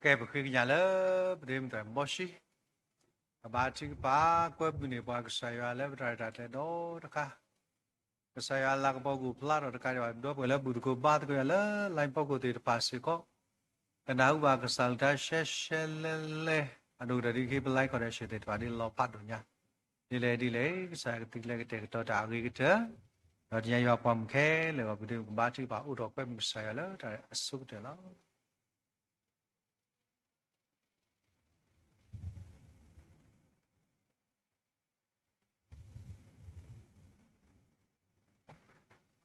ကဲ ပဃ့ကညးလၢ ပဒ့မုၢ်တၢ်ဘီၣ်ဆံ အဘါထုကဖၣ် ကွဲမုာ်န့ၢ်ပှၤကစၢ်ယွၤလၢပတၢ်ရဲၣ်တၢ်ကျဲၤဒီးတခါ, ကစၢ်ယွၤလၤကပီၤကအိၣ်ဖျါထီၣ်တကးဒံးဘၣ် ဒီပုၢ်ဝဲၢ်လၢဘူၣ်သကိးဘါသကိးယၤလၢ line ဖီခိၣ်သ့ၣ်တဖၣ်စ့ၢ်ကီး, ကနၢ်ဟူဘၣ်ကစၢ်အကလုၢ်ကထါရှဲရှဲလဲလဲ, အဒိၣ်ကတၢၢ်ဒ်ခဲအံၤ ပ live connection သ့ၣ်တဖၣ်ဒ်လီၤဖးဒိၣ်ညါ, ဒ်လဲၣ်ဒ်လဲၣ် ကစၢ်ယွၤကသုးကျဲၤကတဲာ်ကတီၤတၢ်အဂ့ၤကတၢၢ်, ဒီးသ့ၣ်ညါယွၤပှၤမုၣ်ခဲလၢာ်အဂီၢ် ပဒ့မုၢ်ကဘါထုကဖၣ်အိၣ်ထီၣ်ကွဲမုာ်ကစၢ်ယွၤလၢတၢ်အဆိကတၢၢ်လီၤ.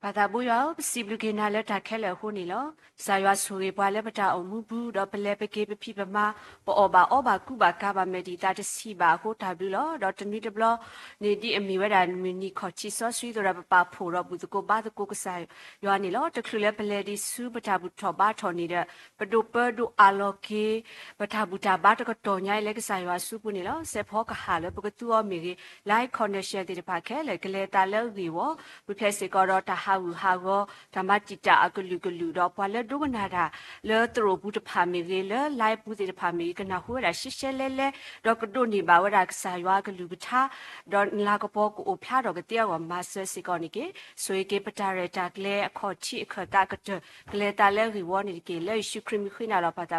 ပၢ်သးဘိယွၤဧၢ, ပစံးဘျုးက့ၤနၤလၢတၢ်ခဲလၢာ်အဃိန့ၣ်လီၤ. ကစၢ်ယွၤဆိၣ်ဂ့ၤပှၤလၢပတၢ်အိၣ်မူပူၤ, ဒီးပလဲၤပက့ၤပဖံးပမၤ, ပအီၣ်ဘၣ်အီဘၣ်ကူဘၣ်ကၤဘၣ်မဲာ်ဒံးသးတဆံးဘၣ်အဃိတၢ်ဘျုးလီၤ. ဒီးတနွံတဘျီန့ၣ် ဒ်အမ့ၢ်ဝဲဒၣ်မုၢ်နံၤခီၣ်ထံးစီဆှံအသိးဒီး ပပာ်ဖှိၣ်ဒီးဘူၣ်သကိးဘါသကိးကစၢ်ယွၤန့ၣ်လီၤ. တချုးလၢပလဲၤဒံးဆူပတၢ်ဘူၣ်ထီၣ်ဘါထီၣ်န့ၣ်ဒီး ပဒိးပၢဒိးအးလီၤက့ၤ ပတၢ်ဘူၣ်တၢ်ဘါတကတီၢ်ညါအံၤလၢကစၢ်ယွၤအစုပူၤန့ၣ်လီၤ. စဲးဖီကဟၣ်လၢပကသူအီၤမ့ၢ်ဂ့ၤ, line connection သ့ၣ်တဖၣ်ခဲလၢာ် ကလဲၤသးလၢဂ့ၢ်ဝီ, ပဖျဲးစ့ၢ်ကီးဒီးတၢ်ဟးဂူာ်ဟးဂီၤ, တၢ်မၤတံာ်တာ်အကလုာ်ကလုာ်, ဒီးပှၤလၢဒိကနၣ်တၢ်လၢသရိာ်ပူၤတဖၣ်မ့ၢ်ဂ့ၤ, လၢ live ပူၤသ့ၣ်တဖၣ်မ့ၢ်ဂ့ၤ, ကနၢ်ဟူဝဲဒၣ်ရှဲရှဲလဲလဲ, ဒီးကဒိးန့ၢ်ဘၣ်ဝဲဒၣ်ကစၢ်ယွၤအကလုၢ်ကထါ, ဒီးလၤကပီၤကအိၣ်ဖျါထီၣ်ကသ့အဂီၢ် မၤစၢၤစ့ၢ်ကီးန့ၣ်တက့ၢ်. ဆိၣ်ဂ့ၤက့ၤပတၢ်ရဲၣ်တၢ်ကျဲၤအခီၣ်ထံးအခၢၣ်သးကတၢၢ် ကလဲၤသးလၢဂ့ၢ်ဝီန့ၣ်တက့ၢ်. လၢယ့ၣ်ၡူးခရံာ်မံၤဃ့န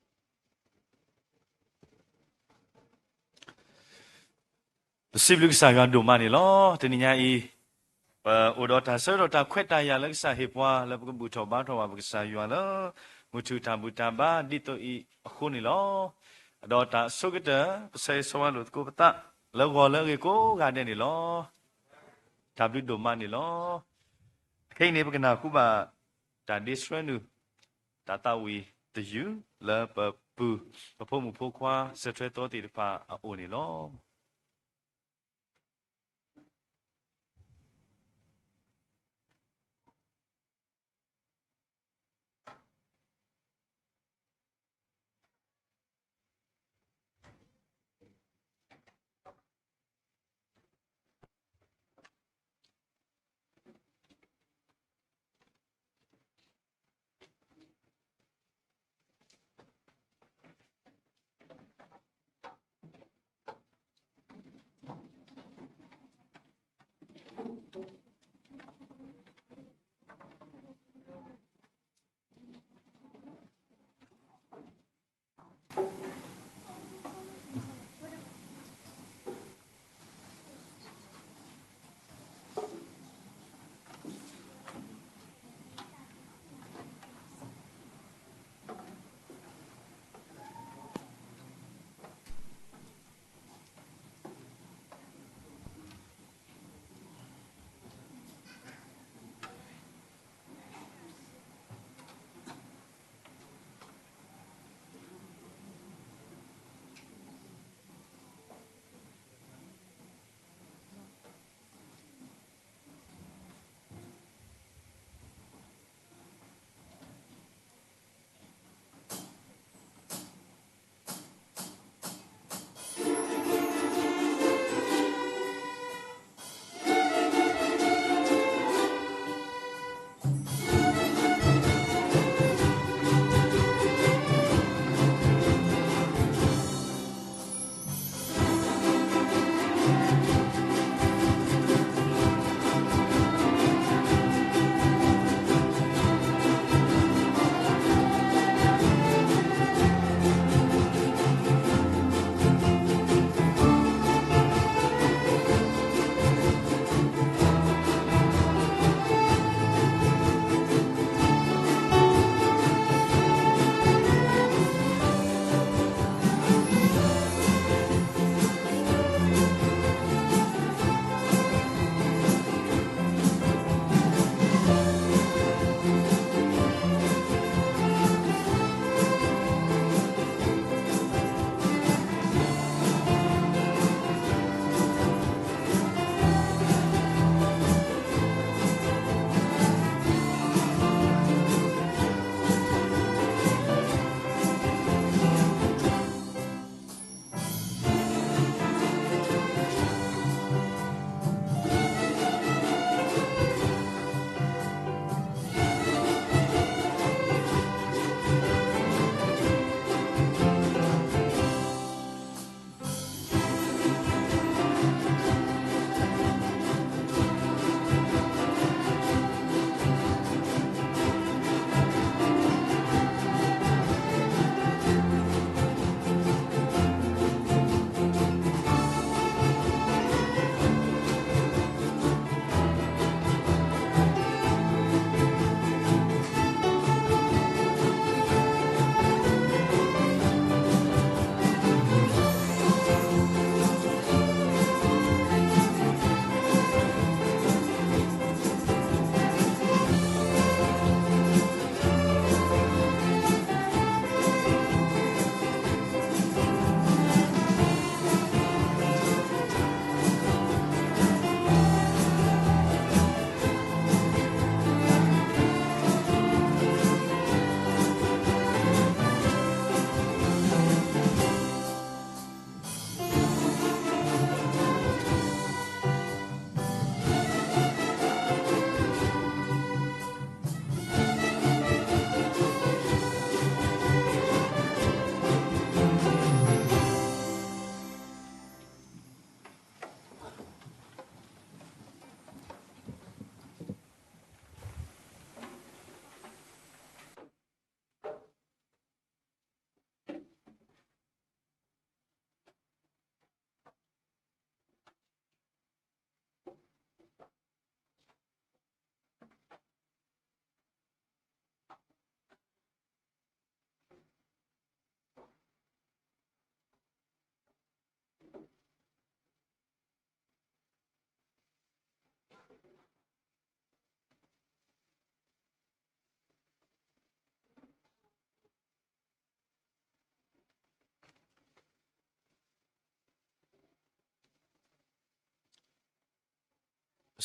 ၤလီၤ ပၢ်သးဘိယွၤဧၢ, အၤမ့ၣ်. ပစံးဘျုးကစၢ်ယွၤဒိၣ်မးန့ၣ်လီၤ. တနံၤညါအံၤ ပအိၣ်ဒီးတၢ်ဆၢကတီၢ်တၢ်ခွဲးတၢ်ယာ်လၢကစၢ်ဟ့ၣ်ပှၤ လၢပကဘူၣ်ထီၣ်ဘါထီၣ်ဘၣ်ပကစၢ်ယွၤလၢ မုၢ်ထူၣ်တၢ်ဘူၣ်တၢ်ဘါဒ်သိးအံၤအဃိန့ၣ်လီၤ. ဒီးတၢ်အဆိကတၢၢ် ပဆၢဂ့ၤဆၢဝါလိာ်သကိးပသး လၢဂီၤလၢအဂ့ၤကိးဂၤဒဲးန့ၣ်လီၤ. တၢ်ဘျုးဒိၣ်မးန့ၣ်လီၤ. ခဲအံၤန့ၣ် ပကနၢ်ဟူဘၣ် တၢ်ဒ့ဆှၢနုာ် တၢ်သးဝံၣ်တယုၢ် လၢပပုၢ် ပဖိမုၣ်ဖိခွါ စၢၢ်ထွဲသီသ့ၣ်တဖၣ်အအိၣ်န့ၣ်လီၤ.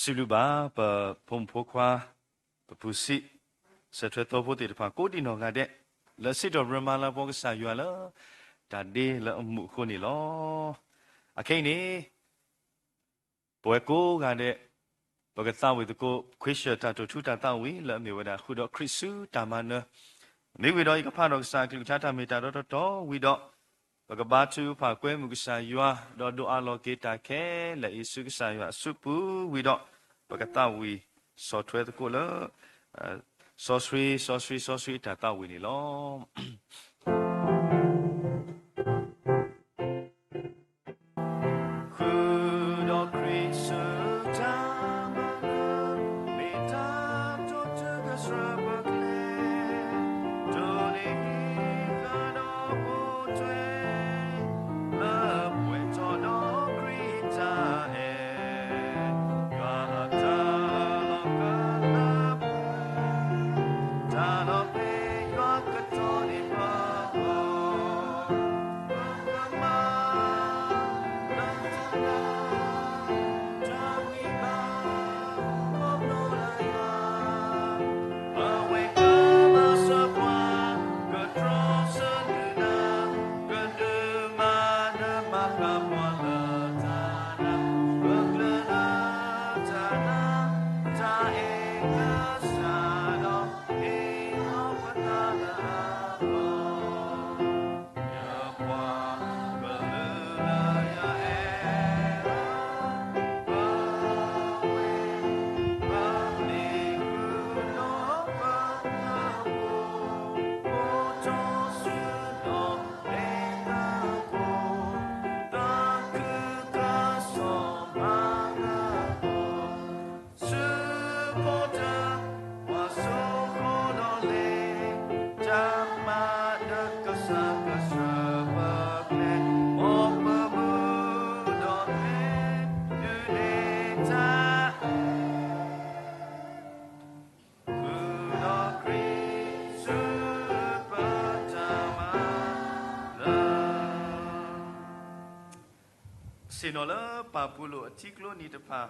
စံးဘျုးဘၣ် ပဖိမုၣ်ဖိခွါ ပဖုစံး စၢၤထွဲသီဖိသ့ၣ်တဖၣ် ကိးဒံနီၢ်ဂၤဒဲး လၢစံးထီၣ်ပတြၢၤမၤလၤကပီၤကစၢ်ယွၤလၢ တၢ်ဒ့လၢအမူးအဃိန့ၣ်လီၤ. အခဲအံၤန့ၣ် ပဝဲကိးဂၤဒဲး ပကသးဝံၣ်သကိး ခွ့ဆၢၣ်တၢ်တိာ်ထူတၢ်သးဝံၣ် လၢအမ့ၢ်ဝဲဒၣ် ဃုာ်ဒီးခရံာ်ဆူတၢ်မၤနၢၤ, မ့ၢ်ဝံၤဒီး ယကဖးဒီးကစၢ်အကလုၢ်ကထါတၢ်မ့ၢ်တၢ်တီတီတီဝံၤဒီး ပကဘါထုကဖၣ်ကွဲမုာ်ကစၢ်ယွၤ ဒီးဒိးအးလီၤက့ၤတၢ်ခဲလၢာ်အံၤဆူကစၢ်ယွၤအစုပူၤဝံၤဒီး ပကသးဝံၣ်ဆီၣ်ထွဲသကိးလၢ စီဆှံ စီဆှံ စီဆှံအတၢ်သးဝံၣ်န့ၣ်လီၤ. ဃုာ်ဒီးခရံာ်ဆူတၢ်မၤနၢၤ, မ့ၢ်တၢ်တိာ်ထူကစၢ်ပကျဲ, တိၢ်န့ၢ်ဟံးဃာ်ဒီးပိာ်ထွဲ, လၢပှဲၤထီၣ်ဒီးခရံာ်တၢ်အဲၣ်, ယွၤအတၢ်လီၤကလၢပှဲၤ, တၢ်လီၤဖဲယွၤကတီၤန့ၢ်ပှၤ ဆူဖိတၢ် ပှၤစိဃီဒီးလဲၤ, တၢ်မၤနၢၤကစၢ်ကဆှၢပကျဲ, မ်ပမုာ်ဒီးလဲၤ ဒုးနဲၣ်တၢ်အဲၣ် ဃုာ်ဒီးခရံာ်ဆူပတၢ်မၤနၢၤ ဆ့ၣ်နီၤလၢပၢ်ပူၤလိာ်အထံကျိနံၤတဖၣ်,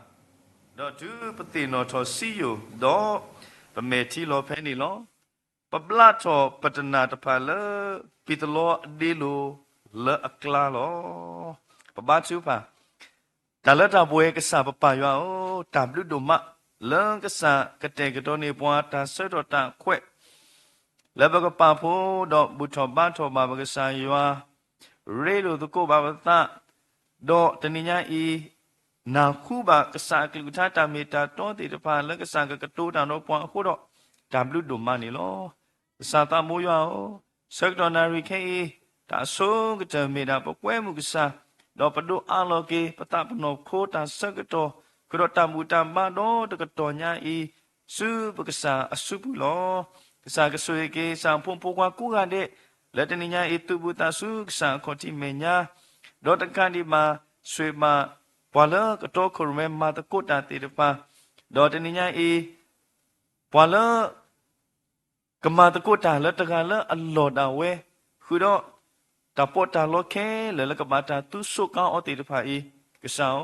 ဒီးတုၤပသ့ၣ်နီၣ်ထီၣ်စံယိၣ်, ဒီးပမဲာ်ထံလီၤဖဲန့ၣ်လီၤ. ပဘျးထီၣ်ပတနၢ်တဖၣ်လၢ ပံၤသလီအဒ့လိၤလၢအကျါလီၤ. ပဘါထုကဖၣ်, တၢ်လၢတၢ်ပှဲၤကစၢ်ပပၢ်ယွၤဧၢ, တၢ်ဘျုးဒိၣ်မး လၢကစၢ်ကတဲာ်ကတီၤန့ၢ်ပှၤတၢ်ဆၢကတီၢ်တၢ်ခွဲး လၢပကပာ်ဖှိၣ်ဒီးဘူၣ်ထီၣ်ဘါထီၣ်ဘၣ်ပကစၢ်ယွၤ, ရ့လိာ်သကိးဘၣ်ပသး, ဒီးတနံၤညါအံၤ နၢ်ဟူဘၣ်ကစၢ်အကလုၢ်ကထါတၢ်မ့ၢ်တၢ်တီသ့ၣ်တဖၣ်လၢကစၢ်ကကတိၤတၢ်ဒီးပှၤအဃိဒီး တၢ်ဘျုးဒိၣ်မးန့ၣ်လီၤ. ကစၢ်သးဘိယွၤဧၢ, ဆၢကတီၢ်နၣ်ရံၣ်ခဲအံၤ တၢ်အဆိကတၢၢ်မ့ၢ်ဒၣ်ပကွဲမုာ်ကစၢ်, ဒီးပဒိးအးလီၤက့ၤ ပသးပနီၢ်ခိတၢ်ဆၢကတီၢ် ဃုာ်ဒီးတၢ်ဘူၣ်တၢ်ဘါဒီတကတီၢ်ညါအံၤ ဆူပကစၢ်အစုပူၤလီၤ. ကစၢ်ကဆိၣ်ဂ့ၤက့ၤ ကစၢ်ဖိမုၣ်ဖိခွါကိးဂၤဒဲး လၢတနံၤညါအံၤ သုးဘူးသးဆူကစၢ်အခီၣ်ထံးမဲာ်ညါ, ဒီးတကးဒံးဘၣ် ဆိၣ်ဂ့ၤဘၣ် ပှၤလၢကတီခိၣ်ရိၣ်မဲမၤသကိးတၢ်သ့ၣ်တဖၣ်, ဒီးတနံၤညါအံၤ ပှၤလၢ ကမၤသကိးတၢ်လၢတဂၤလၢအလီၢ်ဒၣ်ဝဲ, ဃုာ်ဒီး တၢ်ပီးတၢ်လီခဲလၢာ်လၢကဘၣ်တၢ်သုးစူးကါအီၤသ့ၣ်တဖၣ်အံၤ, ကစၢ်ဧၢ,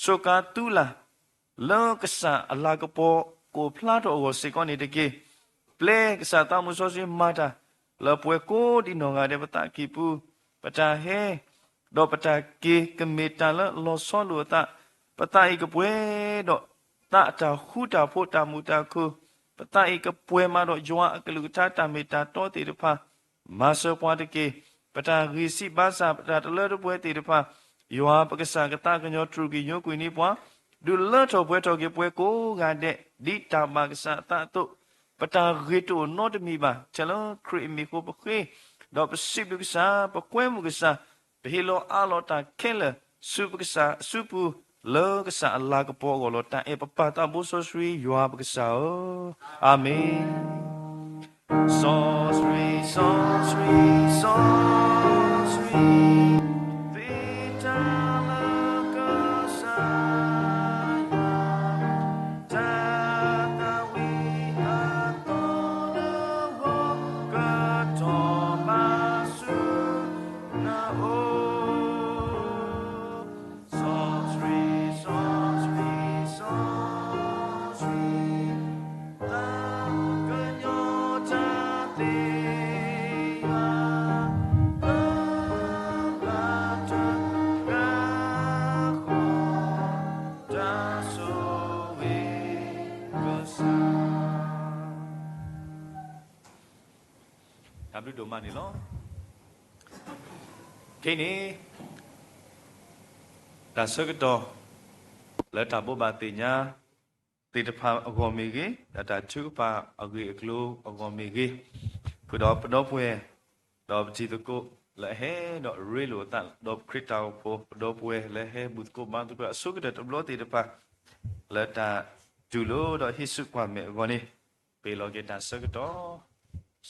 စူးကါသုလၢ် လၢကစၢ်အလၤကပီၤကအိၣ်ဖျါထီၣ်အဂီၢ်စ့ၢ်ကီးန့ၣ်တက့ၢ်. ပျဲကစၢ်သးမုၢ်စီဆှံမၤတၢ် လၢပှဲၤကိးဒံးနီၢ်ဂၤဒဲးပသးကံၢ်ပူၤ, ပတၢ်ဟဲ ဒီးပတၢ်က့ၤကမ့ၢ်တၢ်လၢလီၤဆီလိာ်အသး, ပသးအံၤကပှဲၤဒီး သးအတၢ်ဃူတၢ်ဖိးတၢ်မုာ်တၢ်ခုၣ်, ပသးအံၤကပှဲၤမးဒီးယွၤအကလုၢ်ကထါတၢ်မ့ၢ်တၢ်တီသ့ၣ်တဖၣ်, မၤစၢၤပှၤတက့ၢ်. ပတၢ်ဂံၢ်စၢ်ဘါစၢ် ပတၢ်တလၢတပှဲၤသ့ၣ်တဖၣ်, ယွၤပကစၢ်ကသးကညီၤတြူာ်က့ၤညိကွံာ်န့ၢ်ပှၤ, ဒုးလၢထီၣ်ပှဲၤထီၣ်က့ၤပှဲၤကိးဂၤဒဲး ဒ်တၢ်ဘၣ်ကစၢ်အသးအသိး, ပတၢ်ဂ့ၤတအိၣ်နီတမံၤဘၣ်, ထဲလၢခရံာ်အမံၤအဃိပဃ့, ဒီးပစံးဘျုးကစၢ်, ပကွဲမုာ်ကစၢ်, ပဟ့ၣ်လီၤအးလီၤတၢ်ခဲလၢာ် ဆူပကစၢ်အစုပူၤ, လၢကစၢ်အလၤကပီၤအဂီၢ်လီၤ. တၢ်အဲၣ်ပပၢ်သးဘိစီဆှံယွၤပကစၢ်ဧၢ, အၤမ့ၣ်. စီဆှံ, စီဆှံ, စီဆှံ, သ့တၢ်လၢကစၢ်ယွၤ, တၢ်သးဝံၣ်အသီလၢဂီၤကတီၢ်ဘၣ်ဆူနအိၣ်, စီဆှံ, စီဆှံ, စီ န့ၣ်လီၤ. ခဲအံၤန့ၣ် တၢ်ဆၢကတီၢ် လၢတၢ်ဘိးဘၣ်သ့ၣ်ညါ သ့ၣ်တဖၣ်အဂီၢ်မ့ၢ်ဂ့ၤ, ဒီးတၢ်ထုကဖၣ်အဂ့ၢ်အကျိၤအဂီၢ်မ့ၢ်ဂ့ၤ, ဃုာ်ဒီးပဒီပုၢ်ဝဲၢ်, ဒီးပတံၤသကိးလၢအဟဲဒီးရ့လိာ်အသး, ဒီးခရံာ်တၢ်အိၣ်ဖှိၣ် ပဒီပုၢ်ဝဲၢ်လၢဟဲဘူၣ်သကိးဘါသကိးအဆိကတၢၢ်တဘျီသ့ၣ်တဖၣ် လၢတၢ်တူၢ်လိာ်ဒီးဟံးစုကွၢ်မဲာ်အဂီၢ်န့ၣ်, ပ့ၤလီၤက့ၤတၢ်ဆၢကတီၢ်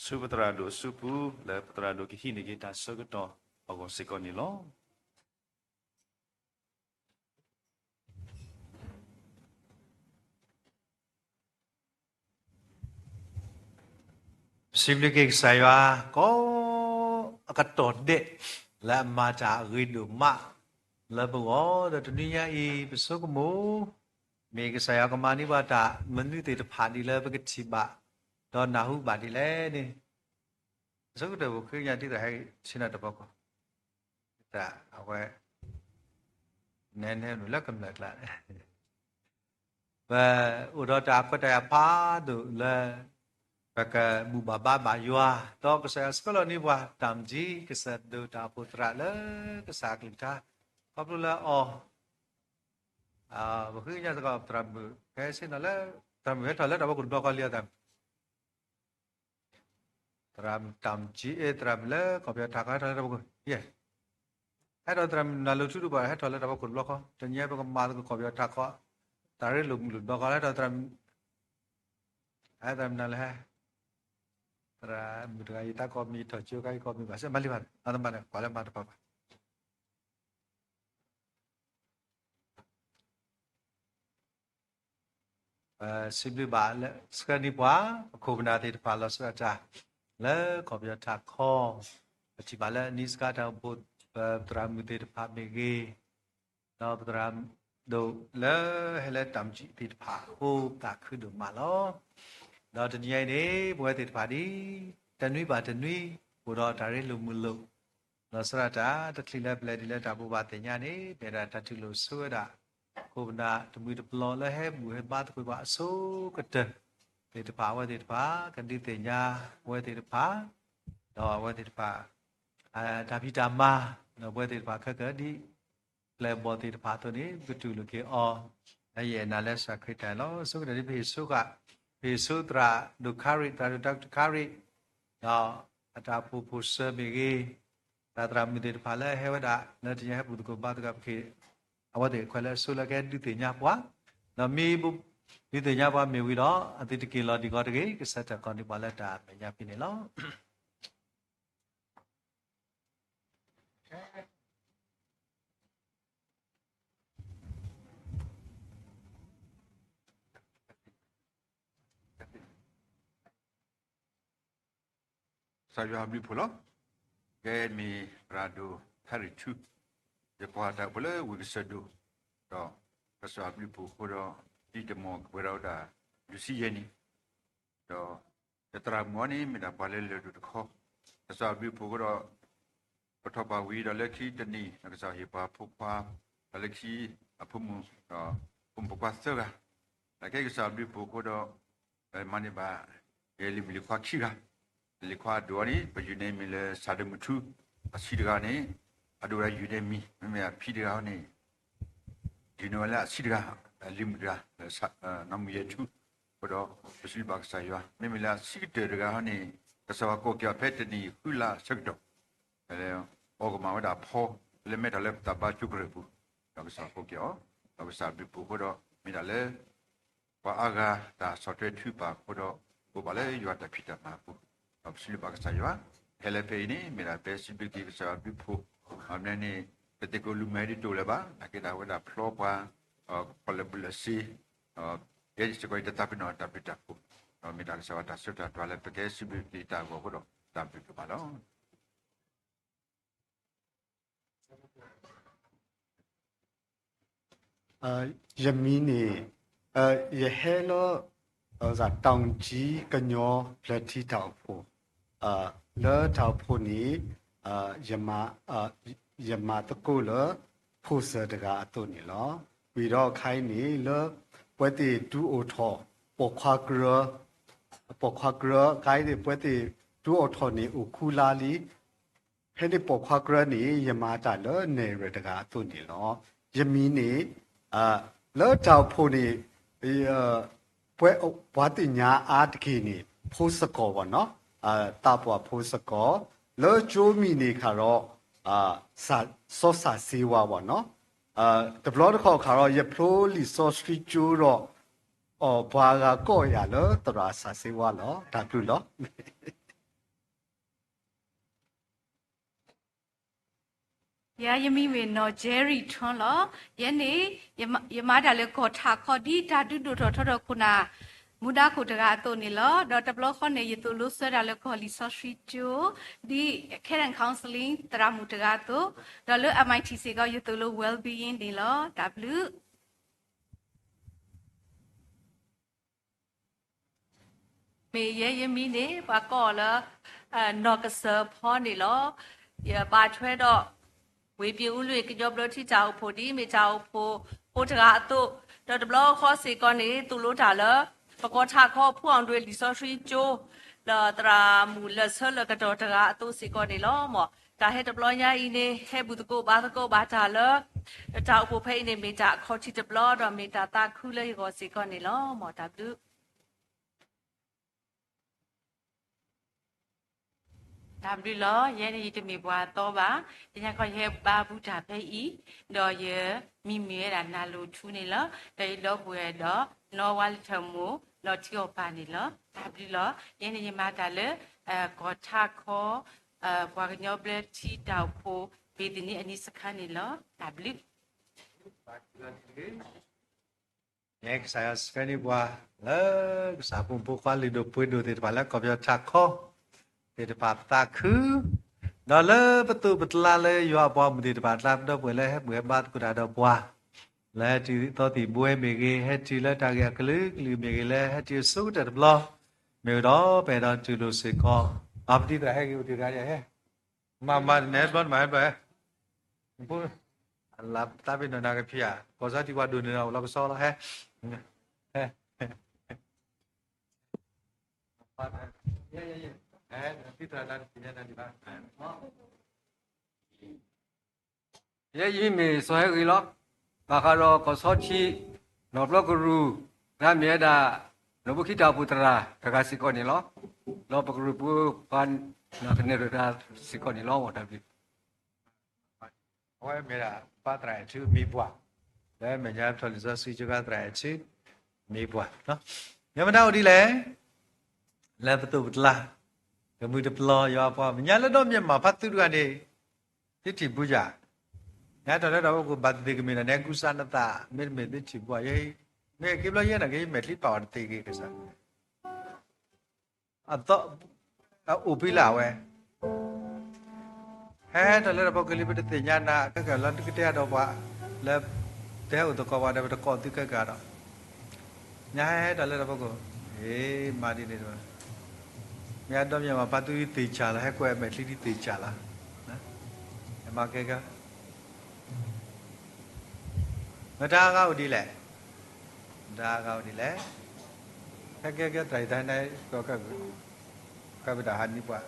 ဆူပသရၣ်ဒိၣ်အစုပူၤ လၢပသရၣ်ဒိၣ်ကဟံးန့ၢ်က့ၤတၢ်ဆၢကတီၢ်အဂီၢ်စ့ၢ်ကီးန့ၣ်လီၤ. စံးဘျုးက့ၤကစၢ်ယွၤ ကိးအကတီၢ်ဒဲး လၢအမၤတၢ်အဂ့ၤဒိၣ်မး လၢပဂီၢ်ဒီးတနွံညါအံၤ ပဆိကမိၣ် မ့ၢ်ကစၢ်ယွၤကမၤန့ၢ်ပှၤတၢ်မနုၤသ့ၣ်တဖၣ်ဒ်လၢပကထံၣ်ဘၣ် ဒီးနၢ်ဟူဘၣ်ဒ်လဲၣ်န့ၣ်, အဆိကတၢၢ်ပဃ့ကညးဒ်သိးဟဲဆ့ၣ်နီၤတၢ်ဖီခိၣ် တၢ်အဝဲ နဲနဲမုၢ်လၢကမျၢၢ်ကျါ ပအိၣ်ဒီးတၢ်ခွဲးတၢ်ယာ်ဖးဒိၣ်လၢ ပကဘူၣ်ဘၣ်ဘါဘၣ်ယွၤ, ဒီးကစၢ်ယွၤဆှၢလီၤန့ၢ်ပှၤ တၢ်မၤကၠံ ကစၢၢ်ဒိၣ်တၢ်အိၣ်ဖှိၣ်သရၣ်လၢကစၢ်အကလုၢ်ကထါ, ခီဖျိလၢအီၤ ပဃ့ကညးစ့ၢ်ကီး သရၣ်မုၣ် ဟဲဆ့ၣ်နီၤလၢ သရၣ်မုၣ်ဟဲထီၣ်လၢတၢ်ဖီခိၣ်တဘျီဃီလံအသး သရၣ်မုၣ်တၢ်မၤကၠံ သရၣ်မုၣ်လၢကီၢ်ပယီၤထးခီ ဟဲထီၣ်လၢတၢ်ဖီခိၣ်, ဟဲထီၣ်သရၣ်မုၣ်နၢ်လိၤထူတဘၣ် ဟဲထီၣ်လၢတၢ်ဖီခိၣ်တဘျီဃီ, တနံၤအံၤပကမၤသကိးကီၢ်ပယီၤထးခီ တၢ်ရ့လိာ်မုာ်လိာ်တဘျီဃီ ဟဲထီၣ်သရၣ်မုၣ်, ဟဲသရၣ်မုၣ်နၢ်လိၤဟဲ, သရၣ်မုၣ်တဂၤအံၤ တၢ်ကိးမံၤထီၣ်ကၠိကါအံၤကိးမံၤဘၣ် စဲမၤလံဘၣ် အတမၤန့ၣ် ကွၢ်လၢမၤတပၤဘၣ် ပစံးဘျုးဘၣ်လၢ ဆှၢန့ၢ်ပှၤ ပခိၣ်ပနၢ်သ့ၣ်တဖၣ်လီၤဆီဒၣ်တၢ် လၢကီၢ်ပယီၤထးခီ, ပထံၣ်ဘၣ်လၢအနံၤစကါတၢ်အိၣ်ဖှိၣ် ပသရၣ်မုၣ်သ့ၣ်တဖၣ်မ့ၢ်ဂ့ၤ, ဒီးပသရၣ်ဒိၣ်လၢဟဲလၢတၢ်မၤကၠံသ့ၣ်တဖၣ်အဃိ သးခုဒိၣ်မးလီၤ. ဒီးတနံၤအံၤန့ၣ် ပဝဲသ့ၣ်တဖၣ်ဒ် တနွံဘၣ်တနွံ အိၣ်ဒီးတၢ်ရ့လိာ်မုာ်လိာ် လီၤဆီဒၣ်တၢ် တချုးလၢပလဲၤဒ်လၢတၢ်ဘိးဘၣ်သ့ၣ်ညါန့ၣ် မ့ၢ်ဒၣ်တၢ်တူၢ်လိာ်ဆိဝဲဒၣ် ခိၣ်ပနၢ်တမှံၤတပျီၤလၢဟဲဘူၣ်ဟဲဘါသကိးပှၤအဆိကတၢၢ် သ့ၣ်တဖၣ် အဝဲသ့ၣ်တဖၣ် ကဒုးသ့ၣ်ညါပဝဲသ့ၣ်တဖၣ်, ဒီးအဝဲသ့ၣ်တဖၣ် တၢ်ဖံးတၢ်မၤ ဒီးပဝဲသ့ၣ်တဖၣ်ခဲကၢဒ် ပျဲၢ်ဘီၣ်သ့ၣ်တဖၣ်အသိးန့ၣ် ပကတူၢ်လိာ်က့ၤအီၤ လၢယအဲၣ်နၤလၢကစၢ်ခရံာ်တၢ်အံၤလီၤ. ဆိကတၢၢ်ဒ်ပဟ့ၣ်ဆိဃာ် ပဟ့ၣ်ဆိသရၣ်ဒိၣ်ခါရံၣ် သရၣ်ဒိၣ်တၢ်ကတခါရံၣ် ဒီးအတၢ်အိၣ်ဖှိၣ်ဖိၣ်စၢၤမ့ၢ်ဂ့ၤ, တၢ်သရၣ်မုၣ်သ့ၣ်တဖၣ်လၢဟဲဝဲဒၣ် လၢတနံၤဟဲဘူၣ်သကိးဘါသကိးပကဟ့ၣ် အဝဲသ့ၣ်ခွဲးလၢအဆိလၢကဟဲဒုးသ့ၣ်ညါပှၤ, ဒီးမ့ၢ် ဒုးသ့ၣ်ညါပှၤမ့ၢ်ဝံၤဒီး အသုတက့ၤလီၤဒံးကီတဂ့ၤ, ကစၢ်တၢ်ကိးန့ၢ်ပှၤလၢတၢ်မဲာ်ညါဖဲန့ၣ်လီၤ. ကစၢ်ယွၤအဘျုးအဖှိၣ်လီၤ. ကဲမ့ၢ်သရၣ်ဒိၣ်ခါရံၣ်ထူ, ယကွၢ်တၢ်အိၣ်ဖှိၣ်လၢဝ့ၢ်ကစၢၢ်ဒိၣ်, ဒီးကစၢ်ယွၤအဘျုးအဖှိၣ်အဃိဒီး ဒ်တမီၢ်ကပှဲၤဒီးဝဲဒၣ် လွံၢ်ဆံယဲၢ်နံၣ်, ဒီး ယသရၣ်မုၣ်အံၤန့ၣ် မ့ၢ်ဒၣ်ပှၤလၢလၢၢ်ဒိၣ်တခီ, ကစၢ်ယွၤအဘျုးအဖှိၣ်အဃိဒီး ပထီၣ်ပှၤဝံၤဒီးလၢခံတနံၣ် ကစၢ်ယွၤဟ့ၣ်ပှၤဖိခွါ, ဒီးလၢခံအဖိမုၣ်, ဒီးဖိမုၣ်ဖိခွါသၢဂၤ, ဒီးကဲကစၢ်ယွၤအဘျုးအဖှိၣ်အဃိဒီး မၤန့ၢ်ဘၣ် ယလံၤမုၣ်လံၤခွါခံဂၤ, လံၤခွါအဒိၣ်အံၤန့ၣ် ပ username မ့ၢ်လၢ ဆၣ်ဒိၣ်မုၣ်ထူ, အဆံးတဂၤန့ၣ် အဒိၣ်ဝဲဒၣ် username, မ့မ့ၢ်အဖံတဂၤန့ၣ် ဒုးန့ၢ်ဝဲလၢအဆံးတဂၤ, လံၤမုၣ်တဂၤ, နီၢ်မုၣ်ယဲၢ်ထူ, အဃိဒီး ပစံးဘျုးဘၣ်ကစၢ်ယွၤ, မ့မ့ၢ်လၢအဆံးကတၢၢ်တဂၤဟီန့ၣ် ကစၢ်ယွၤကိးက့ၤအီၤဖဲတနံၣ်ဃုလါအဆၢကတီၢ်, အီၣ်ကမၣ်ဝဲဒၣ်ဖီ, လၢမဲထီၣ်လၢပသးဘါကၠိကရၢၢ်ပူၤ, ဒီးကစၢ်ယွၤကိးက့ၤအီၤ, ဒီးကစၢ်ယွၤအဘျုးအဖှိၣ်အဃိဒီး မ့ၢ်ဒၣ်လၢ ပှၤအါဂၤတၢ်ဆီၣ်ထွဲထုကဖၣ်အဃိဒီး အိၣ်ဘၣ်လၢယွၤတၢ်ဖံးတၢ်မၤအပူၤ, ဒီးပစံးဘျုးဘၣ်ကစၢ်ယွၤ, ဟဲလၢဖဲအံၤန့ၣ် မ့ၢ်ဒၣ်ဖဲစံးဘျုးက့ၤကစၢ်ယွၤအဘျုးအဖှိၣ်, အမ့ၢ်န့ၣ် ပသ့ၣ်ကီးလူၤမၤဒ်တအိၣ်လၢၤဘၣ်, နာ်က့ဒၣ်ဝဲဒၣ်ဖျီပှၤ, ပှၤလၢာ်ဘူၣ်လၢာ်စ့, ကဲစ့ၢ်ကီးအံၤတသးပ့ၤနီၣ်တၢ်ဘျုးတၢ်ဖှိၣ်, ဒီးမ့ၢ်ဒၣ်ကစၢ်ယွၤတၢ်ဆၢတၢ်တွၤလၢပကဲစံးဘျုးက့ၤတၢ်အဂီၢ်အဃိဒီး တၢ်ဘျုးဒိၣ်မးလီၤ. ယမံၤန့ၣ် ယဟဲလၢ တောင်ကြီးကညီဖျၢၣ်ထံတၢ်အိၣ်ဖှိၣ်, လၢတၢ်အိၣ်ဖှိၣ်န့ၣ် ယမၤသကိးလၢ ဖိၣ်စၢၤတဂၤအသိးန့ၣ်လီၤ. ဝံၤဒီးအခါအံၤန့ၣ် လၢပဝဲသ့ၣ်ဒုးအိၣ်ထီၣ် ပိာ်ခွါကရၢ ပိာ်ခွါကရၢ အခါအံၤန့ၣ် ပဝဲသ့ၣ် ဒုးအိၣ်ထီၣ်န့ၢ်အိၣ်ခူလါလံ. ဖဲန့ၣ်ပိာ်ခွါကရၢန့ၣ် ယမၤတၢ်လၢနဲၣ်ရွဲၣ်တဂၤအသိးန့ၣ်လီၤ. ယမံၤန့ၣ် လၢတၢ်အိၣ်ဖှိၣ်န့ၣ် ပှၤသ့ၣ်ညါအါတက့ၢ်န့ၣ် ဖိစ့ၢ်ကီးဘၣ်နီၤ, သးပှၢ်ဖိစ့ၢ်ကီး, လၢကၠိမံၤန့ၣ်ခါဒီး စီၤစၢ်စ့ဝါဘၣ်နီၤ. တဘျီတခီၣ်ခါဒီး ယဖျိလံာ်စီဆှံကၠိဒီး အီၣ်ပှၤဂၤကိးယၤလၢသရၣ်စၢ်စ့ဝါလီၤ. တၢ်ဘျုးလီၤ. ယၤယမံၤမ့ၢ်နီၢ် Jerry Tran လီၤ. ယဲန့ၣ် ယမၤတၢ်လၢကီၢ်ထးခီ ဒ်တၢ်ဒုးဒိၣ်ထီၣ်ထီထီၣ်ခိၣ်နၢ် မူဒါခိၣ်တဂၤအသိးန့ၣ်လီၤ. ဒီးတဘျီဃီန့ၣ် ယသိၣ်လိဆၢတၢ်လၢကီၢ်လံာ်စီဆှံကၠိ ဒ် Care and Counseling သရၣ်မုၣ်တဂၤအသိး, ဒီးလၢ M I T စ့ၢ်ကီး ယသိၣ်လိ Wellbeing န့ၣ်လီၤ. တၢ်ဘျုး မ့ၢ်ယဲယမံၤန့ၣ် ပှၤကိးအီၤလၢ နီၢ်ကစၢၢ်ဖီန့ၣ်လီၤ. ယဘၣ်ထွဲဒီး ဝ့ၢ်ပၠ့ၣ်အူလွံၢ် ကညီဘျၢထံတၢ်အိၣ်ဖှိၣ် ဒ်မ့ၢ်တၢ်အိၣ်ဖှိၣ်ဖိတဂၤအသိး, ဒီးတဘျီဃီစ့ၢ်ကီးန့ၣ် သိၣ်လိတၢ်လၢ ပကီၢ်ထးခီ ဖူအီၣ်ဒွဲၣ်လံာ်စီဆှံကၠိ လၢသရၣ်မုၣ်လၢဆၢလၢကတီၢ်တဂၤအသိးစ့ၢ်ကီးန့ၣ်လီၤ. မ်တၢ်ဟဲတဘျီညါအံၤန့ၣ် ဟဲဘူၣ်သကိးဘါသကိးဘၣ်တၢ်လၢ တၢ်အိၣ်ဖှိၣ်ဖဲအံၤန့ၣ် မ့ၢ်တၢ်အခီၣ်ထံးတဘျီ ဒီးမ့ၢ်တၢ်သးခုလၢယဂီၢ်စ့ၢ်ကီးန့ၣ်လီၤ. မ်တၢ်ဘျုး တၢ်ဘျုးလီၤ. ယဲန့ၣ်ယတမ့ၢ်ပှၤအသီဘၣ်. ယညါခီယဟဲဘါဘူၣ်တၢ်ဖဲအံၤ, ဒီးယမံၤမ့ၢ်ဝဲဒၣ်နၢ်လိၤထူန့ၣ်လီၤ. ဒီးယဒီပုၢ်ဝဲၢ်ဒီး နီၢ်ဝါလံထၢၣ်မိၢ် နီၢ်ထံအီၣ်ပၢ်န့ၣ်လီၤ. တၢ်ဘျုးလီၤ. ယဲန့ၣ်ယမၤတၢ်လၢ ကီၢ်ထးခီ ပှၤကညီဘျၢထံတၢ်အိၣ်ဖှိၣ် ဘ့းသနံအနံစခါန့ၣ်လီၤ. တၢ်ဘျုး ကစၢ်ယွၤဆှၢန့ၢ်ပှၤ လၢကစၢ်ဖိမုၣ်ဖိခွါလုၢ်ဒိၣ်ပှ့ၤဒိၣ်သ့ၣ်တဖၣ်လၢကီၢ်ပယီၤထးခီ သ့ၣ်တဖၣ်ပသးခု, ဒီးလၢပသိးပကျါလၢယွၤအပှၤမုၣ်သ့ၣ်တဖၣ်အကျါ ပဒီပုၢ်ဝဲၢ်လၢဟဲဘူၣ်ဟဲဘါသကိးတၢ်ဒီးပှၤ, လၢဟဲတုၤသီသံၣ်ဘှဲမ့ၢ်ဂ့ၤ, ဟဲတုၤလၢတၢ်ဂ့ၢ်အကလုာ်ကလုာ်မ့ၢ်ဂ့ၤ, လၢဟဲတုၤအဆိကတၢၢ်တဘျီ, မ့ၢ်ဝဲဒီးပအဲၣ်ဒိးတူၢ်လိာ်စ့ၢ်ကီး, အပတံၤသရၣ်ဟဲဂ့ၤအိၣ်တ့ၢ်တဂၤဒ်ဟဲ မၤမၤနဲဘျီနမၤဟဲဘျီဟဲ, ဖိ, အလၤသးပ့ၤနီၣ်နၤကဖံးဧါ, ကီၢ်စီထံပှၤဒိၣ်န့ၢ်ဒီးအိၣ်လီၤကစီလီၤဟဲ, ဟဲ, ဟဲ, ယဲယမံၤမ့ၢ်စီၤဟဲဂ့ၤလီၤ. ဘၣ်ဃးဒီးကီၢ်စီထံ နီၢ်ဘျီကရူၢ် လၢအမ့ၢ်ဝဲဒၣ် နီၢ်ဘိခံတၢ်အိၣ်ဖှိၣ်သရၣ်တဂၤစ့ၢ်ကီးန့ၣ်လီၤ. ဒီးပကရူၢ်ပှၤ နီၢ်ကနဲၣ်ရၢၢ်တဂၤစ့ၢ်ကီးန့ၣ်လီၤ. တၢ်ဘျုး အဝဲမ့ၢ်ဒၣ်ပၢ်သရၣ်အဲၣ်ထူမ့ၢ်ပှၤ, လၢမဲာ်ညါဖျိလံာ်စီဆှံကၠိခါသရၣ်အဲၣ်ထူမ့ၢ်ပှၤ, မ့ၢ်မတၤအိၣ်ဒ်လဲၣ်, လၢပသိးပကျါ, ကမုၢ်တပျီယွၤပှၤ မ့ၢ်ညါလၢဒီမ့ၢ်မၤဖးသုတဂၤန့ၣ်, သုထံၣ်ဘူးယၤ, နတၢ်လၢတၢ်အိၣ်ကဘၣ်သ့ၣ်ကမ့ၢ်ဒီး နကူစါနသး မ့တမ့ၢ်သုထံၣ်ဘူးယဲ, မ့ၢ်က့ၤဘျီယဲန့ၣ်က့ၤ မဲာ်ချံပာ်အီၤတသ့က့ၤကစၢ် အသီ, အအိၣ်ဖဲလၢအဝဲ, ဟဲတၢ်လၢတၢ်ပီကလံၤ ပတသ့ၣ်ညါနၤ ခဲကၢ်လီၤ နကတဲအဒီးပှၤ လၢ တဟဲအိၣ်သကိးပှၤဒီး ပတကိးသုခဲကၢ်ဒီး, ညါဟဲတၢ်လၢတၢ်ပီကလံၤ, မၤဒ်န့ၣ်တဘၣ်, မ့ၢ်အဒီမ့ၢ်မၤဖးသုသ့ၣ်ဆၢလီၤ ဟဲကွဲးမဲာ်ချံဒ်သ့ၣ်ဆၢလီၤ, မၤကဲကဲ မတၤအဂၤအိၣ်ဒ်လဲၣ်, မတၤအဂၤအိၣ်ဒ်လဲၣ်, ဟဲကဲကဲသရၣ်အံၤတၢ်ဟဲန့ၣ် ကီၢ်ကၢၢ်, ကဲပတၢ်ဟးနံၣ်ပှၤ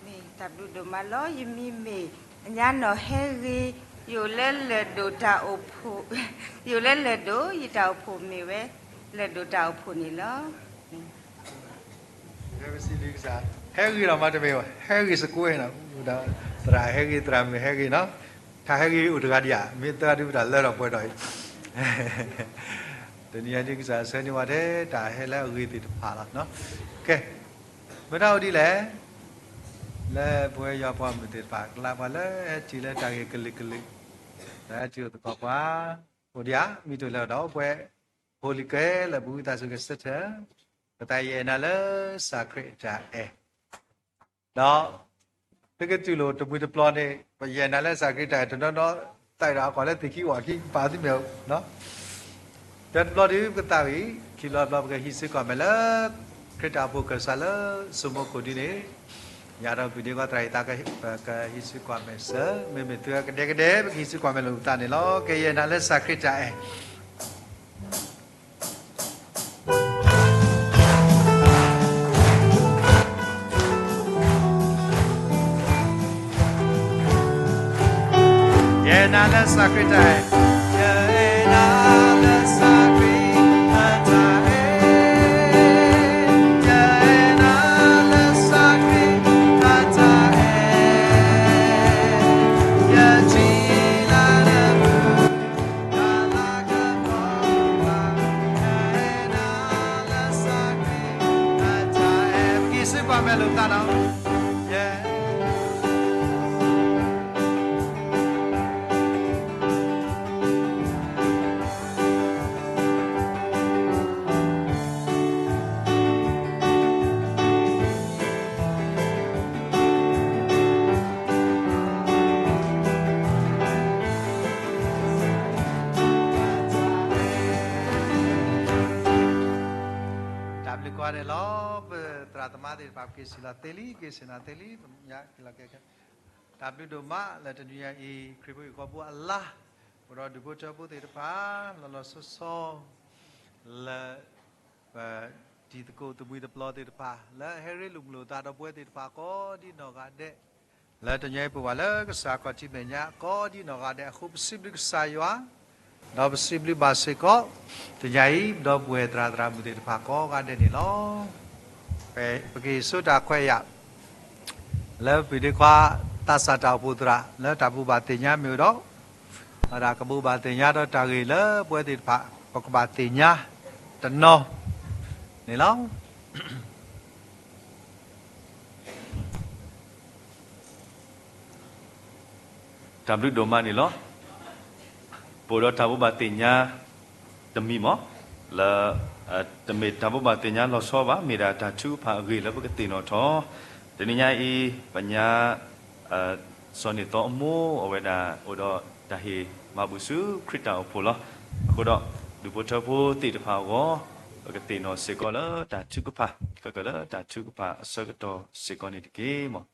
မ့ၢ်တၢ်ဘျုးဒိၣ်မးလီၤ. ယမံၤမ့ၢ် ညါနီၢ်ဟဲဂ့ၤ, ယအိၣ်လၢလၢၢ်ဒိၣ်တၢ်အိၣ်ဖှိၣ်, ယအိၣ်လၢလၢၢ်ဒိၣ် ယတၢ်အိၣ်ဖှိၣ်မ့ၢ်ဝဲ လၢၢ်ဒိၣ်တၢ်အိၣ်ဖှိၣ်န့ၣ်လီၤ. ဟဲဂ့ၤလီၤမးတမ့ၢ်ဘၣ်, ဟဲဂ့ၤစကွဲနီၤ, သရၣ်ဟဲဂ့ၤ သရၣ်မုၣ်ဟဲဂ့ၤနီၤ, ထးဟဲဂ့ၤအိၣ်တဂၤဒံးဧါ, မ့ၢ်သရၣ်ဒုးပတၢ်လၢထီၣ်ပှဲၤထီၣ်အံၤ, တနံၤအံၤဒ်ကစၢ်ဆှၢန့ၢ်ဝဲထဲတၢ်ဟဲလၢအဂ့ၤသ့ၣ်တဖၣ်လီၤ. ကဲ, မတၤအိၣ်ဒ်လဲၣ်, လၢပဝဲယွၤပှၤမုၣ်သ့ၣ်တဖၣ် ကလၤပှၤလၢဟဲတုၤလၢတၢ်ဂ့ၢ်ကလုာ်ကလုာ်, လၢဟဲတုၤအိၣ်သကိးပှၤ, အိၣ်ဒံးဧါ, မ့ၢ်တအိၣ်လၢၤဒီး ပဝဲ ဖိလံၤကဲလၢပဝံသးစူၤကစၢၢ်ထၢၣ်, ပသးယဲၢ်နၤလၢစၢ်ခရံာ်အတၢ်အဲၣ် ဒီး သုကတူၢ်လိာ်တမှံၤတပျီန့ၣ် ပယဲၢ်နၤလၢစၢ်ခရံာ်တၢ်အဲၣ်တနီၤနီၤ သးဒီးအကွၢ်လၢသ့ၣ်ခံဝၣ်ခံ ပာ်သုမဲာ်, တၢ်တဘျီဒုးပကသးဝံၣ် ခံဘျီတဘျီပကဟံးစုကွၢ်မဲာ်လၢ ခရံာ်တၢ်အိၣ်ဖှိၣ်ကစၢ်လၢစိမိၤကိၣ်ဒုန့ၣ်, ယၤဒီးပဒ့ကွၢ်သရၣ်အံၤသး ပကဟံးစုကွၢ်မဲာ်စၢၤ, မ့မ့ၢ်သုကဒဲကဒဲ ပကဟံးစုကွၢ်မဲာ်လိာ်ပသးန့ၣ်လီၤ. ကဲ ယနာ်လၢကစၢ်ခရံာ်တၢ်အဲၣ် ယနာ်လၢကစၢ်ခရံာ်တၢ်အဲၣ်, ယနာ်လၢကစၢ်ခရံာ်တၢ်အဲၣ်, ယနာ်လၢကစၢ်ခရံာ်တၢ်အဲၣ်, ယထံၣ်လၢနပူၤ ပကဟံးစုကွၢ်မဲာ်လိာ်ပသးနီၤ. တၢ်ဘျုးကိးဂၤဒဲးလီၤ. ပသရၣ်သမါသ့ၣ်တဖၣ် ပက့ၤဆ့ၣ်နီၤသ့လံ, က့ၤဆ့ၣ်နီၤသ့လံ, ပညါက့ၤလီၤက့ၤ တၢ်ဘျုးဒိၣ်မးလၢတနွံညါအံၤ ခရံာ်ဖိဟံၣ်ဖိဃီဖိအလါ, အိၣ်ဒီးဒူၣ်ဖိထၢဖိသ့ၣ်တဖၣ် လီၤလီၤဆီဆီ လၢ ပတံၤသကိးသမံသပျီသ့ၣ်တဖၣ် လၢအဟဲရ့လိာ်မုာ်လိာ်သးဒီပုၢ်ဝဲၢ်သ့ၣ်တဖၣ်ကိးဒ်နီၢ်ဂၤဒဲး, လၢတနွံညါအံၤပဝဲလၢကစၢ်ခီၣ်ထံးမဲာ်ညါကိးဒ်နီၢ်ဂၤဒဲးအဃိ ပစံးဘျုးကစၢ်ယွၤ ဒီးပစံးဘျုးဘၣ်စ့ၢ်ကီး တနွံညါအံၤ ဒီပုၢ်ဝဲၢ်သရၣ်သရၣ်မုၣ်သ့ၣ်တဖၣ်ကိးဂၤဒဲးန့ၣ်လီၤ. ပကဟ့ၣ်ဆိတၢ်ခွဲးယာ် လၢပဒ့ခွါသးစၢ်တၢ်အိၣ်ဖှိၣ်သရၣ် လၢတၢ်ဘူၣ်ဘၣ်သ့ၣ်ညါမ့ၢ်အိၣ်ဒီး ဝဲဒၣ်ကဘူၣ်ဘၣ်သ့ၣ်ညါဒီးတၢ်ဂ့ၢ်လၢပဝဲသ့ၣ်တဖၣ် ပကဘၣ်သ့ၣ်ညါတနီၤန့ၣ်လီၤ. တၢ်ဘျုးဒိၣ်မးန့ၣ်လီၤ. ပအိၣ်ဒီးတၢ်ဘူၣ်ဘၣ်သ့ၣ်ညါတမံၤမး လၢ တမ့ၢ်တၢ်ဘူၣ်ဘၣ်သ့ၣ်ညါလီၤဆီဘၣ်, မ့ၢ်ဒၣ်တၢ်ထုကဖၣ်အဂ့ၢ်လၢပကသ့ၣ်နီၣ်ထီၣ်. တနံၤညါအံၤ ပညါ စီၤန့ၣ်သီအမိၢ် အဝဲဒၣ်အိၣ်ဒီးတၢ်ဟ့ၣ်မၤဘူၣ်ဆူခရံာ်တၢ်အိၣ်ဖှိၣ်လီၤ. အဃိဒီး ဒူၣ်ဖိထၢဖိသ့ၣ်တဖၣ်အဂီၢ် ပကသ့ၣ်နီၣ်စ့ၢ်ကီးလၢတၢ်ထုကဖၣ် ကကလၢတၢ်ထုကဖၣ်အဆၢကတီၢ်စ့ၢ်ကီးန့ၣ်တက့ၢ်မး.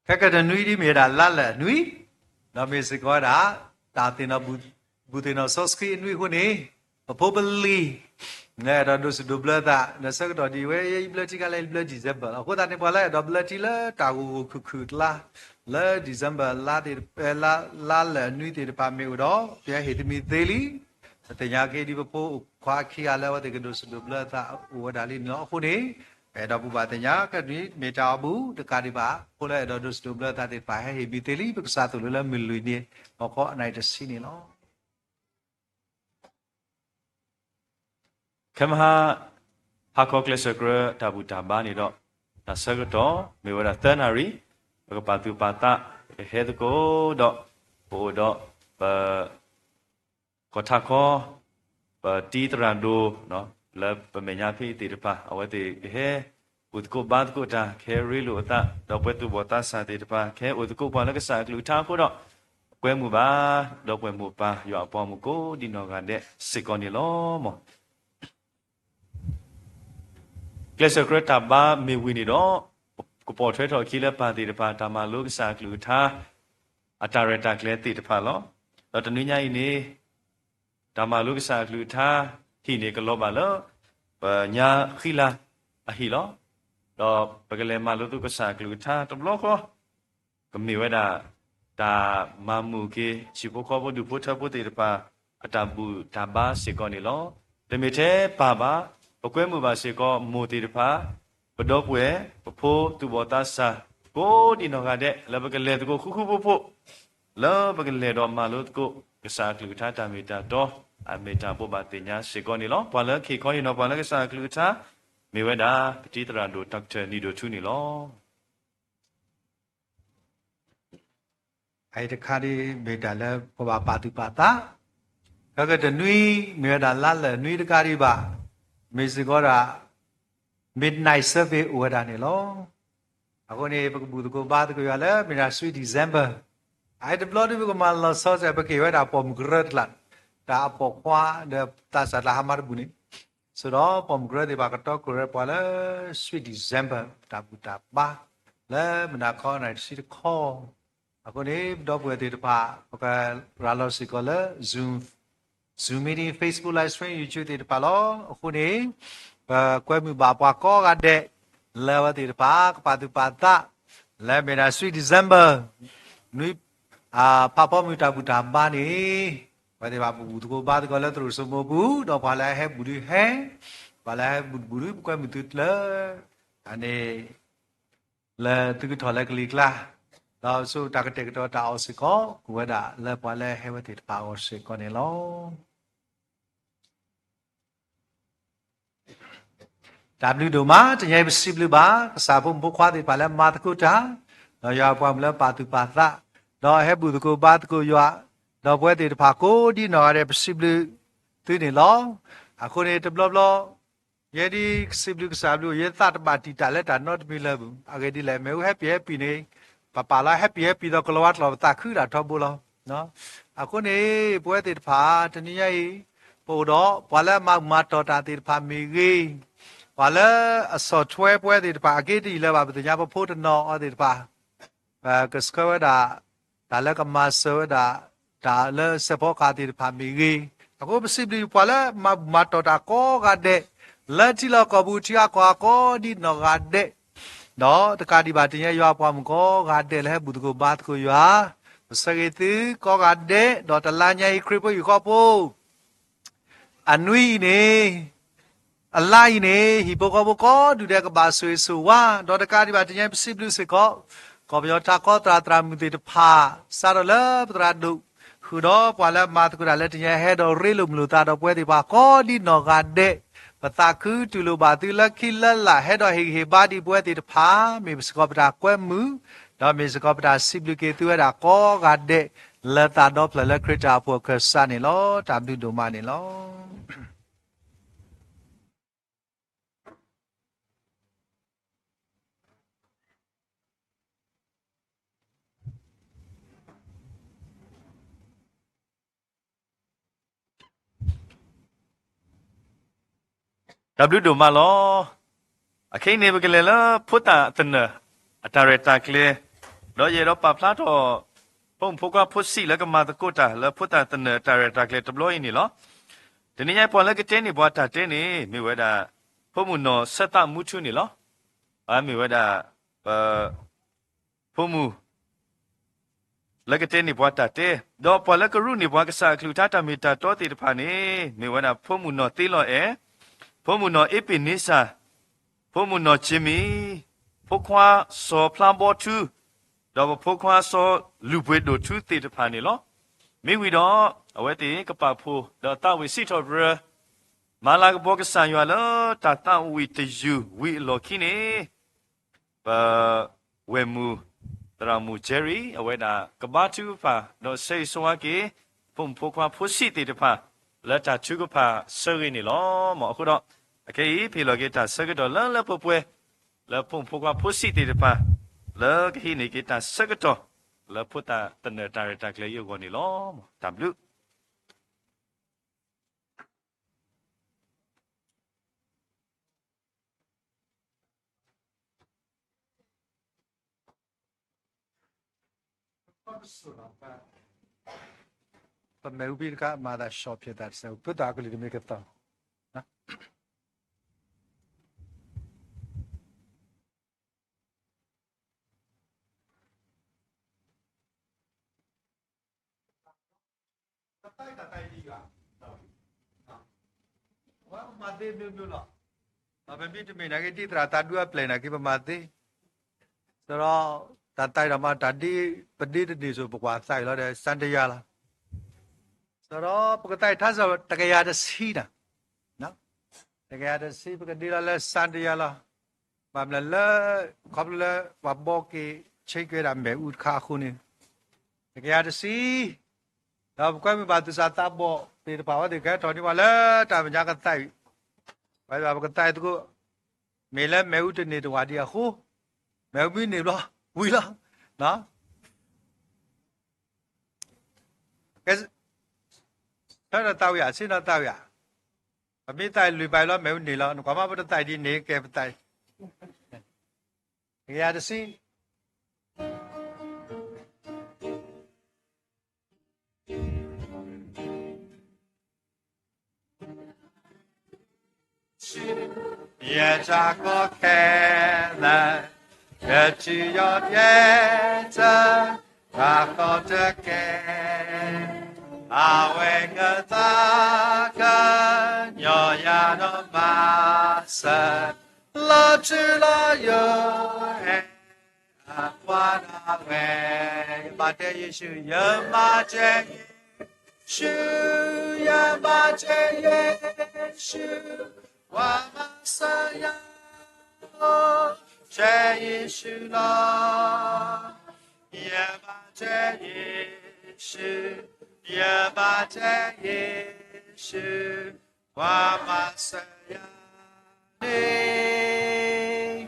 ခဲကတနွံဒ်မ့ၢ်ဝဲဒၣ်လါလၢာ်အနွံ, ဒီးမ့ၢ်စ့ၢ်ကီးဝဲဒၣ် တၢ်သ့ၣ်နီၣ်ဘူၣ်သ့ၣ်နီၣ်စီဆှံအနွံအဃိန့ၣ်, ပဖိပလံၤ လၢအဲၣ်ဒိးဒိၣ်စံးဒိၣ်ဘျၢသး ဒီးဆၢကတီၢ်ဒ်ဝဲ ယဘျၢထံခါလဲၣ် ယဘျၢ December လီၤ. အဃိသတးန့ၣ် ပှၤလၢအဲၣ်ဒိးဘျၢထံလၢတၢ်ဂီၤဂီၤခုၣ်ခုၣ်အကျါ လၢ December လါ လါလၢာ်အနွံသ့ၣ်တဖၣ်မ့ၢ်အိၣ်ဒီး ပဟဲဟ့ၣ်တမံၤသ့လံ. ပသ့ၣ်ညါက့ၤဒ်ပဖိခွါခံဂၤလၢအဝဲသ့ၣ်ကဒိၣ်စံးဒိၣ်ဘျၢသးအိၣ်ဝဲဒၣ်လံန့ၣ်လီၤ. အဃိန့ၣ် ပအဲၣ်ဒိးဘူၣ်ဘၣ်သ့ၣ်ညါ ခဲကနွံမ့ၢ်တၢ်အီၣ်ဘူၣ်တကးဒံးဘၣ်, ဖိလၢအဲၣ်ဒိးဒိၣ်စံးဒိၣ်ဘျၢသးသ့ၣ်တဖၣ် ဟဲဟ့ၣ်မံၤသ့လံ. ပကစးသိၣ်လိလၢမုၢ်လွံၢ်နံၤ ဟီၣ်ခိၣ်အနၣ်ရံၣ်တဆံန့ၣ်လီၤ. ခဲမုၢ်ဟါ ဟါခီကျဲးစၢးကြၢးတၢ်ဘူၣ်တၢ်ဘါန့ၣ်ဒီး တၢ်ဆၢကတီၢ်မ့ၢ်ဝဲဒၣ်သၢနၣ်ရံၣ်, ပကပာ်သူၣ်ပာ်သး ပကဟဲသကိးဒီး ပအိၣ်ဒီးပ ကီၢ်ထးခီ ပတံၤသရၣ်ဒိၣ် လၢပမဲာ်ညါဖဲအံၤသ့ၣ်တဖၣ် အဝဲသ့ၣ်ကဟဲ ဘူၣ်သကိးဘါသကိးတၢ် ကဟဲရ့လိာ်အသး ဒီးပှၤသူၣ်ဘီၣ်သးစၢ်သ့ၣ်တဖၣ် ကဟဲအိၣ်သကိးပှၤလၢကစၢ်အကလုၢ်ကထါအဃိဒီး ပကွဲမုာ်ဘၣ် ဒီးပှၤမိၢ်ပၢ် ယွၤအပှၤမုၣ်ကိးဒ်နီၢ်ဂၤဒဲးစ့ၢ်ကီးန့ၣ်လီၤ. ကျဲးစၢးကြၢးတၢ်ဘါမ့ၢ်ဝံၤန့ၣ်ဒီး ကပိာ်ထွဲထီၣ်အခံလၢပၢ်သ့ၣ်တဖၣ် တၢ်မၤလိကစၢ်အကလုၢ်ကထါ အတၢ်ရဲၣ်တၢ်ကျဲၤသ့ၣ်တဖၣ်လီၤ. ဒီးတနွံညါအံၤန့ၣ် တၢ်မၤလိကစၢ်အကလုၢ်ကထါ ဟံၣ်န့ၣ်ကလီၤဘၣ်လၢ ပညါဃံလၤအဟံၣ်လီၤ. ဒီးပကလဲၤမၤလိသကိးကစၢ်အကလုၢ်ကထါတဘျီဃီ ကမ့ၢ်ဝဲဒၣ် တၢ်မၤမုာ်က့ၤ ဟံၣ်ဖိဃီဖိဒူၣ်ဖိထၢဖိသ့ၣ်တဖၣ် အတၢ်ဘူၣ်တၢ်ဘါစ့ၢ်ကီးန့ၣ်လီၤ. တမ့ၢ်ထဲပၢ်ဘၣ်, ပကွဲမုာ်ဘၣ်စ့ၢ်ကီးမိၢ်သ့ၣ်တဖၣ်, ပဒီပုၢ်ဝဲၢ်, ပဖိသူၣ်ဘီၣ်သးစၢ် ကိးဒ်နီၢ်ဂၤဒဲး လၢပကလဲၤသကိးဃူဃူဖိးဖိး လၢပကလဲၤဒီးမၤလိသကိး ကစၢ်အကလုၢ်ကထါတၢ်မ့ၢ်တၢ်တီ အမ့ၢ်တၢ်ဘိးဘၣ်သ့ၣ်ညါစ့ၢ်ကီးန့ၣ်လီၤ. ပှၤလၢခံခီဟ့ၣ်နီၤပှၤလၢကစၢ်အကလုၢ်ကထါ မ့ၢ်ဝဲဒၣ် ပတံၤသရၣ်ဒိၣ် Doctor နံၤဒိၣ်ထူန့ၣ်လီၤ. အအံၤတခါဒ်မ့ၢ်တၢ်လၢပဘၣ်ပာ်သူၣ်ပာ်သး, ခဲကတနွံ မ့ၢ်ဝဲဒၣ်လါလၢာ်နွံတကးဒံးဘၣ်, မ့ၢ်စ့ၢ်ကီးဒၣ် midnight service အိၣ်ဝဲဒၣ်န့ၣ်လီၤ. အဃိန့ၣ် ပကဘူၣ်သကိးဘါသကိးယွၤလၢ မ့ၢ်ဒၣ် sweet December အအံၤတဘျီဒ်ပကမၤလီၤဆီစ့ၢ် ပက့ၤဝဲဒၣ်ပိာ်မုၣ်ကရၢတကျး တၢ်အပိာ်ခွါဒီးသးစၢ်တၢ်ဟါမၢ်တဘူၣ်န့ၣ် ဆိဒီးပိာ်မုၣ်ကရၢသ့ၣ်တဖၣ်ကတီၢ်ကရၢပှၤလၢ Sweet December တၢ်ဘူၣ်တၢ်ဘါ လၢမုၢ်နၤခီနၣ်ရံၣ်တဆံတခီ, အဃိန့ၣ် ပဒီပုၢ်ဝဲၢ်သ့ၣ်တဖၣ် ပကရၤလီၤစ့ၢ်ကီးလၢ Zoom, Zoom meeting, Facebook live stream, YouTube သ့ၣ်တဖၣ်လီၤ. အဃိန့ၣ် ပကွဲမုာ်ဘၣ်ပှၤကိးဂၤဒဲး လၢအဝဲသ့ၣ်တဖၣ် ကပာ်သူၣ်ပာ်သး လၢမ့ၢ်ဒၣ် Sweet December နွံ ဖးဖီမုၢ်တၢ်ဘူၣ်တၢ်ဘါန့ၣ် အဝဲသ့ၣ်တဖၣ် ပဘူၣ်သကိးဘါသကိးလၢသရိာ်စိမိၤပူၤ, ဒီးပှၤလၢအဟဲဘူၣ်ဒုဟဲ, ပှၤလၢအဟဲဘူၣ်တဘူၣ်ဒု ပကွဲမုာ်သုလၢ အန့ၣ် လၢသုကထီၣ်လၢကလံၤကျါ, ဒီးဆိတၢ်ကတဲာ်ကတီၤတၢ်အီၣ်စ့ၢ်ကီး ကဝဲဒၣ်လၢပှၤလၢအဟဲဝဲသ့ၣ်တဖၣ်အဂီၢ်စ့ၢ်ကီးန့ၣ်လီၤ. တၢ်ဘျုးဒိၣ်မး, တနံၤအံၤပစံးဘျုးဘၣ် ကစၢ်ဖိမုၣ်ဖိခွါသ့ၣ်တဖၣ်လၢမၤသကိးတၢ်, ဒီးယွၤပှၤမုၣ်လၢပာ်သူၣ်ပာ်သး, ဒီးဟဲဘူၣ်သကိးဘါသကိးယွၤ, ဒီးပဝဲသ့ၣ်တဖၣ်ကိးဒ်နီၢ်ဂၤဒဲး ပစံးဘျုးသုန့ၣ်လီၤ. အဃိန့ၣ် တဘျီဘျီ ယဲဒ်ကစံးဘျုးကစၢ်ဘျုး ယဲသးတဘၣ်တံာ်တာ်လၢတၢ်နီတမံၤလၢၤဘၣ်. အဂ့ၢ်ဒ်လဲၣ်, မ့ၣ်အူ happy happy န့ၣ် ပပာ်လီၤ happy happy ဒီးကလီၤဝါကျိာ် ပသးခုဒၣ်ထီဘိလီၤ. အဃိန့ၣ် ပဝဲသ့ၣ်တဖၣ် တနံၤညါအံၤ ပအိၣ်ဒီးပှၤလၢအမၤဘူၣ်မၤတီၢ်တၢ်သ့ၣ်တဖၣ်မ့ၢ်ဂ့ၤ, ပှၤလၢအဆီၣ်ထွဲပဝဲသ့ၣ်တဖၣ် အက့တယံာ်လၢၤဘၣ် ပသ့ၣ်ညါပဖိတနီၤအီၤသ့ၣ်တဖၣ် ပကဆှၢဝဲဒၣ် တၢ်လၢကမၤစၢၤဝဲဒၣ် တၢ်လၢစဲးဖီကဟၣ်သ့ၣ်တဖၣ်မ့ၢ်ဂ့ၤ, အဃိပစံးဘျုးပှၤလၢမၤဘူၣ်မၤတီၢ်တၢ်ကိးဂၤဒဲး လၢထံလီၢ်ကီၢ်ပူၤ ထံအါကီၢ်အါကိးဒ်နီၢ်ဂၤဒဲး, ဒီးတကးဒံးဘၣ်တနံၤညါ ယွၤပှၤမုၣ်ကိးဂၤဒဲးလၢဟဲဘူၣ်သကိးဘါသကိးယွၤ, ပဆၢဂ့ၤသုကိးဂၤဒဲး, ဒီးတလါညါအံၤ ခရံာ်ဖိဟံၣ်ဃီဖိ အနွံအံၤန့ၣ် အလါအံၤန့ၣ် ဟံၣ်ဖိဃီဖိကိးဒူၣ်ဒဲးကဘၣ်ဆိၣ်ဂ့ၤဆိၣ်ဝါ, ဒီးတကးဒံးဘၣ်တနံၤညါ ပစံးဘျုးစ့ၢ်ကီး ကီၢ်ပယီၤထးခီသရၣ်သရၣ်မုၣ်သ့ၣ်တဖၣ် စးထီၣ်လၢပသရၣ်ဒိၣ် ဃုာ်ဒီးပှၤလၢအမၤသကိးတၢ်လၢတနံၤညါ ဟဲဒီးရ့လိာ်မုာ်လိာ်သးဒီးပဝဲသ့ၣ်တဖၣ်ကိးဒ်နီၢ်ဂၤဒဲး, ပသးခုတူၢ်လိာ်ဘၣ်သုလၢခံလၢလာ် ဟဲဒီးဟ့ၣ်ဂံၢ်ဟ့ၣ်ဘါဒံးပဝဲသ့ၣ်တဖၣ် မ့ၢ်စ့ၢ်ကီးပတၢ်ကွဲမုာ်, ဒီးမ့ၢ်စ့ၢ်ကီးပတၢ်စံးဘျုးက့ၤသုဝဲဒၣ်ကိးဂၤဒဲး လၢသးဒီဖျၢၣ်လၢခရံာ်တၢ်အိၣ်ဖှိၣ်အခၢၣ်စးန့ၣ်လီၤ. တၢ်ဘျုးဒိၣ်မးန့ၣ်လီၤ. တၢ်ဘျုးဒိၣ်မးလီၤ. အခဲအံၤန့ၣ် ပကလဲၤလၢဖိသၣ်သနၢၣ် အတၢ်ရဲၣ်တၢ်ကျဲၤ, ဒီးယအဲၣ်ဒိးပာ်ဖျါထီၣ် ဖိမုၣ်ဖိခွါဖိဆံးလၢကမၤသကိးတၢ်လၢဖိသၣ်သနၢၣ်တၢ်ရဲၣ်တၢ်ကျဲၤတဘျီအံၤန့ၣ်လီၤ. တနံၤညါပှၤလၢကတဲန့ၢ်ပှၤတၢ်တဲန့ၣ် မ့ၢ်ဝဲဒၣ် ဖိမုၣ်နီၢ်ဆၢသးမူထူန့ၣ်လီၤ. မ့ၢ်ဝဲဒၣ် ပ ဖိမုၣ် လၢကတဲန့ၢ်ပှၤတၢ်တဲ, ဒီးပှၤလၢကရူၢ်န့ၢ်ပှၤကစၢ်အကလုၢ်ကထါတၢ်မ့ၢ်တၢ်တီသ့ၣ်တဖၣ်န့ၣ် မ့ၢ်ဝဲဒၣ်ဖိမုၣ်နီၢ်သ့လီၤအဲၣ်, ဖိမုၣ်နီၢ်အ့ပ့ၤန့စၢ်, ဖိမုၣ်နီၢ်ကၠ့မံၤ, ဖိခွါစီၤဖျါဘီထူ, ဒီးပဖိခွါစီၤလူၢ်ပှ့ၤဒိၣ်ထူသ့ၣ်တဖၣ်န့ၣ်လီၤ. မ့ၢ်ဝံၤဒီး အဝဲသ့ၣ်ကပာ်ဖှိၣ် ဒီးသးဝံၣ်စံးထီၣ်ပတြၢၤ မၤလၤကပီၤကစၢ်ယွၤလၢတၢ်သးဝံၣ်တယုၢ်ဝံၤအလီၢ်ခံန့ၣ် ပ ဝဲၢ်မုၢ် သရၣ်မုၣ် Jerry အဝဲဒၣ်ကဘါထုကဖၣ် ဒီးဆၢဂ့ၤဆၢဝါက့ၤ ဖိမုၣ်ဖိခွါဖိဆံးသ့ၣ်တဖၣ် လၢတၢ်ထုကဖၣ်ဆၢဂ့ၤန့ၣ်လီၤ. မ်အဃိဒီး အခဲအံၤ ဖ့ၣ်လီၤက့ၤတၢ်ဆၢကတီၢ်လၢလၢပှဲၤပှဲၤ လၢဖိမုၣ်ဖိခွါဖိဆံးသ့ၣ်တဖၣ် လၢကဟံးန့ၢ်က့ၤတၢ်ဆၢကတီၢ် လၢဖိသၣ်သနၢၣ်တၢ်ရဲၣ်တၢ်ကျဲၤအံၤအဂီၢ်န့ၣ်လီၤ. တၢ်ဘျုး ပမ့ၢ်အူဘံၣ်တခါ မၤသး short ဖျဲးသးတစဲး ပသးကလုၢ်တမ့ၢ်ကသီၣ် တၢ်တၢ်တၢ်အံၤဒ်ယွၤ ပမၤသ့မ့ၢ်မ့ၢ်လီၤ. ပမ့ၢ်တမ့ၢ်နာ်က့ ဒ်သရၣ်သးဒူအပျဲၢ်နာ်က့ ပမၤသ့ စရီ တၢ်သးအံၤဒီးမ့ၢ်တၢ်ဒ် ပဒ့တန့ၢ်စိၤ ပကွၢ်သးအံၤလီၤဒီး စၣ်တယၤလီၤ. စရီ ပကသးအံၤထါစၢ်တကယၤတဆံနၤ တကယၤတဆံ ပကဒ့လီၤလၢစၣ်တယၤလီၤ. ဘၣ်မနုၤလၢ ခီဖျိလၢပှၤဘီက့ၤ ဆ့က့ၤဝဲဒၣ်မ့ၣ်အူတခါအဃိန့ၣ် တကယၤတဆံ ဒီးပကွဲမုာ်ဘၣ်သူၣ်စၢ်သးဘီၣ်သ့ၣ်တဖၣ် အဝဲသ့ၣ်ကဟဲထီၣ်န့ၢ်ပှၤလၢတၢ်မဲာ်ညါကသးအံၤ ပှၤဘၣ်ပကသးအံၤသကိး မ့ၢ်လၢမ့ၣ်အူတန့ၢ်တဝာ်ဒံးအဃိ မ့ၣ်အူမ့ၢ်န့ၢ်ဘျီ ဝံၤလီၤ. ကဲ ဆၢထၢၣ်သးဝံၣ်ဧါ ဆ့ၣ်နီၤသးဝံၣ်ဧါ ပမ့ၢ်သးအံၤလုၢ်ပာ်အံၤလီၤ မ့ၣ်အူန့ၢ်လီၤ နကွၢ်မးပတသးအံၤဒ်န့ၣ် ကဲပသးအံၤ ကယၤတဆံ ယတၢ်ကီခဲလၢာ် ယတုၤယီၤဒဲးတၢ် တၢ်ကီတကဲ အဝဲကသးကညီၤယၤဒီးမၤစၢၤ လီၤထူလီၤယိာ် ဟဲ အကွၢ်ဒၣ်ဝဲ ယမၤတဲယ့ၣ်ၡူး ယမၤတဲယ့ၣ်ၡူး ယမၤတဲယ့ၣ်ၡူး ပှၤမၤစၢၤယၤ တဲယ့ၣ်ၡူးလီၤ ယမၤတဲယ့ၣ်ၡူး ယမၤတဲယ့ၣ်ၡူး ပှၤမၤစၢၤယၤန့ၣ်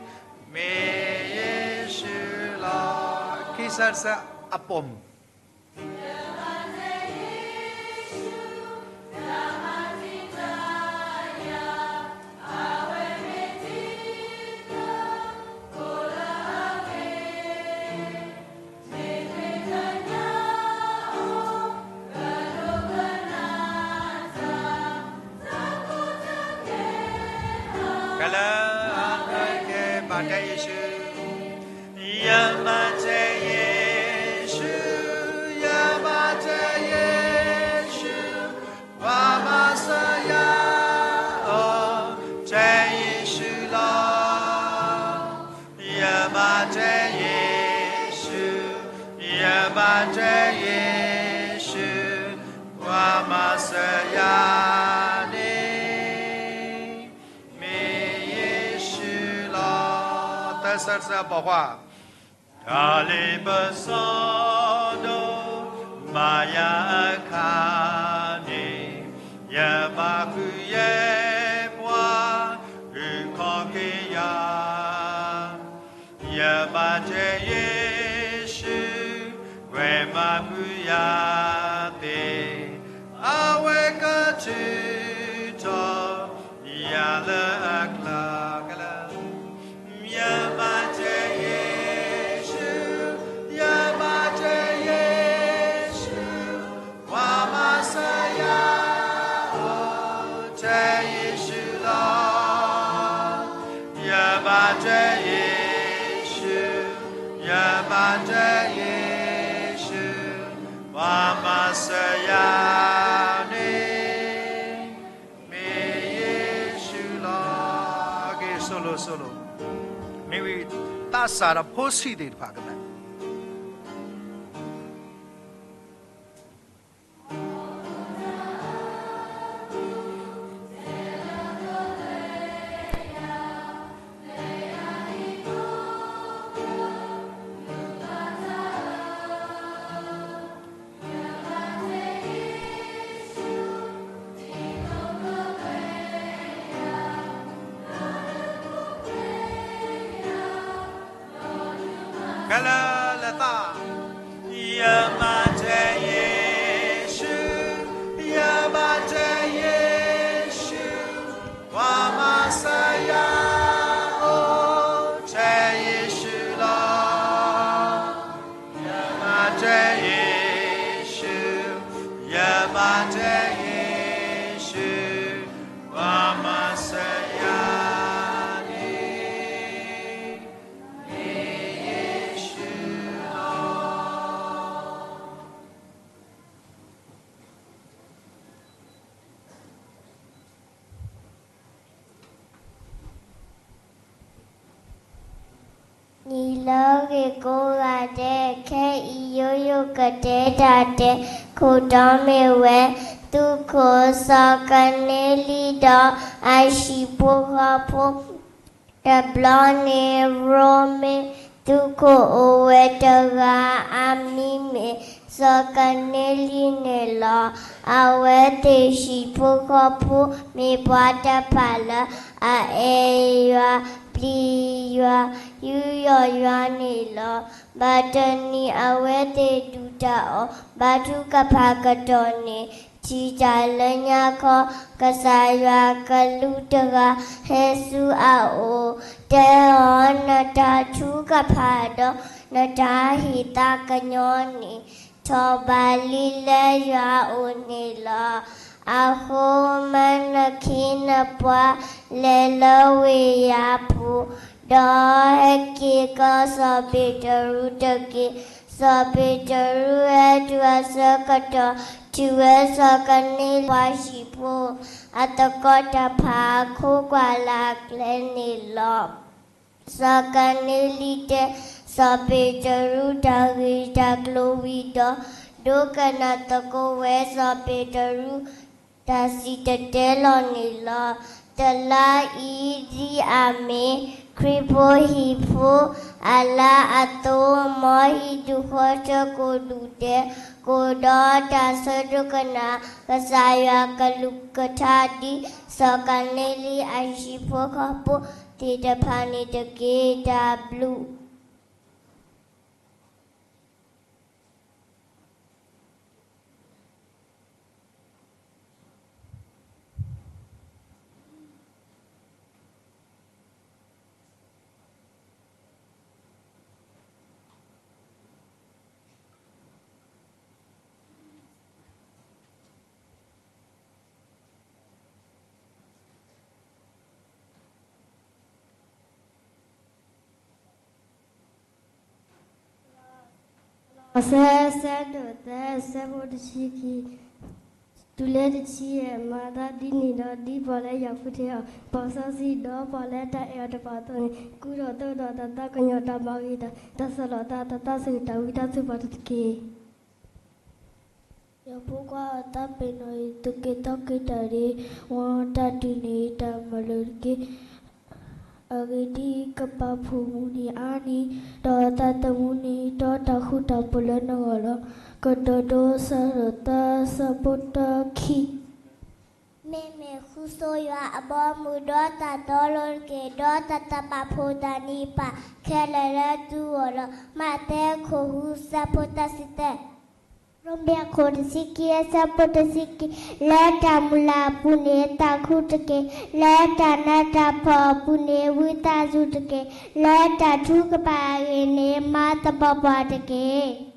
မ့ၢ်ယ့ၣ်ၡူးလီၤ ခံဆၢတဆၢအပိာ်မုၣ် ကလၢ ကဲ မၤတဲယ့ၣ်ၡူး ယမၤတဲယ့ၣ်ၡူး ယမၤတဲယ့ၣ်ၡူး ပှၤမၤစၢၤယၤ အိၣ် တဲယ့ၣ်ၡူးလီၤ ယမၤတဲယ့ၣ်ၡူး ယမၤတဲယ့ၣ်ၡူး ပှၤမၤစၢၤယၤန့ၣ် မ့ၢ်ယ့ၣ်ၡူးလီၤ သၢဆၢတဆၢပိာ်ခွါ တၢ်လ့ပစီဒိၣ် မၤယၤအခါန့ၣ် ယဘၣ်ဃုယဲၢ်ပှၤ အုၣ်ခီၣ်က့ၤယၤ ယဘၣ်တဲယ့ၣ်ၡူး ဝဲမၤဘုယၤသ့ၣ် အဝဲကထုးထီၣ် ယၤလၢအကျါ ကလၢ ယမၤတဲယ့ၣ်ၡူး ယမၤတဲယ့ၣ်ၡူး ပှၤမၤစၢၤယၤ အိၣ် တဲယ့ၣ်ၡူးလီၤ ယဘၣ်တဲယ့ၣ်ၡူး ယဘၣ်တဲယ့ၣ်ၡူး ပှၤမၤစၢၤယၤန့ၣ် မ့ၢ်ယ့ၣ်ၡူးလီၤ က့ၤ သိၣ်လိ သိၣ်လိ မ့ၢ်ဝံၤ သးစၢ်ဒီးဖိဆံးသ့ၣ်တဖၣ်ကသး ကလၢလၢသး ယမၤတဲယ့ၣ်ၡူး ယမၤတဲယ့ၣ်ၡူး ပှၤမၤစၢၤယၤ အိၣ် တဲယ့ၣ်ၡူးလီၤ ယမၤတဲယ့ၣ်ၡူး ယမၤတဲယ့ၣ်ၡူး ပှၤမၤစၢၤယၤန့ၣ် မ့ၢ်ယ့ၣ်ၡူးလီၤ နံၤလၢအဂ့ၤကိးဂၤဒဲး, ခဲအံၤယိယိကတဲတၢ်တဲ, ခိၣ်တီမ့ၢ်ဝဲ, သုးခိၣ်စီၤကနဲလံဒီးအဟံၣ်ဖိဃီဖိ, တဘျီန့ၣ်ရိမ့ၤသုးခိၣ်အိၣ်ဝဲတဂၤ, အမံၤမ့ၢ်စီၤကနဲလံန့ၣ်လီၤ. အဝဲသ့ၣ်ဟံၣ်ဖိဃီဖိမ့ၢ်ပှၤတဖၣ်လၢအအဲၣ်ယွၤ, ပျံၤယွၤ, ယူးယီၣ်ယွၤန့ၣ်လီၤ. ဘၣ်တနံၤအဝဲသ့ၣ်ဒုၣ်တၢ်အီၣ်, ဘါထုကဖၣ်ကတီၢ်န့ၣ်, ထံၣ်တၢ်လၢညါခီ, ကစၢ်ယွၤကလူးတဂၤ ဟဲဆူအအိၣ်, တဲအီၤ, နတၢ်ထုကဖၣ်ဒီး နတၢ်ဟ့ၣ်သးကညီၤန့ၣ် ထီၣ်ဘးလံလၢယွၤအအိၣ်န့ၣ်လီၤ. အဃိမၢနခ့နပှၤ လဲၤလၢဝ့ၢ်ယၤပူၤ, ဒီးဟဲက့ၤကီစီၤပ့းတရူးတက့ၢ်. စီၤပ့းတရူးဟဲတုၤအဆၢကတီၢ်, ထံၣ်ဝဲစီၤကနၤလံပှၤဟံၣ်ဖိ အသကိးတဖၣ် ခိးကွၢ်လၢ်ကျဲန့ၣ်လီၤ. စီၤကနၤလံတဲ စီၤပ့းတရူးတၢ်ဂ့ၢ်တၢ်ကျိၤဝံၤဒီး, ဒိကနၣ်သကိးဝဲစီၤပ့းတရူး တၢ်စံၣ်တဲၤတဲလီၤန့ၣ်လီၤ. တလါအံၤဒ်အမ့ၢ် ခရံာ်ဖိဟံၣ်ဖိ အလါအသိ, မ်ဟံးဒုးဃီထၢ ကိၣ်ဒူၣ်ဒဲး, ကိၣ်ဒီးတၢ်ဆၢဒိကနၣ် ကစၢ်ယွၤကလုၢ်ကထါ ဒ်စီၤကနၤလံအဟံၣ်ဖိဃီဖိသ့ၣ်တဖၣ်န့ၣ်တက့ၢ်. တၢ်ဘျုး အဆၢ ဆၢဒိၣ်သၢ ဆၢဖိတဆံခံ တုၤလၢတဆံယဲၢ်, မၤသးဒ်န့ၣ်ဒီး ဒ်ပှၤလၢယွၤဃုထၢအီၤ, ပာ်စီဆှံဒီးပှၤလၢတၢ်အဲၣ်အီၤတဖၣ်အသိးန့ၣ်, ကူထီၣ်သိဒီးတၢ်သးကညီၤ, တၢ်မၤဂ့ၤတၢ်, တၢ်ဆီၣ်လီၤသး, တၢ်သးစူၤ, တၢ်ဝံသးစူၤပှၤတက့ၢ်. ယဖိခွါအသးပ့ၤနီၣ်အံၤ သူၣ်က့ၤသးက့ၤတၢ်ရ့, မ်တၢ်ဒုးန့ၢ်တၢ်မၤလိာ်တက့ၢ်. အဂ့ၢ်ဒ်အံၤ, ကပာ်ဖှိၣ်မုၢ်နံၤအါနံၤ, ဒီးသးသမူန့ၣ် ဒီးတၢ်ဃူတၢ်ဖိးလၢနဂီၢ်လီၤ. ကတိၤဒိ ဆၢဒိၣ်သၢ ဆၢဖိတၢ ခံ မ့မ့ၢ်ဃုဆိယွၤအဘီအမုၢ်ဒီးတၢ်တီလိၤတက့ၢ်, ဒီးတၢ်သးပာ်ဖှိၣ်တၢ်န့ၣ်ပာ်ခဲလၢာ်လၢသုဂီၢ်လီၤ. မးသဲ ခိၣ်ဃု ဆၢဖိသၢဆံသၢ, ရိမ့ၤ အခိၣ်တဆံခံ အဆၢဖိတဆံခံ, လၢတၢ်မုၢ်လၢ်အပူၤန့ၣ်သးခုတက့ၢ်, လၢတၢ်နးတၢ်ဖှီၣ်အပူၤန့ၣ်ဝံသးစူၤတက့ၢ်, လၢတၢ်ထုကဖၣ်အဂ့ၢ်န့ၣ် မၤသပှၢ်ပှၢ်တက့ၢ်.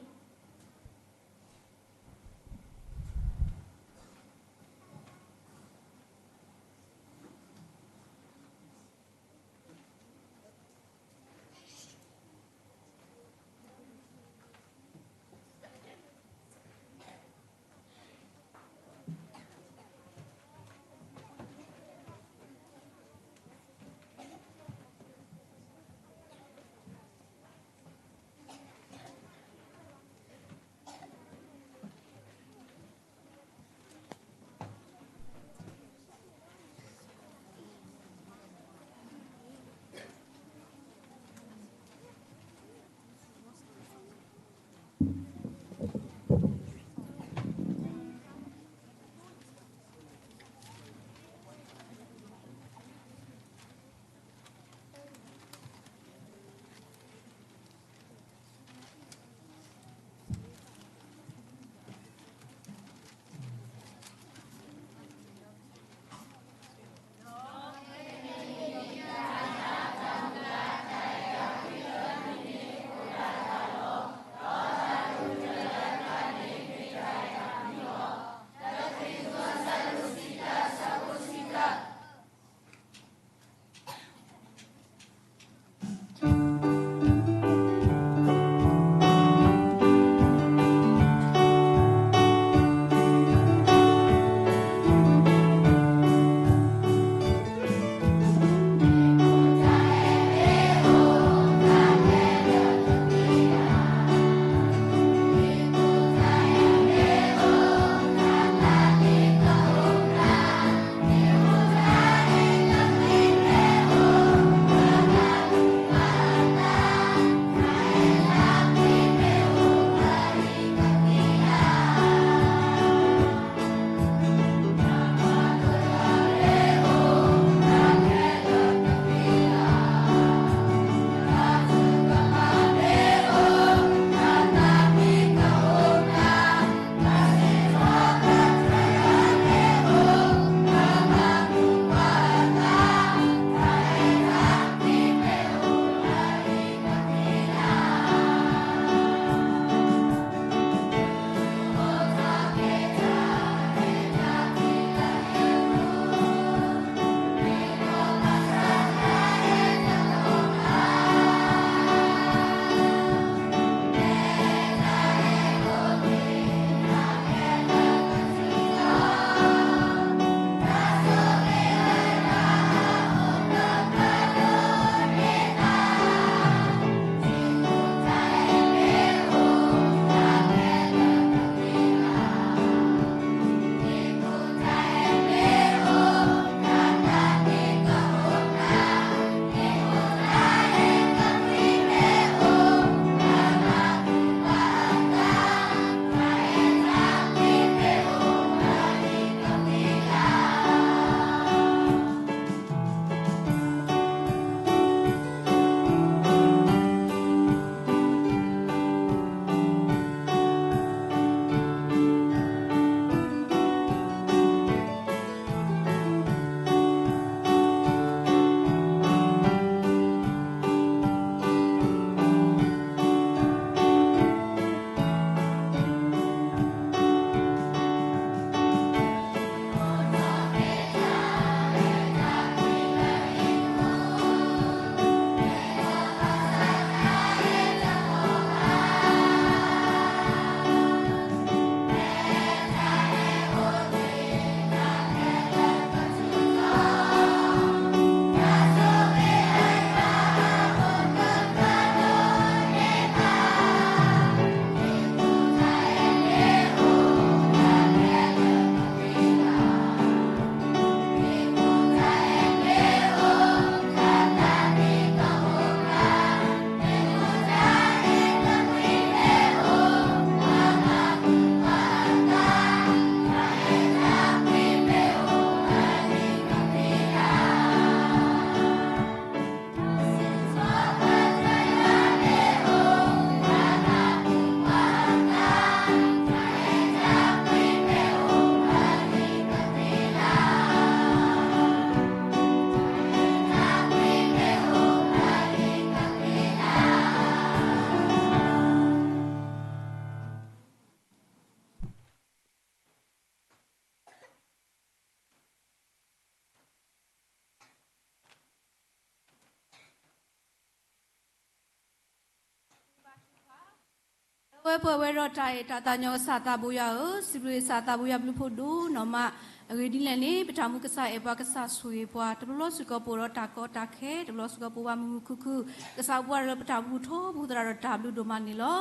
ပဝဲပှဲၤဝဲဒီးတၢ်အဲၣ်တၢ်သးညီကစၢ်သးဘိယွၤဧၢ, စံးဘျုးကစၢ်သးဘိယွၤဘျုးဖှိၣ်ဒိၣ်နီၢ်မး, အဂ့ၢ်ဒ်လဲၣ်န့ၣ် ပတၢ်မူကစၢ်အဲၣ်ပှၤ ကစၢ်ဆိၣ်ဂ့ၤပှၤ တဘျီဘျီစ့ၢ်ကီးပအိၣ်ဒီးတၢ်ကီတၢ်ခဲ, တဘျီစ့ၢ်ကီးပအိၣ်ဘၣ်မုာ်မုာ်ခုၣ်ခုၣ်, ကစၢ်အိၣ်ပှၤလၢပတၢ်မူထီဘိသရၣ်ဒီးတၢ်ဘျုးဒိၣ်မးန့ၣ်လီၤ.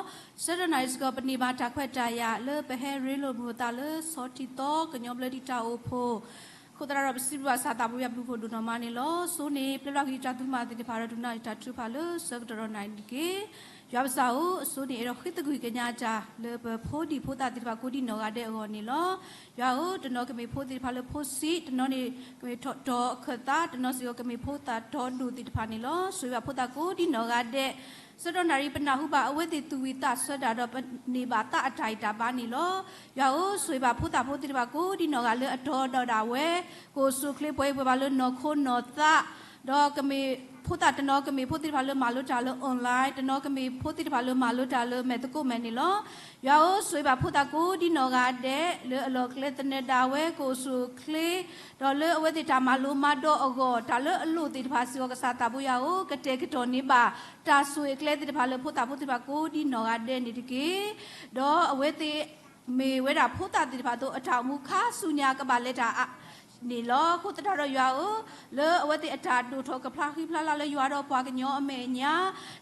ဆၢကတီၢ်နၣ်ရံၣ်စ့ၢ်ကီး ပန့ၢ်ဘၣ်တၢ်ခွဲးတၢ်ယာ်လၢပဟဲရ့လိာ်မုာ်အသးလၢဆီထံသီ ကညီဘျၢထံတၢ်အိၣ်ဖှိၣ် အဃိသတးဒီး ပစံးဘျုးဘၣ်ကစၢ်သးဘိယွၤဘျုးဖှိၣ်ဒိၣ်နီၢ်မးန့ၣ်လီၤ. ဆိၣ်ဂ့ၤန့ၣ် ပျဲလီၤက့ၤတၢ်သူမၤသ့ၣ်တဖၣ်ဒီး ဒုးနၢ်အံၤတၢ်ထုကဖၣ်လၢဆၢကတီၢ်ဒီးနၣ်ရံၣ်တက့ၢ်. ယွၤပကစၢ်ဧၢ, အဆိန့ၣ်အဲၣ်ဒိးဃ့သကွံၢ်ကညးတၢ်လၢပဖိဒံဖိသၣ်သ့ၣ်တဖၣ်ကိးဒံနီၢ်ဂၤဒဲးအဂီၢ်န့ၣ်လီၤ. ယွၤဧၢ, တနီၤကမ့ၢ်ဖိသ့ၣ်တဖၣ်လၢဖိဆံး, တနီၤန့ၣ်ကမ့ၢ်တီၢ်အခၢၣ်သး, တနီၤစ့ၢ်ကီးကမ့ၢ်ဖိသၣ်တီဒိၣ်သ့ၣ်တဖၣ်န့ၣ်လီၤ. ဆိၣ်ဂ့ၤဘၣ်ဖိသၣ်ကိးဒံနီၢ်ဂၤဒဲး ဆၢကတီၢ်နၣ်ရံၣ် ပနၢ်ဟူဘၣ်အဝဲသ့ၣ်သူၣ်ဝံၣ်သးဆၢတၢ်ဒီး ပန့ၢ်ဘၣ်သးအတၢ်ဂံၢ်တၢ်ဘါန့ၣ်လီၤ. ယွၤဧၢ, ဆိၣ်ဂ့ၤဘၣ်ဖိသၣ်ဖိသ့ၣ်တဖၣ်ကိးဒံနီၢ်ဂၤလၢအတီဒီးဒၣ်ဝဲ, ကအိၣ်ဆူၣ်အိၣ်ချ့ပှဲၤပှဲၤဘၣ်လၢနီၢ်ခိနီၢ်သး, ဒီးကမ့ၢ်ဖိသၣ်တနီၤကမ့ၢ်ဖိသ့ၣ်တဖၣ်လၢမၤလိတၢ်လၢ online, တနီၤကမ့ၢ်ဖိသ့ၣ်တဖၣ်လၢမၤလိတၢ်လၢမဲာ်သကိးမဲာ်န့ၣ်လီၤ. ယွၤဧၢ, ဆိၣ်ဂ့ၤဘၣ်ဖိသၣ်ကိးဒံနီၢ်ဂၤဒဲး လၢအလီၢ်ကျဲသနၢၤဒၣ်ဝဲ ကအိၣ်ဆူၣ်အိၣ်ချ့ ဒီးလၢအဝဲသ့ၣ်တၢ်မၤလိမၤဒိးအဂီၢ် တၢ်လၢအလိၣ်သ့ၣ်တဖၣ်စ့ၢ်ကီး ကစၢ်သးဘိယွၤဧၢ, ကတဲာ်ကတီၤန့ၢ်ဘၣ် တၢ်ဆိၣ်ဂ့ၤကျဲသ့ၣ်တဖၣ်လၢဖိသၣ်ဖိသ့ၣ်တဖၣ်ကိးဒံနီၢ်ဂၤဒဲးန့ၣ်တက့ၢ်. ဒီးအဝဲသ့ၣ်မ့ၢ်ဝဲဒၣ်ဖိသၣ်သ့ၣ်တဖၣ်အသိး အတၢ်အိၣ်မူခါဆူညါကဘၣ်လဲၤတၢ်အါ န့ၣ်လီၤ. အဃိသတးဒီးယွၤဧၢ, လၢအဝဲသ့ၣ်အတၢ်ဒိၣ်ထီၣ်ကဖျါဃံဖျါလၤလၢယွၤဒီးပှၤကညီအမဲာ်ညါ,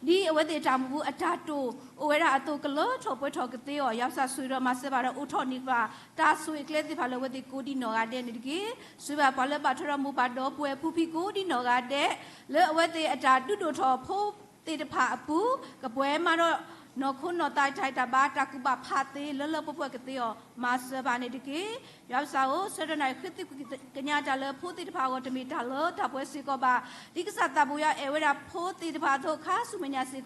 ဒ်အဝဲသ့ၣ်အတၢ်မူအတၢ်တိာ်အိၣ်ဝဲဒၣ်အသိး ကလၢထီၣ်ပှဲၤထီၣ်ကသ့အီၤ, ယွၤပကစၢ်ဆိၣ်ဂ့ၤဒီးမၤစၢၤဘၣ်ဒီးအိၣ်ထီၣ်န့ၢ်ဘၣ် တၢ်ဆိၣ်ဂ့ၤကျဲသ့ၣ်တဖၣ်လၢအဝဲသ့ၣ်ကိးဒံနီၢ်ဂၤဒဲးန့ၣ်တက့ၢ်. ဆိၣ်ဂ့ၤဘၣ်ပှၤလၢဘၣ်ထွဲဒီးမိၢ်ပၢ်ဒီပုၢ်ဝဲၢ်ပူၤဖံးကိးဒံနီၢ်ဂၤဒဲး, လၢအဝဲသ့ၣ်အတၢ်ဒုးဒိၣ်ထီၣ်ဖိသ့ၣ်တဖၣ်အပူၤ ကပှဲၤမးဒီးနီၢ်ခိနီၢ်သးတၢ်ဂံၢ်တၢ်ဘါ တၢ်ကူၣ်ဘၣ်ဖးသ့လၢလၢပှဲၤပှဲၤကသ့အီၤ မၤစၢၤဘၣ်န့ၣ်တက့ၢ်. ယွၤပကစၢ်ဧၢ, ဆၢကတီၢ်နၣ်ရံၣ် ဃ့သကွံၢ်ကညးတၢ်လၢဖိသ့ၣ်တဖၣ်အဂီၢ် တမ့ၢ်တၢ်လၢတၢ်ပှဲၤစ့ၢ်ကီးဘၣ်. ဒ်ကစၢ်သးဘိယွၤအဲၣ်ဝဲဒၣ်ဖိသ့ၣ်တဖၣ်အသိး ခါဆူမဲာ်ညါစ့ၢ်ကီး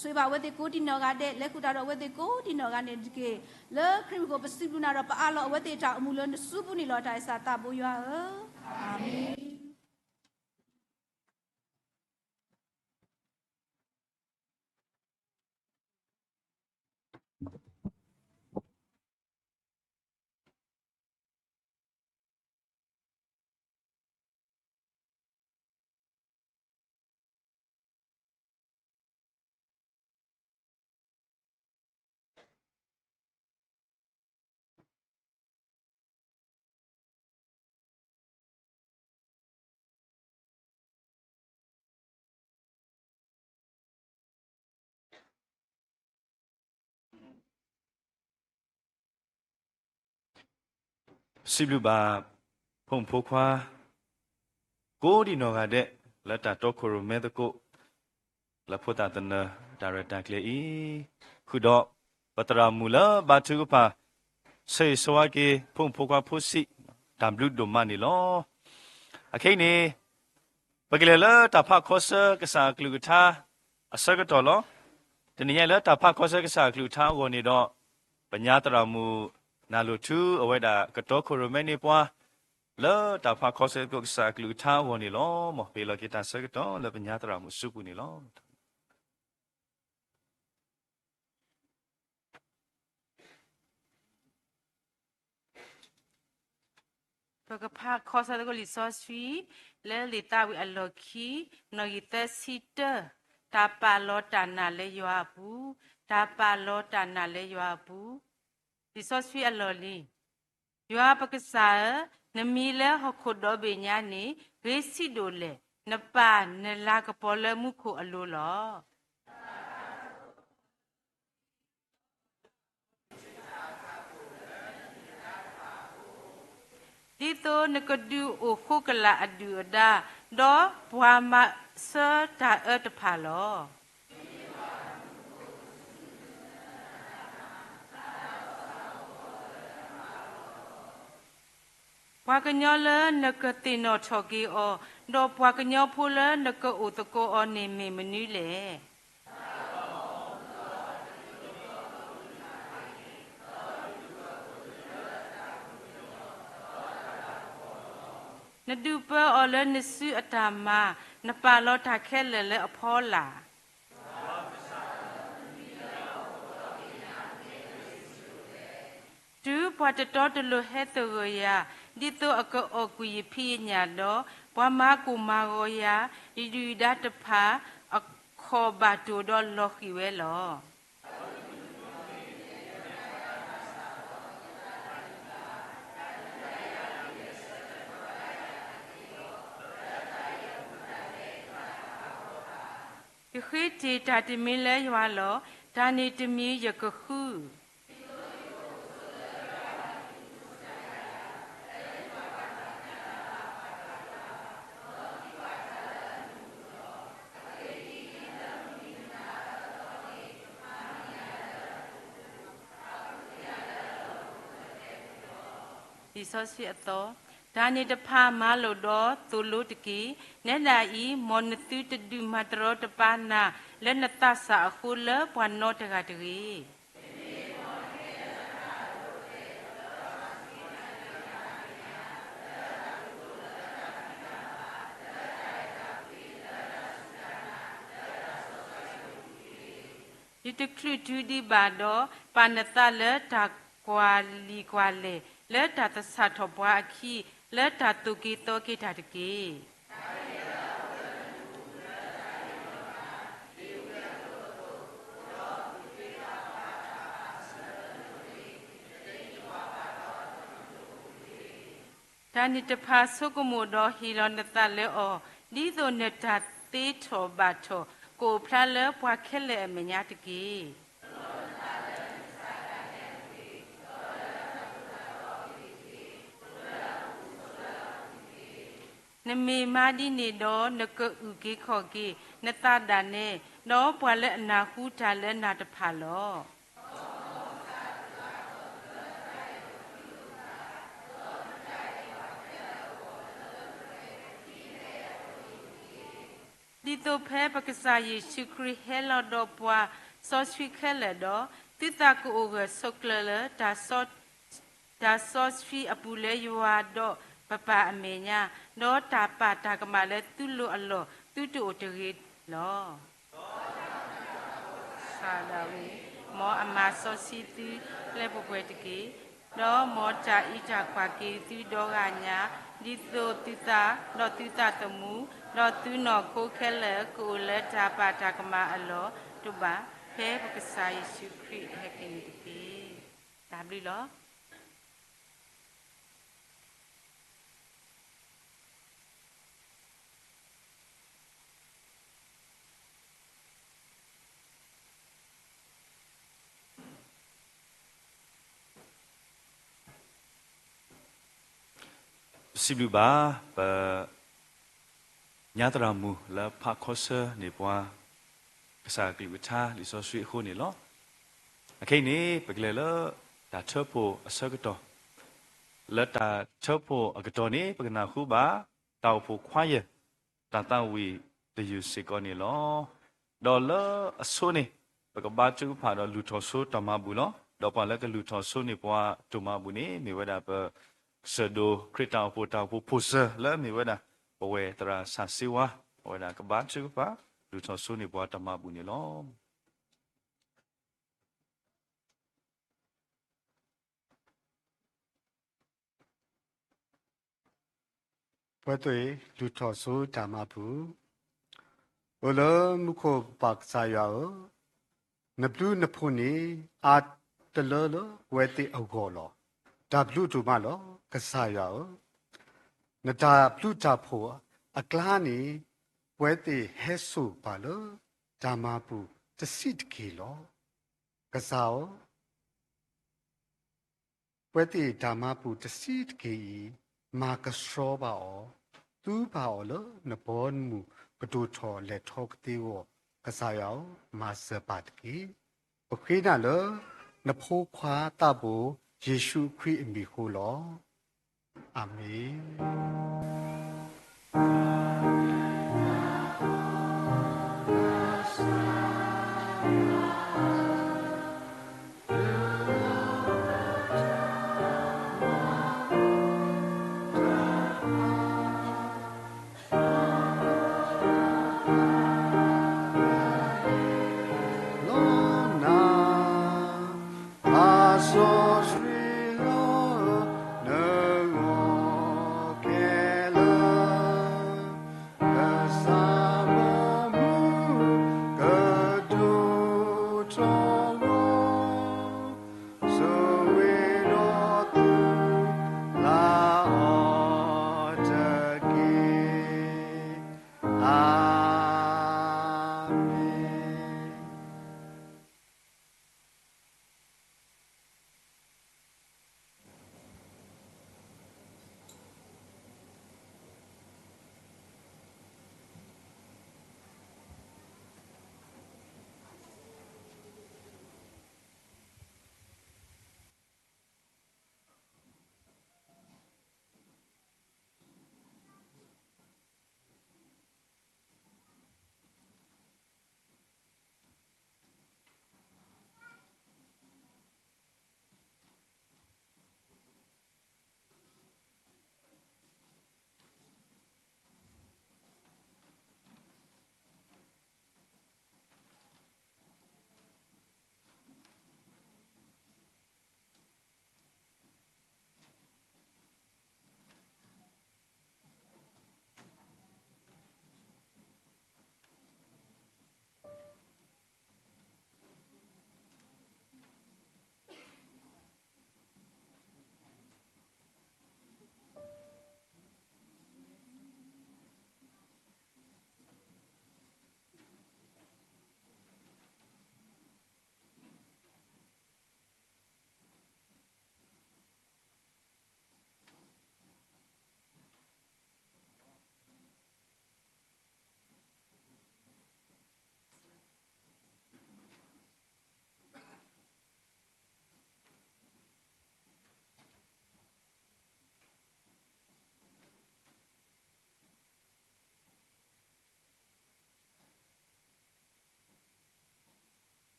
ဆိၣ်ဂ့ၤဘၣ်အဝဲသ့ၣ်ကိးဒံနီၢ်ဂၤဒဲး, လဲၤဃုာ်တၢ်ဒီးအဝဲသ့ၣ်ကိးဒံနီၢ်ဂၤန့ၣ်တက့ၢ်. လၢခရံာ်မုၣ်ခိၣ်ပစံးဘျုးနၤဒီးပအးလီၤအဝဲသ့ၣ်တၢ်အိၣ်မူလၢနစုပူၤန့ၣ်လီၤ. တၢ်အဲၣ်စၢ်သးဘိယွၤဧၢ, အၤမ့ၣ်. စံးဘျုးဘၣ် ဖိမုၣ်ဖိခွါ ကိးဒံနီၢ်ဂၤဒဲး လၢတၢ်တီခိၣ်ရိၣ်မဲသကိး လၢဖိသၣ်သနၢၣ်တၢ်ရဲၣ်တၢ်ကျဲၤအံၤ, ဃုာ်ဒီးပသရၣ်မုၣ်လၢဘါထုကဖၣ် ဆၢဂ့ၤဆၢဝါက့ၤ ဖိမုၣ်ဖိခွါဖိဆံး တၢ်ဘျုးဒိၣ်မးန့ၣ်လီၤ. အခဲအံၤန့ၣ် ပကလဲၤလၢတၢ်ဖးခီဆၢကစၢ်အကလုၢ်ကထါ အဆၢကတီၢ်လီၤ. တနံၤညါအံၤလၢတၢ်ဖးခီဆၢကစၢ်အကလုၢ်ကထါအဂီၢ်န့ၣ်ဒီး ပညါသရၣ်မုၣ် နၢ်လိာ်ထူ အဝဲဒၣ်ကတီခိၣ်ရိၣ်မဲန့ၢ်ပှၤ လၢတၢ်ဖးခီဆၢကစၢ်အကလုၢ်ကထါအဂီၢ်န့ၣ်လီၤ. မ်ပဟ့ၣ်လီၤက့ၤတၢ်ဆၢကတီၢ်လၢပညါသရၣ်မုၣ်စုပူၤန့ၣ်လီၤ. ပကဖးခီဆၢသကိးလံာ်စီဆှံ လၢလံာ်သးဝံၣ်အလီၢ်ခံ နီၣ်ဂံၢ်သၢဆံတၢ, တၢ်ပာ်လီၤတၢ်နာ်လၢယွၤအပူၤ, တၢ်ပာ်လီၤတၢ်နာ်လၢယွၤအပူၤ, လံာ်စီဆှံအလီၢ်လံၤ, ယွၤပကစၢ်ဧၢ, နမံၤလၢဟီၣ်ခိၣ်ဒီဘ့ၣ်ညါန့ၣ် ဂ့ၤဆံးဒိၣ်လဲၣ်, နပာ်နလၤကပီၤလၢမူခိၣ်အလိၤလီၤ. ဒ်သိးနကဒုးအိၣ်ဃိကလာ်အဒုၣ်အဒါ, ဒီးပှၤမၤဆၢတၢ်အၢတဖၣ်လီၤ. ပှၤကညီလၢနကသ့ၣ်နီၣ်ထီၣ်က့ၤအီၤ, ဒီးပှၤကညီဖိလၢနကအိၣ်သကိးအီၤန့ၣ်မ့ၢ်မနုၤလဲၣ်. နဒုးပၢအီၤလၢနစုအတၢ်မၤ, နပာ်လီၤတၢ်ခဲလၢာ်လၢအဖီလာ်. တုၤပှၤတတီတလိၤဟဲသဂၢၢ်ယၤ, ဒ်သိးအကအီၣ်ကွံာ်ယဖံးယညၣ်ဒီး, ပှၤမၤကိၢ်မၤဂီၤယၤ, ယဒုၣ်ယဒါတဖၣ်အခီၣ်ဘၣ်တိၢ်ဒီးလီၤဃံၤဝဲလီၤ. ယဃ့တ့ၢ်တၢ်တမံၤလၢယွၤလီၤ. တၢ်န့ၣ်တမံၤယကဃု လံာ်စီဆှံအသီ, တၢ်န့ၣ်တဖၣ်မၤလိာ်ဒီးသိၣ်လိတက့ၢ်. နဲဒၣ်အံၤ, မ်နသုတဒုးမၤတရီတပါနၤလၢနသးစၢ်အဃိလၢပှၤနီတဂၤတဂ့ၤ. ယတချုးတုၤဒံးဘၣ်ဒီး, ပာ်နသးလၢတၢ်ကွၢ်လံာ်ကွၢ်လဲၢ်, လၢတၢ်သဆၣ်ထီၣ်ပှၤအခံ, လၢတၢ်သိၣ်က့ၤသီက့ၤတၢ်တက့ၢ်. တၢ်န့ၣ်တဖၣ်ဆိကမိၣ်ဒီးဟ့ၣ်လီၤနသးလၢအီၤ, ဒ်သိးနတၢ်သ့ထီၣ်ဘၣ်ထီၣ်ကအိၣ်ဖျါလၢပှၤခဲလၢာ်အမဲာ်ညါတက့ၢ်. နမ့ၢ်မၤဒ်န့ၣ်ဒီး နကအုၣ်က့ၤခီၣ်က့ၤ နသးဒၣ်နဲ, ဒီးပှၤလၢအနၢ်ဟူတၢ်လၢနၤတဖၣ်လီၤ. ဒ်သိးဖဲပကစၢ်ယ့ၣ်ၡူးခရံာ်ဟဲလီၤဒီးပှၤစီဆှံခဲလၢာ်ဒီး, သုသးကအိၣ်ဂၢၢ်ဆိးကျၢၤလၢ တၢ်စီဆှံအပူၤလၢယွၤဒီးပပၢ်အမဲာ်ညါ, ဒီးတၢ်ပာ်တၢ်ကမၣ်လၢသုလိၤအလီၢ် သုတအိၣ်တဂ့ၤလီၤ. ကစၢ်ဒၣ်ဝဲ, မ်အမၤစီဆှံသုလၢပှဲၤပှဲၤတက့ၢ်. ဒီးမ်တၢ်အံးတၢ်ကွၢ်က့ၤသုဒီဂၤညါ, ဒ်သိးသုသး, ဒီးသုသးသမူ, ဒီးသုနီၢ်ခိခဲလၢာ် ကအိၣ်လၢတၢ်ပာ်တၢ်ကမၣ်အလီၢ်တအိၣ်ဘၣ်, ဖဲပကစၢ်ယ့ၣ်ၡူးခရံာ်အဟဲက့ၤန့ၣ်တက့ၢ်. တၢ်ဘျုးလီၤ. ပစံးဘျုးဘၣ် ပ ညါသရၣ်မုၣ်လၢဖးခီဆၢန့ၢ်ပှၤ ကစၢ်ကလုၢ်ကထါလံာ်စီဆှံအဃိန့ၣ်လီၤ. အခဲအံၤန့ၣ် ပကလဲၤလၢတၢ်ထၢဖှိၣ်အဆၢကတီၢ်, လၢတၢ်ထၢဖှိၣ်အကတီၢ်န့ၣ် ပကနၢ်ဟူဘၣ် တၢ်အိၣ်ဖှိၣ်ခွါယဲၢ် တၢ်သးဝံၣ်တယုၢ်စ့ၢ်ကီးန့ၣ်လီၤ. ဒီးလၢအဆိန့ၣ် ပကဘါထုကဖၣ်ဒီးလုၢ်ထီၣ်ဆိတၢ်မၤဘူၣ်လီၤ. ဒီးပှၤလၢကလုၢ်ထီၣ်ဆိန့ၢ်ပှၤတၢ်မၤဘူၣ်န့ၣ် မ့ၢ်ဝဲဒၣ်ပ ကစၢၢ်ဒိၣ်ခရံာ်တၢ်အိၣ်ဖှိၣ်တၢ်အိၣ်ဖှိၣ်ဖိစၢၤလၢအမ့ၢ်ဝဲဒၣ် ပဝဲသရၣ်စၢ်စ့ဝါ, အဝဲဒၣ်ကဘါထုကဖၣ် လုၢ်ထီၣ်ဆိန့ၢ်ပှၤတၢ်မၤဘူၣ်န့ၣ်လီၤ. ပှဲၤသုး လုၢ်ထီၣ်ဆိတၢ်မၤဘူၣ်, အိၣ်လၢမူခိၣ်ပၢ်ကစၢ်ယွၤဧၢ, နဘျုးနဖှိၣ်န့ၣ် အါတလၢလၢပဝဲသ့ၣ်အဂီၢ်လီၤ. တၢ်ဘျုးဒိၣ်မးလီၤ ကစၢ်ယွၤဧၢ, နတၢ်ဘျုးတၢ်ဖှိၣ်အကျါန့ၣ် ပဝဲသ့ၣ်ဟဲစိာ်ပာ်လၢတၢ်မၤဘူၣ်တဆံးတက့ၢ်လီၤ. ကစၢ်ဧၢ ပဝဲသ့ၣ်တၢ်မၤဘူၣ်တဆံးတက့ၢ်အံၤ မၤကဆှီဘၣ်အီၤ, သူဘၣ်အီၤလၢနဘီနမုၢ် ကဒိၣ်ထီၣ်လဲၢ်ထီၣ်ကသ့အဂီၢ် ကစၢ်ယွၤဧၢ မၤစၢၤပာ်တက့ၢ်. ပဃ့နၤလၢ နဖိခွါသးဘိ ယ့ၣ်ၡူးခရံာ်အမံၤအဃိလီၤ. အၤမ့ၣ်. လီၤနၤ ပၢ်စီဆှံလီၤ နဂီၢ်ခဲလၢာ် ကစၢ်မုၢ်ကဒိၣ်ထီၣ်ဂီၢ် ဆိၣ်ဂ့ၤဒီးသု လၢအီၤတက့ၢ်. အၤမ့ၣ်.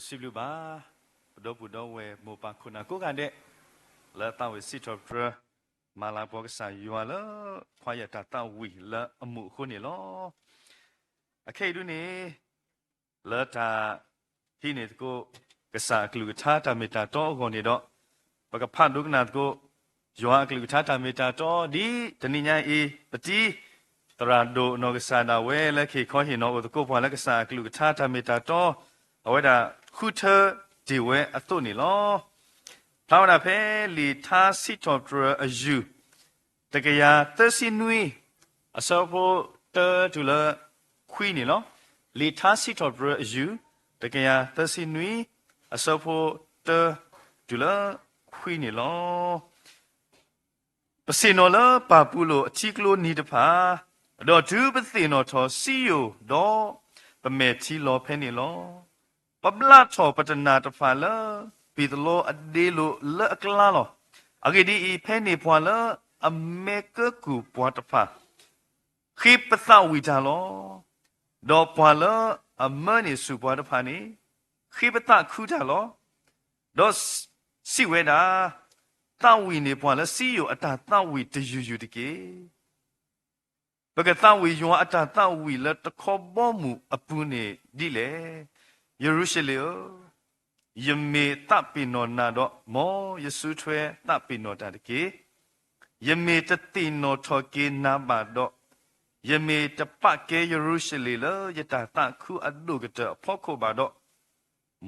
စံးဘျုးဘၣ် ပဒီပုၢ်ဒီဝဲၢ်မိၢ်ပၢ်ခိၣ်နၢ်ကိးဂၤဒဲး လၢသးဝံၣ်စံးထီၣ်ပတြၢၤ မၤလၤကပီၤကစၢ်ယွၤလၢ ခွါယတၢ်သးဝံၣ်လၢအမူးအဃိန့ၣ်လီၤ. အခဲအံၤဒုန့ၣ် လၢတၢ်ဟံးန့ၢ်သကိး ကစၢ်အကလုၢ်ကထါတၢ်မ့ၢ်တၢ်တီအဂီၢ်န့ၣ်ဒီး ပကဖးဒိကနၣ်သကိး ယွၤအကလုၢ်ကထါတၢ်မ့ၢ်တၢ်တီ ဒ်တနံၤညါအံၤ ပတံၤ သရၣ်ဒိၣ်နီၢ်ကစၢ်ဒၣ်ဝဲလၢကဟ့ၣ်ခီဟ့ၣ်နီၤအိၣ်သကိးပှၤလၢကစၢ်အကလုၢ်ကထါတၢ်မ့ၢ်တၢ်တီ အဝဲဒၣ်ဃုထၢတ့ၢ်ဝဲအသိးန့ၣ်လီၤ. ဖျါဝဲဒၣ်ဖဲလံာ်ထါစံးထီၣ်ပတြၢၤအယုၢ် တကယၤသၢဆံနွံ အဆၢဖိတၢတုၤလၢခွံန့ၣ်လီၤ. လံာ်ထါစံးထီၣ်ပတြၢၤအယုၢ် တကယၤသၢဆံနွံ အဆၢဖိတၢတုၤလၢခွံန့ၣ်လီၤ. ပဆ့ၣ်နီၤလၢပၢ်ပူၤလိာ်အထံကျိနံၤတဖၣ်, ဒီးတုၤပသ့ၣ်နီၣ်ထီၣ်စံယိၣ်ဒီး ပမဲာ်ထံလီၤဖဲန့ၣ်လီၤ. ပဘျးထီၣ်ပတနၢ်တဖၣ်လၢ ပံၤသလီအဒ့လိာ်လၢအကျါလီၤ. အဂ့ၢ်ဒ်အံၤ, ဖဲန့ၣ်ပှၤလၢအမဲကၢကူၣ်ပှၤတဖၣ် ဃ့ပသးဝံၣ်တၢ်လီၤ. ဒီးပှၤလၢအမၢန့ၢ်ဆူၣ်ပှၤတဖၣ်န့ၣ် ဃ့ပသးခုတၢ်လီၤ. ဒီးစံးဝဲဒၣ်, သးဝံၣ်န့ၢ်ပှၤလၢစံယိၣ်အတၢ်သးဝံၣ်တယုၢ်ယုၢ်တက့ၢ်. ပကသးဝံၣ်ယွၤအတၢ်သးဝံၣ်လၢတခီဘီမုၢ်အပူၤန့ၣ်ဒ်လဲၣ်. ယရူၤၡလ့ၣ်ဧၢ, ယမ့ၢ်သးပ့ၤနီၣ်နၤဒီး, မ်ယစုထွဲသးပ့ၤနီၣ်တၢ်တက့ၢ်. ယမ့ၢ်တသ့ၣ်နီၣ်ထီၣ်က့ၤနၤဘၣ်ဒီး, ယမ့ၢ်တပာ်ကဲယရူၤၡလ့ၣ်လၢယတၢ်သးခုအဒိၣ်ကတၢၢ်အဖီခိၣ်ဘၣ်ဒီး,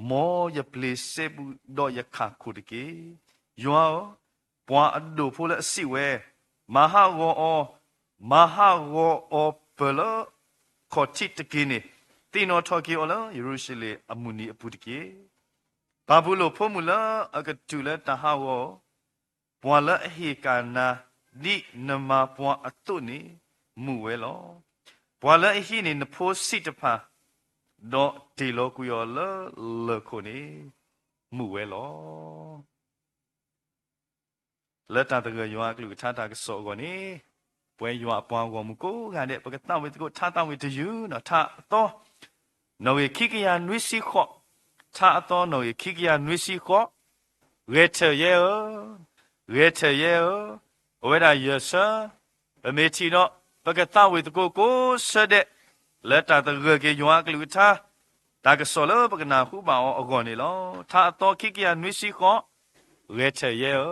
မ်ယပျ့ၤစဲဘူးဒီးယခၣ်ခိၣ်တက့ၢ်. ယွၤဧၢ, ပှၤအဒိၣ်ဖိလၢအစံးဝဲ, မၤဟးဂီၤအီၤ, မၤဟးဂီၤအီၤပၢၢ်လၢခီၣ်ထံးတက့ၢ်န့ၣ်, သ့ၣ်နီၣ်ထီၣ်က့ၤအီၤလၢယရူၤၡလ့ၣ်အမုၢ်နံၤအပူၤတက့ၢ်. ပၢ်ပူၤလိာ်ဖိမုၣ်လၢအကတုၤလၢတၢ်ဟးဂီၤ, ပှၤလၢအဟ့ၣ်ကၣ်နၤဒ်နမၤပှၤအသိးန့ၣ် မုာ်ဝဲလီၤ. ပှၤလၢအဟံးန့ၢ်နဖိဆံးတဖၣ်, ဒီးတ့ၢ်လီၤကွံာ်အီၤလၢလၢၢ်ခိၣ်န့ၣ် မုာ်ဝဲလီၤ. လၢတၢ်သဂၢၢ်ယွၤအကလုၢ်ကထါတၢ်ကစီၣ်အဂီၢ်န့ၣ်, ပဝဲယွၤအပှၤဂီၢ်မုၢ်ကိးဂၤဒဲး ပကသးဝံၣ်သကိးထါသးဝံၣ်တယုၢ်ဒီး ထါအသီ, နီၣ်ဂံၢ်ခံကယၤနွံဆံဃိး, ထါအသီနီၣ်ဂံၢ်ခံကယၤနွံဆံဃိး, ဂဲၤထၢၣ်ယဲဧၢ, ဂဲၤထၢၣ်ယဲဧၢ, ပဝဲဒၣ်ယဲၢ်ဆၢ, ပမ့ၢ်ထံၣ်ဒီး ပကသးဝံၣ်သကိးကိးဆၢဒဲး, လၢတၢ်သဂၢၢ်က့ၤယွၤအကလုၢ်ကထါ, တၢ်ကစီၣ်လၢပကနၢ်ဟူဘၣ်အီၤအဂီၢ်န့ၣ်လီၤ. ထါအသီခံကယၤနွံဆံဃိး, ဂဲၤထၢၣ်ယဲဧၢ.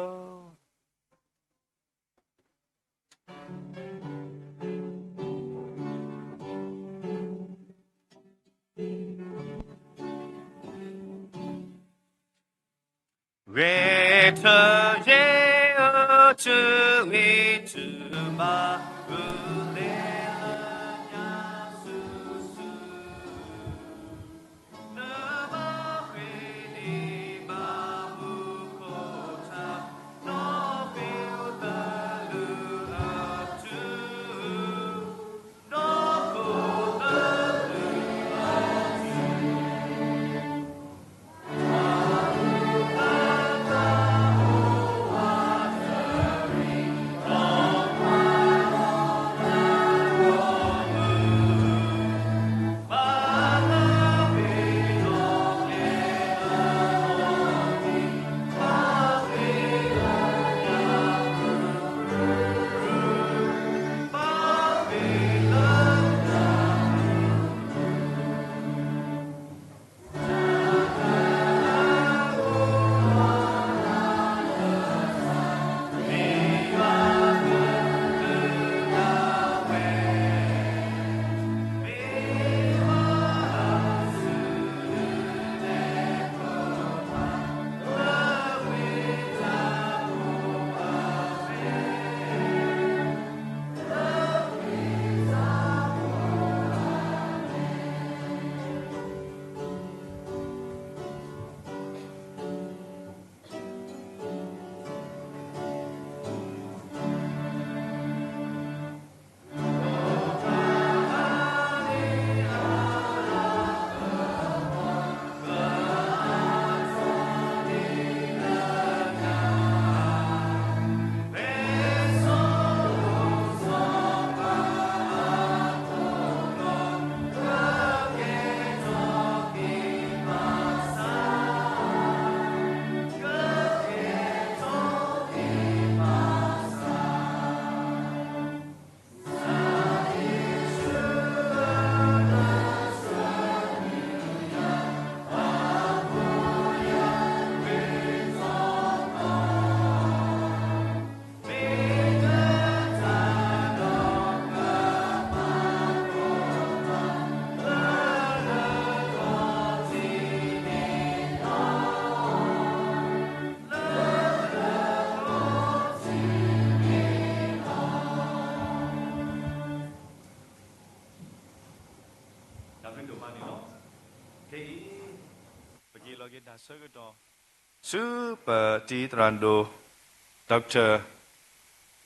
ဂဲၤထၢၣ်ယဲဧၢ, တုၤဂ့ၤတုၤဘၣ် ဂုာ်လ့ၤလၢညါဆူၣ်ဆူၣ် နဘၣ်ဃ့ၢ်န့ၢ်ဘၣ်မူခိၣ်ထး, နီၣ်ဃ့ၢ်အိၣ်သလုးအထူ, နီၣ်ဃ့ၢ်အိၣ်သလုးအထူ. ယတၢ်ဆၢကတီၢ် ဆူပတံၤသရၣ်ဒိၣ် Doctor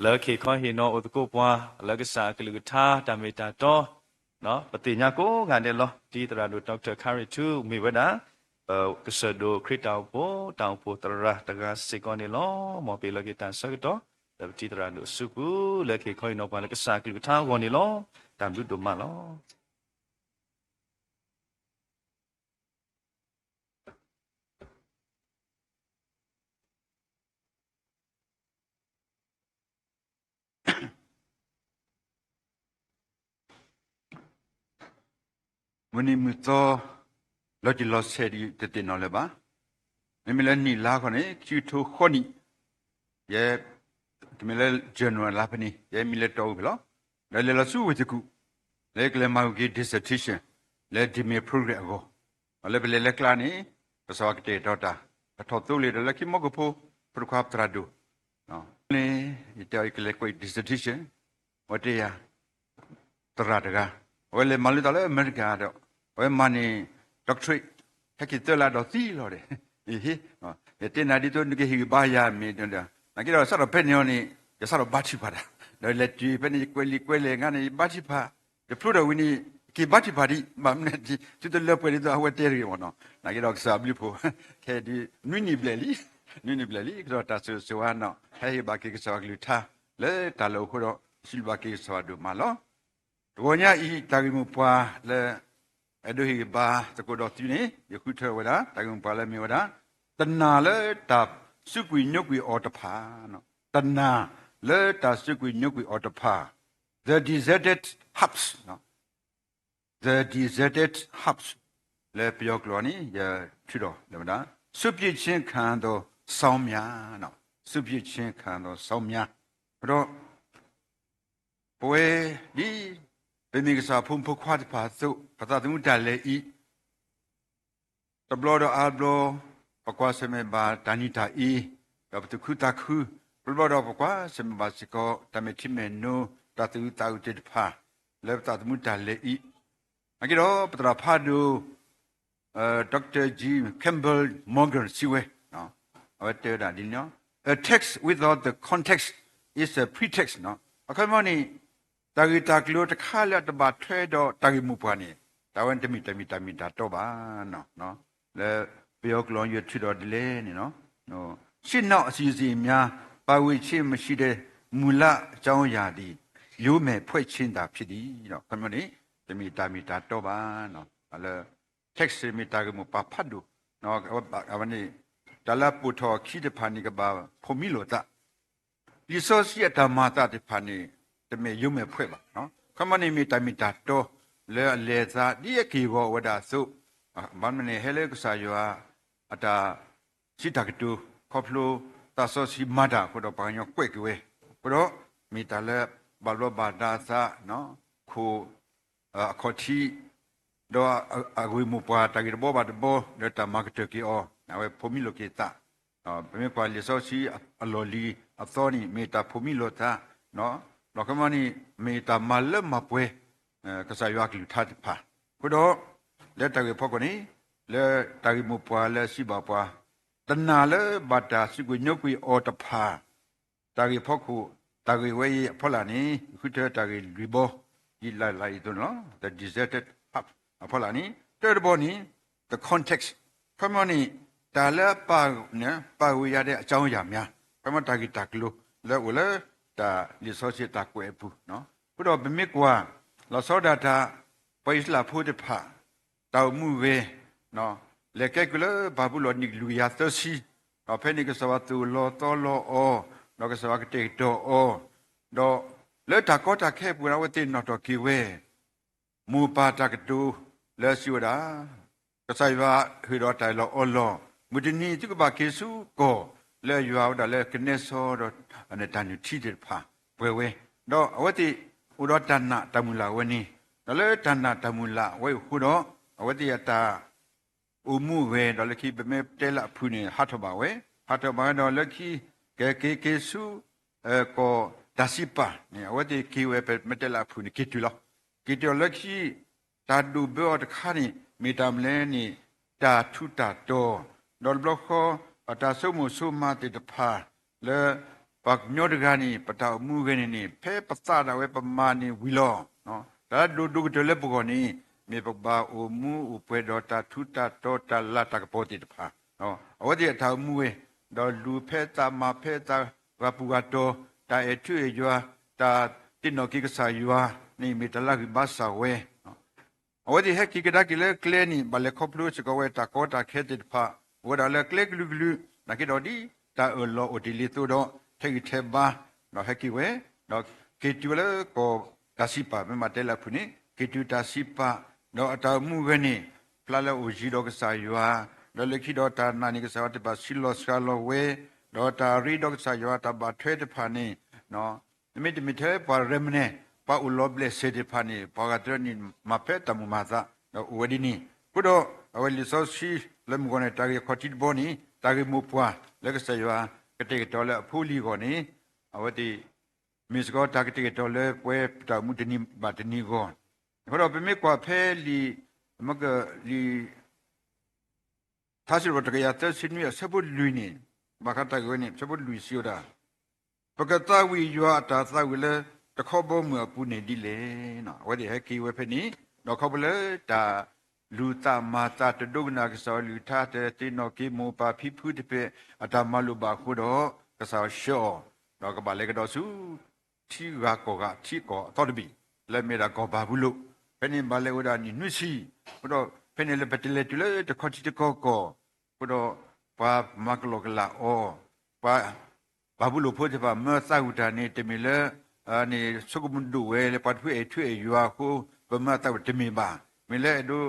လၢခ့ခီဟ့ၣ်နီၤအိၣ်သကိးပှၤ လၢကစၢ်အကလုၢ်ကထါတၢ်မ့ၢ်တၢ်တီ ပသ့ၣ်ညါကိးဂၤဒဲးလီၤ. တံၤသရၣ်ဒိၣ် Doctor ခါရံၣ်ထူ မ့ၢ်ဝဲဒၣ် ပကစၢၢ်ဒိၣ်ခရံာ်တၢ်အိၣ်ဖှိၣ် တၢ်အိၣ်ဖှိၣ်သရၣ်တဂၤစ့ၢ်ကီးန့ၣ်လီၤ. မ်ပ့ၤလီၤက့ၤတၢ်ဆၢကတီၢ် လၢပတံၤသရၣ်ဒိၣ်အစုပူၤ လၢခ့ခီဟ့ၣ်နီၤပှၤလၢကစၢ်အကလုၢ်ကထါအဂီၢ်န့ၣ်လီၤ. တၢ်ဘျုးဒိၣ်မးလီၤ. မုၢ်နံၤမုၢ်သီ လီၤတံၢ်လီၤဆဲးဒံးတသ့ၣ်နီၣ်လၢၤဘၣ်. မ့မ့ၢ်လၢနံၣ်လါခီန့ၣ် ခံကထိဃိးနံၣ်, ယဲ တမ့ၢ်လၢ January လါဖဲန့ၣ် ယဲမ့ၢ်လၢတီအူဖဲလီၤ. ဒီးလဲၤလီၤဆူဝ့ၢ်သကူၣ် လၢကလဲၤမၤဂ့ၤ dissertation လၢ Degree Program အဂီၢ်, ဒီးလၢပလဲၤလၢကျါန့ၣ် ကစၢ်ယွၤကတဲာ်ကတီၤတၢ် ကထီၣ်သိလ့ၣ်ဒီးလၢခံမီၢ်ကဖိ ဖိတခွါသရၣ်ဒိၣ် န့ၣ် ယတဲအီၤ ယကလဲၤကွဲး dissertation အဝဲတဲယၤ သရၣ်တဂၤ, အဝဲလဲၤမၤလိတၢ်လၢအမဲရကၤဒီး အဝဲမၤန့ၢ် doctorate ဟဲက့ၤသၢလါဒီးသံလီၤဒီး, ယတဲနၤဒ်သိးနကဟ့ၣ်ဂံၢ်ဘါယၤမ့ၢ်ဒီး, နာ်က့ဒီးစးထီၣ်ဖဲန့ၣ်အီၤန့ၣ် ယစးထီၣ်ဘါထုကဖၣ်တၢ်, ဒီးလဲၤတုၤဖဲန့ၣ် ယကွဲးလံာ်ကွဲးလဲၢ်ငါန့ၣ် ယဘါထုကဖၣ်, ယဖျိထီၣ်ဝံၤန့ၣ် က့ၤဘါထုကဖၣ်ဒံး ဘၣ်မနုၤ သုတလၢပှဲၤဒ်သိးအဝဲတဲတဂ့ၤမ့ၢ်နီၤ, နာ်က့ဒီးကစၢ်ဘျုးဖှိၣ် ခဲဒုး နွံနံၣ်ဘျဲၣ်လံ, နွံနံၣ်ဘျဲၣ်လံ ကဒီးတၢ်ဆိၣ်ဂ့ၤဆိၣ်ဝါနီၤ ဟဲဟ့ၣ်ဘၣ်က့ၤကစၢ်ယွၤကလုၢ်ကထါ လၢတၢ်လၢအိၣ်ဃိဒီး စံးဘျုးဘၣ်က့ၤကစၢ်ယွၤဒိၣ်မးလီၤ. တဂီၤညါအံၤ တၢ်ဂ့ၢ်မိၢ်ပှၢ်လၢ အဲၣ်ဒိးဟ့ၣ်ဂံၢ်ဘါသကိးဒီးသုန့ၣ် ယဃုထၢဝဲဒၣ် တၢ်ဂ့ၢ်မိၢ်ပှၢ်လၢမ့ၢ်ဝဲဒၣ် တနာ်လၢတၢ်စူးကွံာ်ညိကွံာ်အီၤတဖၣ်, တနာ်လၢတၢ်စူးကွံာ်ညိကွံာ်အီၤတဖၣ်, The Deserted Hearts, The Deserted Hearts လၢပယီၤကျိာ်န့ၣ် ယထုးထီၣ်လၢဝဲဒၣ် စွန့်ပစ်ခြင်းခံရသော စောင်းများ, စွန့်ပစ်ခြင်းခံရသော စောင်းများ, ဒီး ပဝဲဒ် ပမ့ၢ်ကစၢ်ဖိမုၣ်ဖိခွါတဖၣ်အသိး ပသးသမူတၢ်လဲၤအံၤ တဘျီဒီးအါဘျီ ပကွၢ်ဆၢၣ်မဲာ်ဘၣ်တၢ်နံၤတၢ်အ့, ဒီးပသူၣ်ခုသးခု, တဘျီဒီးပကွၢ်ဆၢၣ်မဲာ်ဘၣ်စ့ၢ်ကီး တၢ်မဲာ်ထံမဲာ်နိ တၢ်သူၣ်အုးသးအုးသ့ၣ်တဖၣ် လၢပသးသမူတၢ်လဲၤအံၤ, နာ်က့ဒီး ပသရၣ်ဖးဒိၣ် Doctor Jim Campbell Morgan စံးဝဲ, အဝဲတဲဝဲဒၣ်ဒ်န့ၣ်, A text without the context is a pretext အခီပညီန့ၣ် တၢ်ဂ့ၢ်တၢ်ကျိၤတခါလၢအတဘၣ်ထွဲဒီးတၢ်ဂ့ၢ်မိၢ်ပှၢ်န့ၣ် တၢ်ဝဲတမ့ၢ်တၢ်မ့ၢ်တၢ်မ့ၢ်တၢ်တီဘၣ်. လၢပယီၤကျိာ်ယထုးထီၣ်ဒ်လဲၣ်န့ၣ် ရှေ့နောက်အစီအစဉ်များ ပါဝင်ခြင်းမရှိတဲ့ မူလအကြောင်းအရာသည် ယိုမဲာ်ဖွဲ့ခြင်းသာဖြစ်သည်. အခီပညီန့ၣ် တမ့ၢ်တၢ်မ့ၢ်တၢ်တီဘၣ်. လၢ text မ့ၢ်တၢ်ဂ့ၢ်မိၢ်ပှၢ်ဖးဒိၣ်, အဝဲန့ၣ် တၢ်လၢအပိာ်ထီၣ်အခံတဖၣ်န့ၣ် ကဘၣ်ဖိးမံလိာ်သး, လံာ်စီဆှံအတၢ်မၤအသးတဖၣ်န့ၣ် တမ့ၢ်ယိုမဲာ်ဖွဲ့ဘၣ်. အခီပညီန့ၣ်မ့ၢ်တၢ်မ့ၢ်တၢ်တီ လၢအလဲၤအသးဒ်အက့ၢ်အဂီၤဝဲဒၣ်အသိး, ဘၣ်မနုၤန့ၣ် ဟဲလၢကစၢ်ယွၤအတၢ်စံးတၢ်ကတိၤ ခီဖျိသးစီဆှံမၤတၢ်အဃိဒီး ပှၤကညီကွဲးက့ၤဝဲ, အဃိဒီး မ့ၢ်တၢ်လၢဘၣ်ဘျီးဘၣ်ဒါအသး, ခိၣ် အခီၣ်ထံး, ဒီးအဂ့ၢ်မိၢ်ပှၢ်တၢ်ဂ့ၢ်တဘီဘၣ်တဘီ လၢတၢ်မၤကတၢၢ်က့ၤအီၤ အဝဲဖိးမံလိာ်က့ၤသး, ပမ့ၢ်ကွၢ်လံာ်စီဆှံအလီၢ်လံၤအသီန့ၣ် မ့ၢ်တၢ်ဖိးမံလိာ်သး, ဒီးခီပညီန့ၣ် မ့ၢ်တၢ်မၤလၢမၤပှဲၤ ကစၢ်ယွၤအကလုၢ်ကထါတဖၣ်, အဃိဒီး လၢတၢ်ဂ့ၢ်ဖီခိၣ်န့ၣ် လၢတၢ်ဂ့ၢ်မိၢ်ပှၢ်လၢအစံးဘၣ်ပှၤ တနာ်လၢဘၣ်တၢ်စူးကွံာ်ညိကွံာ်အီၤတဖၣ် တၢ်ဂ့ၢ်ဖီခိၣ် တၢ်ဂ့ၢ်ဝဲအံၤအဖီလာ်န့ၣ် ယဃုထၢတၢ်ဂ့ၢ်လွံၢ်ဘီ ဒ်လၢ်လၢ်အံၤအသိးန့ၣ်လီၤ. The Deserted Heart အဖီလာ်န့ၣ် တၢတဘီန့ၣ် the context ခီပညီန့ၣ် တၢ်လၢ ပါဝင်ရတဲ့အကြောင်းအရာများ ခီပညီတၢ်ဂ့ၢ်တၢ်ကျိၤလၢအိၣ်လၢတၢ်လံာ်စီဆှံတၢ်ကွဲးအပူၤ, အဃိဒီးပမ့ၢ်ကွၢ် လီၤဆီဒၣ်တၢ် ပှၤအံၣ်စရ့လးဖိတဖၣ် တၢ်အိၣ်မူဝဲ လဲၤကဲကုၢ်လၢဘၤဘူလိၣ်နံၣ်ကလုၢ်ကယၤသၢဆံ, ဒီးဖဲန့ၣ်ကစၢ်ယွၤသိၣ်လီၤသီလီၤအီၤ, ဒီးကစၢ်ယွၤကတဲာ်ကတီၤအီၤ, ဒီးလၢတၢ်ကီတၢ်ခဲအပူၤန့ၣ် အဝဲသ့ၣ်နီၣ်ထီၣ်က့ၤဝဲ မိၢ်ပၢ်တၢ်ကတိၤလၢအစံးဝဲဒၣ် ကစၢ်ယွၤဟ့ၣ်ဒီးတၢ်အၢၣ်လီၤအီလီၤ, မုၢ်တနံၤသုကဘၣ်က့ၤဆူကီၢ်လၢယွၤဝဲဒၣ်လၢကနဲစီဒီးတၢ်နုၢ်ထံသ့ၣ်တဖၣ်ပှဲၤဝဲ, ဒီးအဝဲသ့ၣ်အိၣ်ဒီးတၢ်နာ်တၢ်မုၢ်လၢ်ဝဲန့ၣ်, ဒီးလၢတၢ်နာ်တၢ်မုၢ်လၢ်ဝဲအံၤအဃိဒီး အဝဲသ့ၣ်အတၢ် အိၣ်မူဝဲဒီးလၢခံ ပမ့ၢ်တဲလၢအဖုၣ်န့ၣ် ဟးထီၣ်ဘၣ်ဝဲ, ဟးထီၣ်ဘၣ်ဝဲဒီးလၢခံ ကက့ၤက့ၤဆူ ကီၢ်တၢ်စံးပာ်န့ၣ် အဝဲသ့ၣ်က့ၤဝဲ ပမ့ၢ်တဲလၢအဖုၣ်န့ၣ် က့ၤတုၤလီၤ. က့ၤတုၤအီၤလၢခံ တၢ်ဒိၣ်ဘၢအီၤတခါန့ၣ် မ့ၢ်တၢ်မနုၤလဲၣ်န့ၣ် တၢ်ထူးတၢ်တီၤ ဒီးတဘျီဃီ ပတၢ်ဆိကမိၣ်ဆိကမးသ့ၣ်တဖၣ် လၢ ပှၤကညီတဂၤန့ၣ် ပတၢ်အိၣ်မူဝဲန့ၣ်န့ၣ် ဖဲပသးဒၣ်ဝဲပမၤန့ၣ်ဝံၤလီၤ. တၢ်ဒိၣ်ဒိၣ်ကတၢၢ်လၢပဂီၢ်န့ၣ် မ့ၢ်ပကဘၣ်အိၣ်မူအိၣ်ပှဲၤဒီးတၢ်ထူးတၢ်တီၤ တၢ်လၤတၢ်ကပီၤသ့ၣ်တဖၣ်, အဝဲသ့ၣ်အတၢ်အိၣ်မူဝဲ, ဒီးလူၤဖဲသးမၤဖဲသး ဂၤပူၤဂၤတီၤ တၢ်အဲၣ်ထူအဲၣ်ယွၤ တၢ်သ့ၣ်နီၣ်က့ၤကစၢ်ယွၤန့ၣ် မ့ၢ်တၢ်လၢအဂံၢ်ဘါစၢ်ဝဲ အဝဲသ့ၣ်ဟဲက့ၤကဒါက့ၤလၢကျဲန့ၣ် ဘၣ်လဲၤခီဖျိစ့ၢ်ကီးဝဲတၢ်ကီတၢ်ခဲသ့ၣ်တဖၣ်, အိၣ်ဝဲဒၣ်လၢကျဲကလုာ်ကလုာ် နာ်က့ဒီးဒ်တၢ်အၢၣ်လီၤအိၣ်တ့ၢ်လံအသိးဒီး ထဲးဂံၢ်ထဲးဘါ ဒီးဟဲက့ၤဝဲ, ဒီးက့ၤတုၤဝဲလၢကီၢ်တၢ်စံးပာ် မ့ၢ်မၤတဲလၢအဖုၣ်န့ၣ် က့ၤတုၤတၢ်စံးပာ်, ဒီးအတၢ်အိၣ်မူဝဲန့ၣ် ဖျါလၢအိၣ်ယံၤဒီးကစၢ်ယွၤ, ဒီးလၢခံဒီးတၢ်နာ်န့ၣ် ကစၢ်ယွၤသ့ၣ်တဖၣ်ဆံးလီၤစှၤလီၤဝဲ, ဒီးတၢ်ရ့ဒီးကစၢ်ယွၤတၢ်ဘၣ်ထွဲတဖၣ်န့ၣ် မ့တမ့ၢ်ထဲပှၤ remnant ပှၤအိၣ်လီၤဘျဲၣ်စ့ၢ်သ့ၣ်တဖၣ်န့ၣ် ပှၤဂၤတရၢန့ၣ် မၤဖဲတၢ်မုာ်မၤသး ဒီးအိၣ်ဝဲဒ်န့ၣ်. အဃိဒီး အဝဲလံာ်စီဆှံလၢမုၢ်ဂီၤန့ၣ် တၢ်ဂ့ၢ်အခီၣ်ထံးတဘီန့ၣ် တၢ်ဂ့ၢ်မိၢ်ပှၢ်လၢကစၢ်ယွၤကတဲာ်ကတီၤလၢအဖိအလံၤအဂီၢ်န့ၣ် အဝဲသ့ၣ် မ့ၢ်စ့ၢ်ကီးတၢ်ကတဲာ်ကတီၤလၢပဝဲပတၢ်အိၣ်မူတနံၤဘၣ်တနံၤအဂီၢ်, အဃိဒီးပမ့ၢ်ကွၢ်ဖဲလံာ် မကလံာ် ထါစံးထီၣ်ပတြၢၤတကယၤသၢဆံနွံအဆၢဖိလွံၢ်န့ၣ်, ဘၣ်ဃးတၢ်ဂ့ၢ်ဝဲန့ၣ် အဆၢဖိလွံၢ်စံးဝဲဒၣ်, ပကသးဝံၣ်ယွၤအတၢ်သးဝံၣ်လၢတခီဘီမုၢ်အပူၤန့ၣ်ဒ်လဲၣ်. အဝဲသ့ၣ်ဟဲက့ၤဝဲဖဲန့ၣ် ဒီးခီဖျိလၢတၢ်လူၤသးမၤသး တဒိကနၣ်ကစၢ်အကလုၢ်ကထါ တသ့ၣ်နီၣ်က့ၤမိၢ်ပၢ်ဖံဖုတဖၣ်အတၢ်မၤလိာ်ဘၣ်အဃိဒီး ကစၢ်ယွၤဆှၢအီၤ ဒီးကဘၣ်လဲၤကဒီးဆူ ထံဂၤကီၢ်ဂၤထံကီၢ်အသီတဘ့ၣ် လၢအမ့ၢ်ဒၣ်ကီၢ်ဘၤဘူလိၣ်, ဖဲန့ၣ်ဘၣ်လဲၤဝဲဒၣ်နံၣ်နွံဆံ, အဃိဒီးဖဲန့ၣ်လၢပတလဲၤတုၤလၢတခီထံတခီကီၢ်, အဃိဒီးပှၤမၤကလီကလီအီၤ, ပှၤ ဘၤဘူလိၣ်ဖိသ့ၣ်တဖၣ်မၢသးဝံၣ်တၢ်န့ၣ် တမ့ၢ်လၢ န့ၣ်ဆိကမိၣ်ဒိၣ်ဝဲလၢပှၤတဖုအဲၣ်ထူအဲၣ်ယွၤအဃိ ပမၢသးဝံၣ်တမ့ၢ်ဘၣ်. မ့ၢ်လၢအဲၣ်ဒိး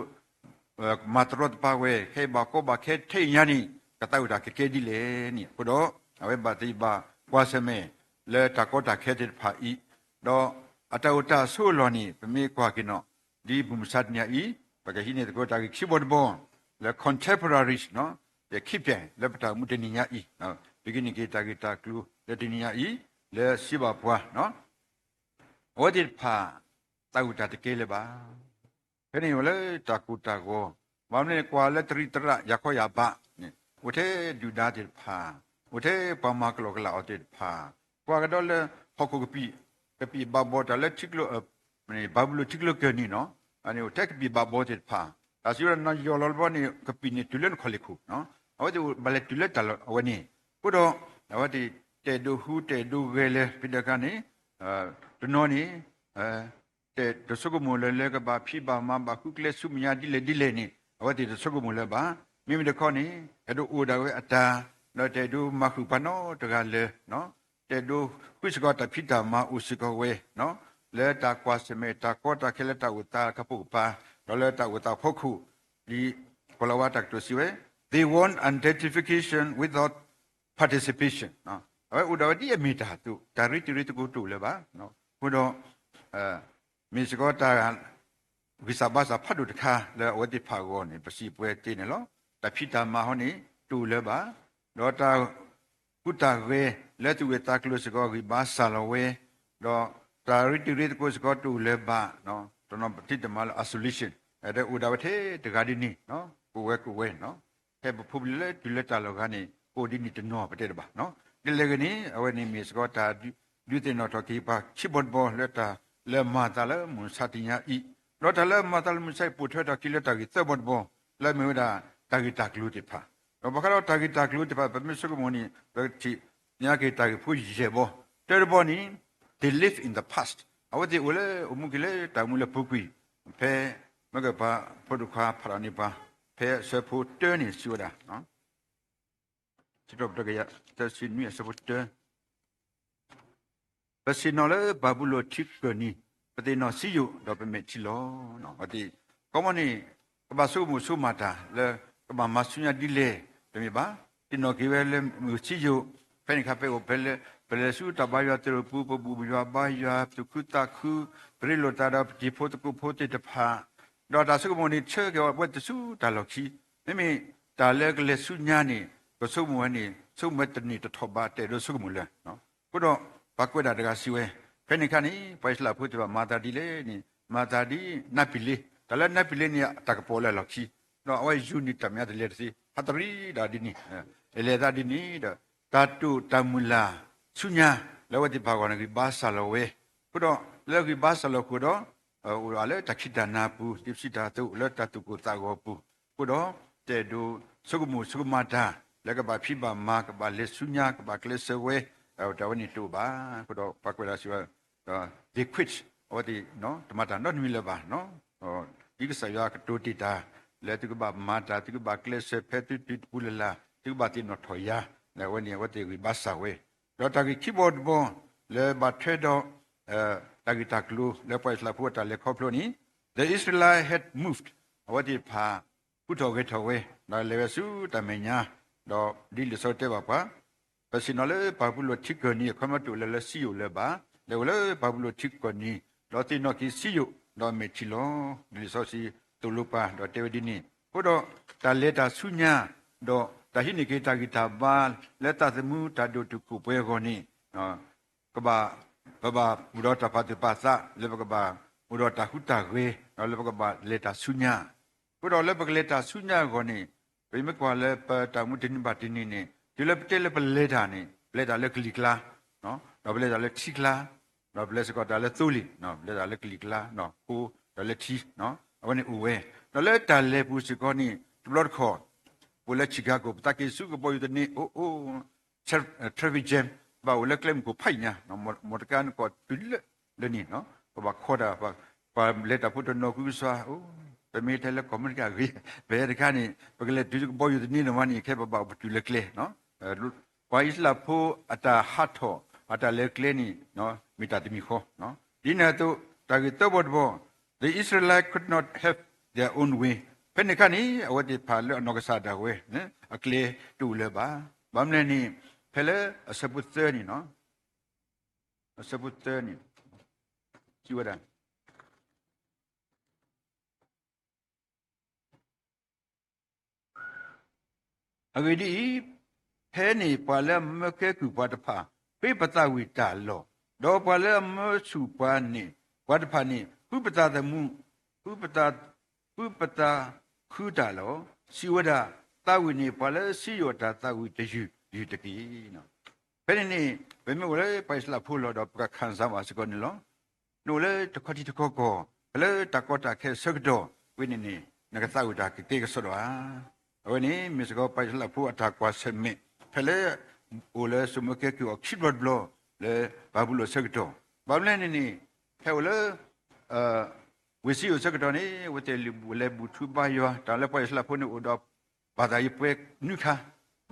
မၤတရီတပါဝဲ ခဲအံၤဘၣ်ကီဘၣ်ခဲထဲအံၤညါန့ၣ် ကသးဝံၣ်တၢ်ကကဲဒ်လဲၣ်န့ၣ် အဃိဒီး အဝဲဘၣ်သ့ၣ်ဘၣ်ကွၢ်ဆၢၣ်မဲာ်လၢတၢ်ကီတၢ်ခဲသ့ၣ်တဖၣ်အံၤ, ဒီးအတၢ်အိၣ်တၢ်ဆိးအလီၢ်န့ၣ် ပမ့ၢ်ကွၢ်က့ၤနီၣ် ဒ်မုၢ်မဆါတနံၤအံၤ ပကဟံးန့ၢ်သကိးတၢ်ဂ့ၢ်ခံဘီတဘီ လၢ contemporaries ယခံပြဲၤ လၢပတၢ်အိၣ်မူတနံၤညါအံၤ, ပကဟံးန့ၢ်က့ၤတၢ်ဂ့ၢ်တၢ်ကျိၤလၢတနံၤညါအံၤ လၢစံးဘၣ်ပှၤ အဝဲသ့ၣ်တဖၣ် သးဝံၣ်တၢ်တကဲလၢၤဘၣ်. ဖဲန့ၣ်အိၣ်လၢတၢ်ကိၢ်တၢ်ဂီၤ, ဘၣ်မနုၤလဲၣ် ကွၢ်လၢတရံးတရၣ်ယၤခီယၤဘးန့ၣ် အိၣ်ထဲဒုၣ်ဒါသ့ၣ်တဖၣ်, အိၣ်ထဲပှၤမၤကလီကလီအီၤသ့ၣ်တဖၣ်, ကွၢ်ကဒီးလၢဟီၣ်ခိၣ်ကပံာ်, ကပံာ်ဘၣ်ဘီတၢ်လၢထံကျိ, ဘၤဘူလိၣ်ထံကျိကၢၢ်နံၤနီၣ်, အိၣ်ထဲကပံာ်ဘၣ်ဘီသ့ၣ်တဖၣ်, တၢ်စံးဝဲဒၣ် နယီၢ်လီၤတဘျီန့ၣ် ကပံာ်န့ၣ်တုၤလၢနခီၣ်လ့ၢ်ခိၣ်, အဝဲသ့ၣ်ဘၣ်လဲၤတုၤလၢတၢ်လီၢ်အဝဲန့ၣ်, အဃိဒီး အဝဲသ့ၣ် တအဲၣ်ဒိးဟူးတအဲၣ်ဒိးဂဲၤလၢၤ ဖဲဒၣ်ခါန့ၣ်, တနီၤန့ၣ် တဆိကမိၣ်လၢၤလၢကဘၣ်ဖံးဘၣ်မၤဘၣ်ဃုကျဲဆူမဲာ်ညါဒ်လဲၣ်ဒ်လဲၣ်န့ၣ် အဝဲသ့ၣ်တဆိကမိၣ်လၢၤဘၣ်. မ့မ့ၢ်တခီန့ၣ် အဲၣ်ဒိးအိၣ်ဒၣ်ဝဲအတၢ်, ဒီးတအဲၣ်ဒိးမၤဃုာ်ပှၤနီတဂၤလၢၤ, တအဲၣ်ဒိးဃုစ့ၢ်ကီးတၢ်ဖံးတၢ်မၤအိၣ်စ့ၢ်ကီးဝဲ, လၢတၢ်ကွၢ်ဆၢၣ်မဲာ်တၢ်ကီတၢ်ခဲလၢတၢ်အိၣ်သးကပိာ်ကပၤ, ဒီးလၢတၢ်အိၣ်သးဖီခိၣ်, ဒ်ကီၤလၤဝါတၢ်ကတိၤစံးဝဲ, They want identification without participation. အဝဲအိၣ်ဒၣ်ဝဲဒ်အမ့ၢ်တၢ်အသိး တၢ်ရ့တံၤရ့သကိးတအိၣ်လၢၤဘၣ်. အဃိဒီး မ့ၢ်စ့ၢ်ကီးတၢ် ဂံၢ်စၢ်ဘါစၢ်ဖးဒိၣ်တခါလၢအဝဲသ့ၣ်တဖၣ်အဂီၢ်န့ၣ် ပစံးပဝဲသ့န့ၣ်လီၤ. တၢ်ဖံးတၢ်မၤဟီန့ၣ် တအိၣ်လၢၤဘၣ်. ဒီးတၢ်ဟူးတၢ်ဂဲၤလၢသူၣ်ဂ့ၢ်သးကျိၤစ့ၢ်ကီးဂံၢ်ဘါစၢ်လီၤဝဲ, ဒီးတၢ်ရ့တံၤရ့သကိးစ့ၢ်ကီးတအိၣ်လၢၤဘၣ်. တနီၤပထံၣ်တမၤလၢ isolation ဒီးအိၣ်ဒၣ်ဝဲထဲတဂၤဒ်န့ၣ်, ကိးဝဲကိးဝဲ ထဲပဖိပလံၤလၢတုၤလၢတၢ်လီၢ်ဂၤန့ၣ် အိၣ်ဒ်န့ၣ်တနီၤပတဲတဘၣ်. ဒ်လဲၣ်ဂ့ၤန့ၣ် အဝဲန့ၣ်မ့ၢ်စ့ၢ်ကီးတၢ်ဒုးသ့ၣ်နီၣ်ထီၣ်က့ၤပှၤခံဘီတဘီလၢတၢ်လၢမၤသးလၢမုၢ်မဆါတနံၤညါအံၤ, ဒီးတၢ်လၢမၤသးလၢမုၢ်မဆါအံၤ ပိာ်ထွဲထီၣ်က့ၤလၢတၢ်ဂ့ၢ်သၢဘီတဘီ လၢအမ့ၢ်ဝဲဒၣ်တၢ်ဂ့ၢ်တၢ်ကျိၤသ့ၣ်တဖၣ်, ဒီးဘၣ်ဃးဒီးတၢ်ဂ့ၢ်တၢ်ကျိၤသ့ၣ်တဖၣ် ပမ့ၢ်ဆိကမိၣ်န့ၣ် ပကထံၣ်ညါက့ၤတၢ်ဂ့ၢ်ဖိယဲၢ်ဘီ, တၢတဘီန့ၣ် they live in the past အဝဲသ့ၣ်အိၣ်လၢအိၣ်မူက့ၤလၢတၢ်အိၣ်မူလၢပူၤကွံာ်, ဖဲ မ့ၢ်ကပၤဖိဒိၣ်ခွါဖးထီၣ်န့ၢ်ပှၤ ဖဲအဆၢဖိတၢန့ၣ်စံးဝဲဒၣ် စံးထီၣ်ပတြၢၤကယၤသၢဆံနွံအဆၢဖိတၢ, ပဆ့ၣ်နီၤလၢဘၤဘူလိၣ်ထံကၢၢ်နံၤ, ပသ့ၣ်နီၣ်စံယိၣ်ဒီးပမဲာ်ထံလီၤ. အဝဲသ့ၣ် ခီမီန့ၣ် ကဘၣ်ဆိကမိၣ်ဆိကမးတၢ်လၢ ကဘၣ်မၤဆူညါဒ်လဲၣ်, တမ့ၢ်ဘၣ်, သ့ၣ်နီၣ်က့ၤဝဲလၢမုၢ်စံယိၣ်, ဖဲန့ၣ်အခါ ပအိၣ်ဖဲလဲၣ်, ပလဲၤဆူတၢ်ဘါယွၤသရိာ်ပူၤ ပဘူၣ်ယွၤဘါယွၤ ပသူၣ်ခုသးခု, ပရ့လိာ်သးဒီးပတံၤဖိသကိးဖိသ့ၣ်တဖၣ်, ဒီးတၢ်ဆိကမိၣ်န့ၣ် ဆၢက့ၤဝဲတဆူတၢ်လီၢ်ခံ, မ့မ့ၢ်တၢ်လၢကလဲၤဆူညါန့ၣ် ပဆိကမိၣ်ဝဲန့ၣ် ဆိကမိၣ်ဝဲတန့ၢ်တထီၣ်ဘး တအဲၣ်ဒိးဆိကမိၣ်လၢၤ. အဃိဒီး ပှၤကွဲးဒၣ်တဂၤစံးဝဲ, ဖဲန့ၣ်အခါန့ၣ် ပှၤအံၣ်စရ့လးဖိသ့ၣ်တဖၣ်မၤသးဒ်လဲၣ်န့ၣ် မၤသးဒ်နါပံာ်လ့, တၢ်လၢနါပံာ်လ့န့ၣ် တၢ်ကပီၤလၢအလီၢ်ခံ, ဒီးအဝဲယူၤန့ၣ် တၢ်မဲာ်ညါတလဲၤတသ့ ဟးတရံးဒၣ်ဒ်န့ၣ်, လဲၤသးဒ်န့ၣ်ဒီး တၢ်တိာ်တၢ်မုၢ်လၢ်ဆူညါ လၢအဝဲသ့ၣ်တဖၣ်အဂီၢ်န့ၣ် ဂံၢ်ဘါစၢ်လီၤဝဲ, အဃိဒီးလၢဂံၢ်ဘါစၢ်လီၤဃုာ်ဒီး အိၣ်လၢတၢ်ခံးတၢ်နၤပူၤ တံပစံးတၢ်သိး လၢတၢ်သူၣ်ကိၢ်သးဂီၤပူၤ, အဃိဒီး တအဲၣ်ဒိးဆိကမိၣ်ဆိကမးတၢ် လၢကဘၣ်ဖံးဘၣ်မၤ ကဘၣ်လဲၤဆူညါ ကဘၣ်ကျဲးစၢးဝဲ, တၢ်ဝဲန့ၣ်တအိၣ်ဘၣ်. အဃိဒီးပှၤကွဲးလီၤစံးဝဲ they quit, အဝဲသ့ၣ် တမၤတၢ်နီတမံၤလၢၤဘၣ်. ဒ်ကစၢ်ယွၤကတိၤတ့ၢ်တၢ် လၢသုကဘၣ်မၤတၢ် သုကဘၣ်ကျဲးစၢး ဖဲသုတုၤတပူၤလၢ်လၢ် သုကဘၣ်သ့ၣ်နီၣ်ထီၣ်ယၤ, အဝဲန့ၣ် အဝဲသ့ၣ်ဂံၢ်ဘါစၢ်ဝဲ, ဒီးတၢ်ဂ့ၢ်ခံဘီတဘီ လၢဘၣ်ထွဲဒီး တၢ်ဂ့ၢ်တၢ်ကျိၤ လၢပှၤအံၣ်စရ့လးဖိအတၢ်လဲၤခီဖျိန့ၣ် the Israelites had moved, အဝဲသ့ၣ်တဖၣ် ဟူးထီၣ်ဂဲၤထီၣ်ဝဲ ဒီးလဲၤဝဲဆူတၢ်မဲာ်ညါ, ဒီးဒ်လံာ်စီဆှံတဲဘၣ်ပှၤ ပဆ့ၣ်နီၤလၢဘၤဘူလိၣ်ထံကီၢ်နံၤ အခီပညီတအိၣ်လၢၤလၢစံယိၣ်လၢၤဘၣ်, လဲၤအိၣ်လၢဘၤဘူလိၣ်ထံကီၢ်နံၤ ဒီးသ့ၣ်နီၣ်က့ၤစံယိၣ် ဒီးမဲာ်ထံလီၤ. ဒ်လံာ်စီဆှံသိၣ်လိပှၤ ဒီးတဲဝဲဒ်န့ၣ်, အဃိဒီးတၢ်လဲၤတၢ်ဆူညါ ဒီးတၢ်ဟံးန့ၢ်က့ၤတၢ်ဂံၢ်တၢ်ဘါ လၢသးသမူတၢ်ဒိၣ်တုာ်ခိၣ်ပှဲၤအဂီၢ်န့ၣ် ကဘၣ် ပဘၣ်အိၣ်ဒီးတၢ်ပာ်သူၣ်ပာ်သး လၢပကဘၣ်အိၣ်ဒီးတၢ်ဟူးတၢ်ဂဲၤ ဒီးလၢပကဘၣ်လဲၤတၢ်ဆူညါ, အဃိဒီးလၢပကလဲၤတၢ်ဆူညါအဂီၢ်န့ၣ် ပမ့ၢ်ကွၢ်လၢပတၢ်အိၣ်မူတနံၤဘၣ်တနံၤန့ၣ် တုၤလၢပတဲလၢပလဲၤတၢ်န့ၣ် ပလဲၤတၢ်လၢကလံၤကျါ, ဒီးပလဲၤတၢ်လၢထံကျါ, ဒီးပလဲၤစ့ၢ်ကီးတၢ်လၢသိလ့ၣ်, ပလဲၤတၢ်လၢကလံၤကျါ, ဃိ ဒီးလၢထံ, အဝဲန့ၣ်အိၣ်ဝဲ, ဒီးလၢတၢ်လဲၤပူၤစ့ၢ်ကီးန့ၣ် တဘျီတခီၣ် ပအိၣ်လၢ Chicago ပသးက့ၤဆူကဘီယူၤသန့ အိၣ်အိၣ် traffic jam ဘၣ်အိၣ်လၢကျဲမုၢ်ခိၣ်ဖးယံာ်ညါ, မီၢ်တကါန့ၣ်ကိးတုၤလၢလၢန့ၣ်, ပဘၣ်ခိးတၢ်, ပှၤလဲၤတၢ်ဖိတနီၤကွံကစွါ, ပမ့ၢ်ထဲလၢကီၢ်အမဲရကၤဂ့ၤ, ပဟဲတခါန့ၣ် ပကလဲၤတုၤကဘီယူၤသန့ဒီးမးန့ၣ် ခဲပဘၣ်အိၣ်ပတုာ်လၢကျဲ, ပှၤအံၣ်စရ့လးဖိအတၢ်ဟးထီၣ် အတၢ်လဲၤကျဲန့ၣ် မ့ၢ်တၢ်တမံၤဃီ, ဒ်န့ၣ်အသိး တၢ်ဂ့ၢ်သၢဘီတဘီ the Israelite could not have their own way, ဖဲန့ၣ်အခါန့ၣ် အဝဲသ့ၣ်တဖၣ်လၢအနီၢ်ကစၢ်ဒၣ်ဝဲ အကျဲတအိၣ်လၢၤဘၣ်. ဘၣ်မနုၤလဲၣ်န့ၣ် ဖဲလၢအဆၢဖိသၢန့ၣ်, အဆၢဖိသၢန့ၣ် စံးဝဲဒၣ် အဂ့ၢ်ဒ်အံၤ, ဖဲန့ၣ် ပှၤလၢအမၢကဲကုၢ်ပှၤတဖၣ် ဃ့ပသးဝံၣ်တၢ်လီၢ်, ဒီးပှၤလၢအမၢဆူၣ်ပှၤန့ၣ် ပှၤတဖၣ်န့ၣ် ဃုပသးသမူ, ဃုပသး, ဃုပသးဃုတၢ်လီၢ်, စံးဝဲဒၣ်, သးဝံၣ်န့ၣ် ပှၤလၢစံယိၣ်အတၢ်သးဝံၣ်တယုၢ်ယုၢ်တက့ၢ်. ဖဲန့ၣ်န့ၣ် ပမ့ၢ်အိၣ်လၢပှၤအံၣ်စရ့လးဖိလီၤဒီး ပကခၣ်စၢ်ဘၣ်စ့ၢ်ကီးန့ၣ်လီၤ. နအိၣ်လၢတခီထံတခီကီၢ် ဖဲလၢတၢ်ကီတၢ်ခဲအဆၢကတီၢ်ဝဲန့ၣ်န့ၣ် နကသးဝံၣ်တၢ်ကကဲကစီဒီဧါ. အဝဲန့ၣ် မ့ၢ်စ့ၢ်ကီးပှၤအံၣ်စရ့လးဖိအတၢ်ကွၢ်ဆၢၣ်မဲာ် ဖဲလၢအိၣ်လၢစိာ်မၢကဲကုၢ်အီၤခံဘျီတဘျီ လၢဘၤဘူလိၣ်အဆၢကတီၢ်, ဘၣ်မနုၤလဲၣ်န့ၣ်န့ၣ် ဖဲအိၣ်လၢ ဝ့ၢ်စံယိၣ်အဆၢကတီၢ်န့ၣ် အဝဲသ့ၣ်လဲၤဘူၣ်ထူဘါယွၤ တၢ်လၢပှၤအံၣ်စရ့လးဖိန့ၣ်အိၣ်ဒီး ဘၣ်သးယပှဲၤနွံခါ,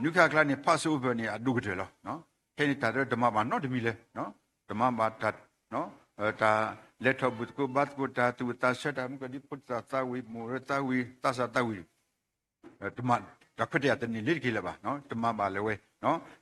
နွံခါအကျါန့ၣ် Passover န့ၣ် အဒိၣ်ကတၢၢ်လီၤ. ခဲအံၤန့ၣ် တၢ်တမၤဘၣ်နီတမံၤလၢၤ, တမၤဘၣ်တၢ်, တၢ်လဲၤထီၣ်ဘူၣ်သကိးဘါသကိး တၢ်သူၣ်ဝံၣ်သးဆၢ တၢ်မူကဒံဖိသၣ်သးဝံၣ် မိၢ်ရၢသးဝံၣ် သးစၢ်သးဝံၣ် တၢ်ခွဲးတၢ်ယာ်တန့ၢ်လၢၤတက့ၢ်လၢၤဘၣ်, တမၤဘၣ်လၢၤဝဲ.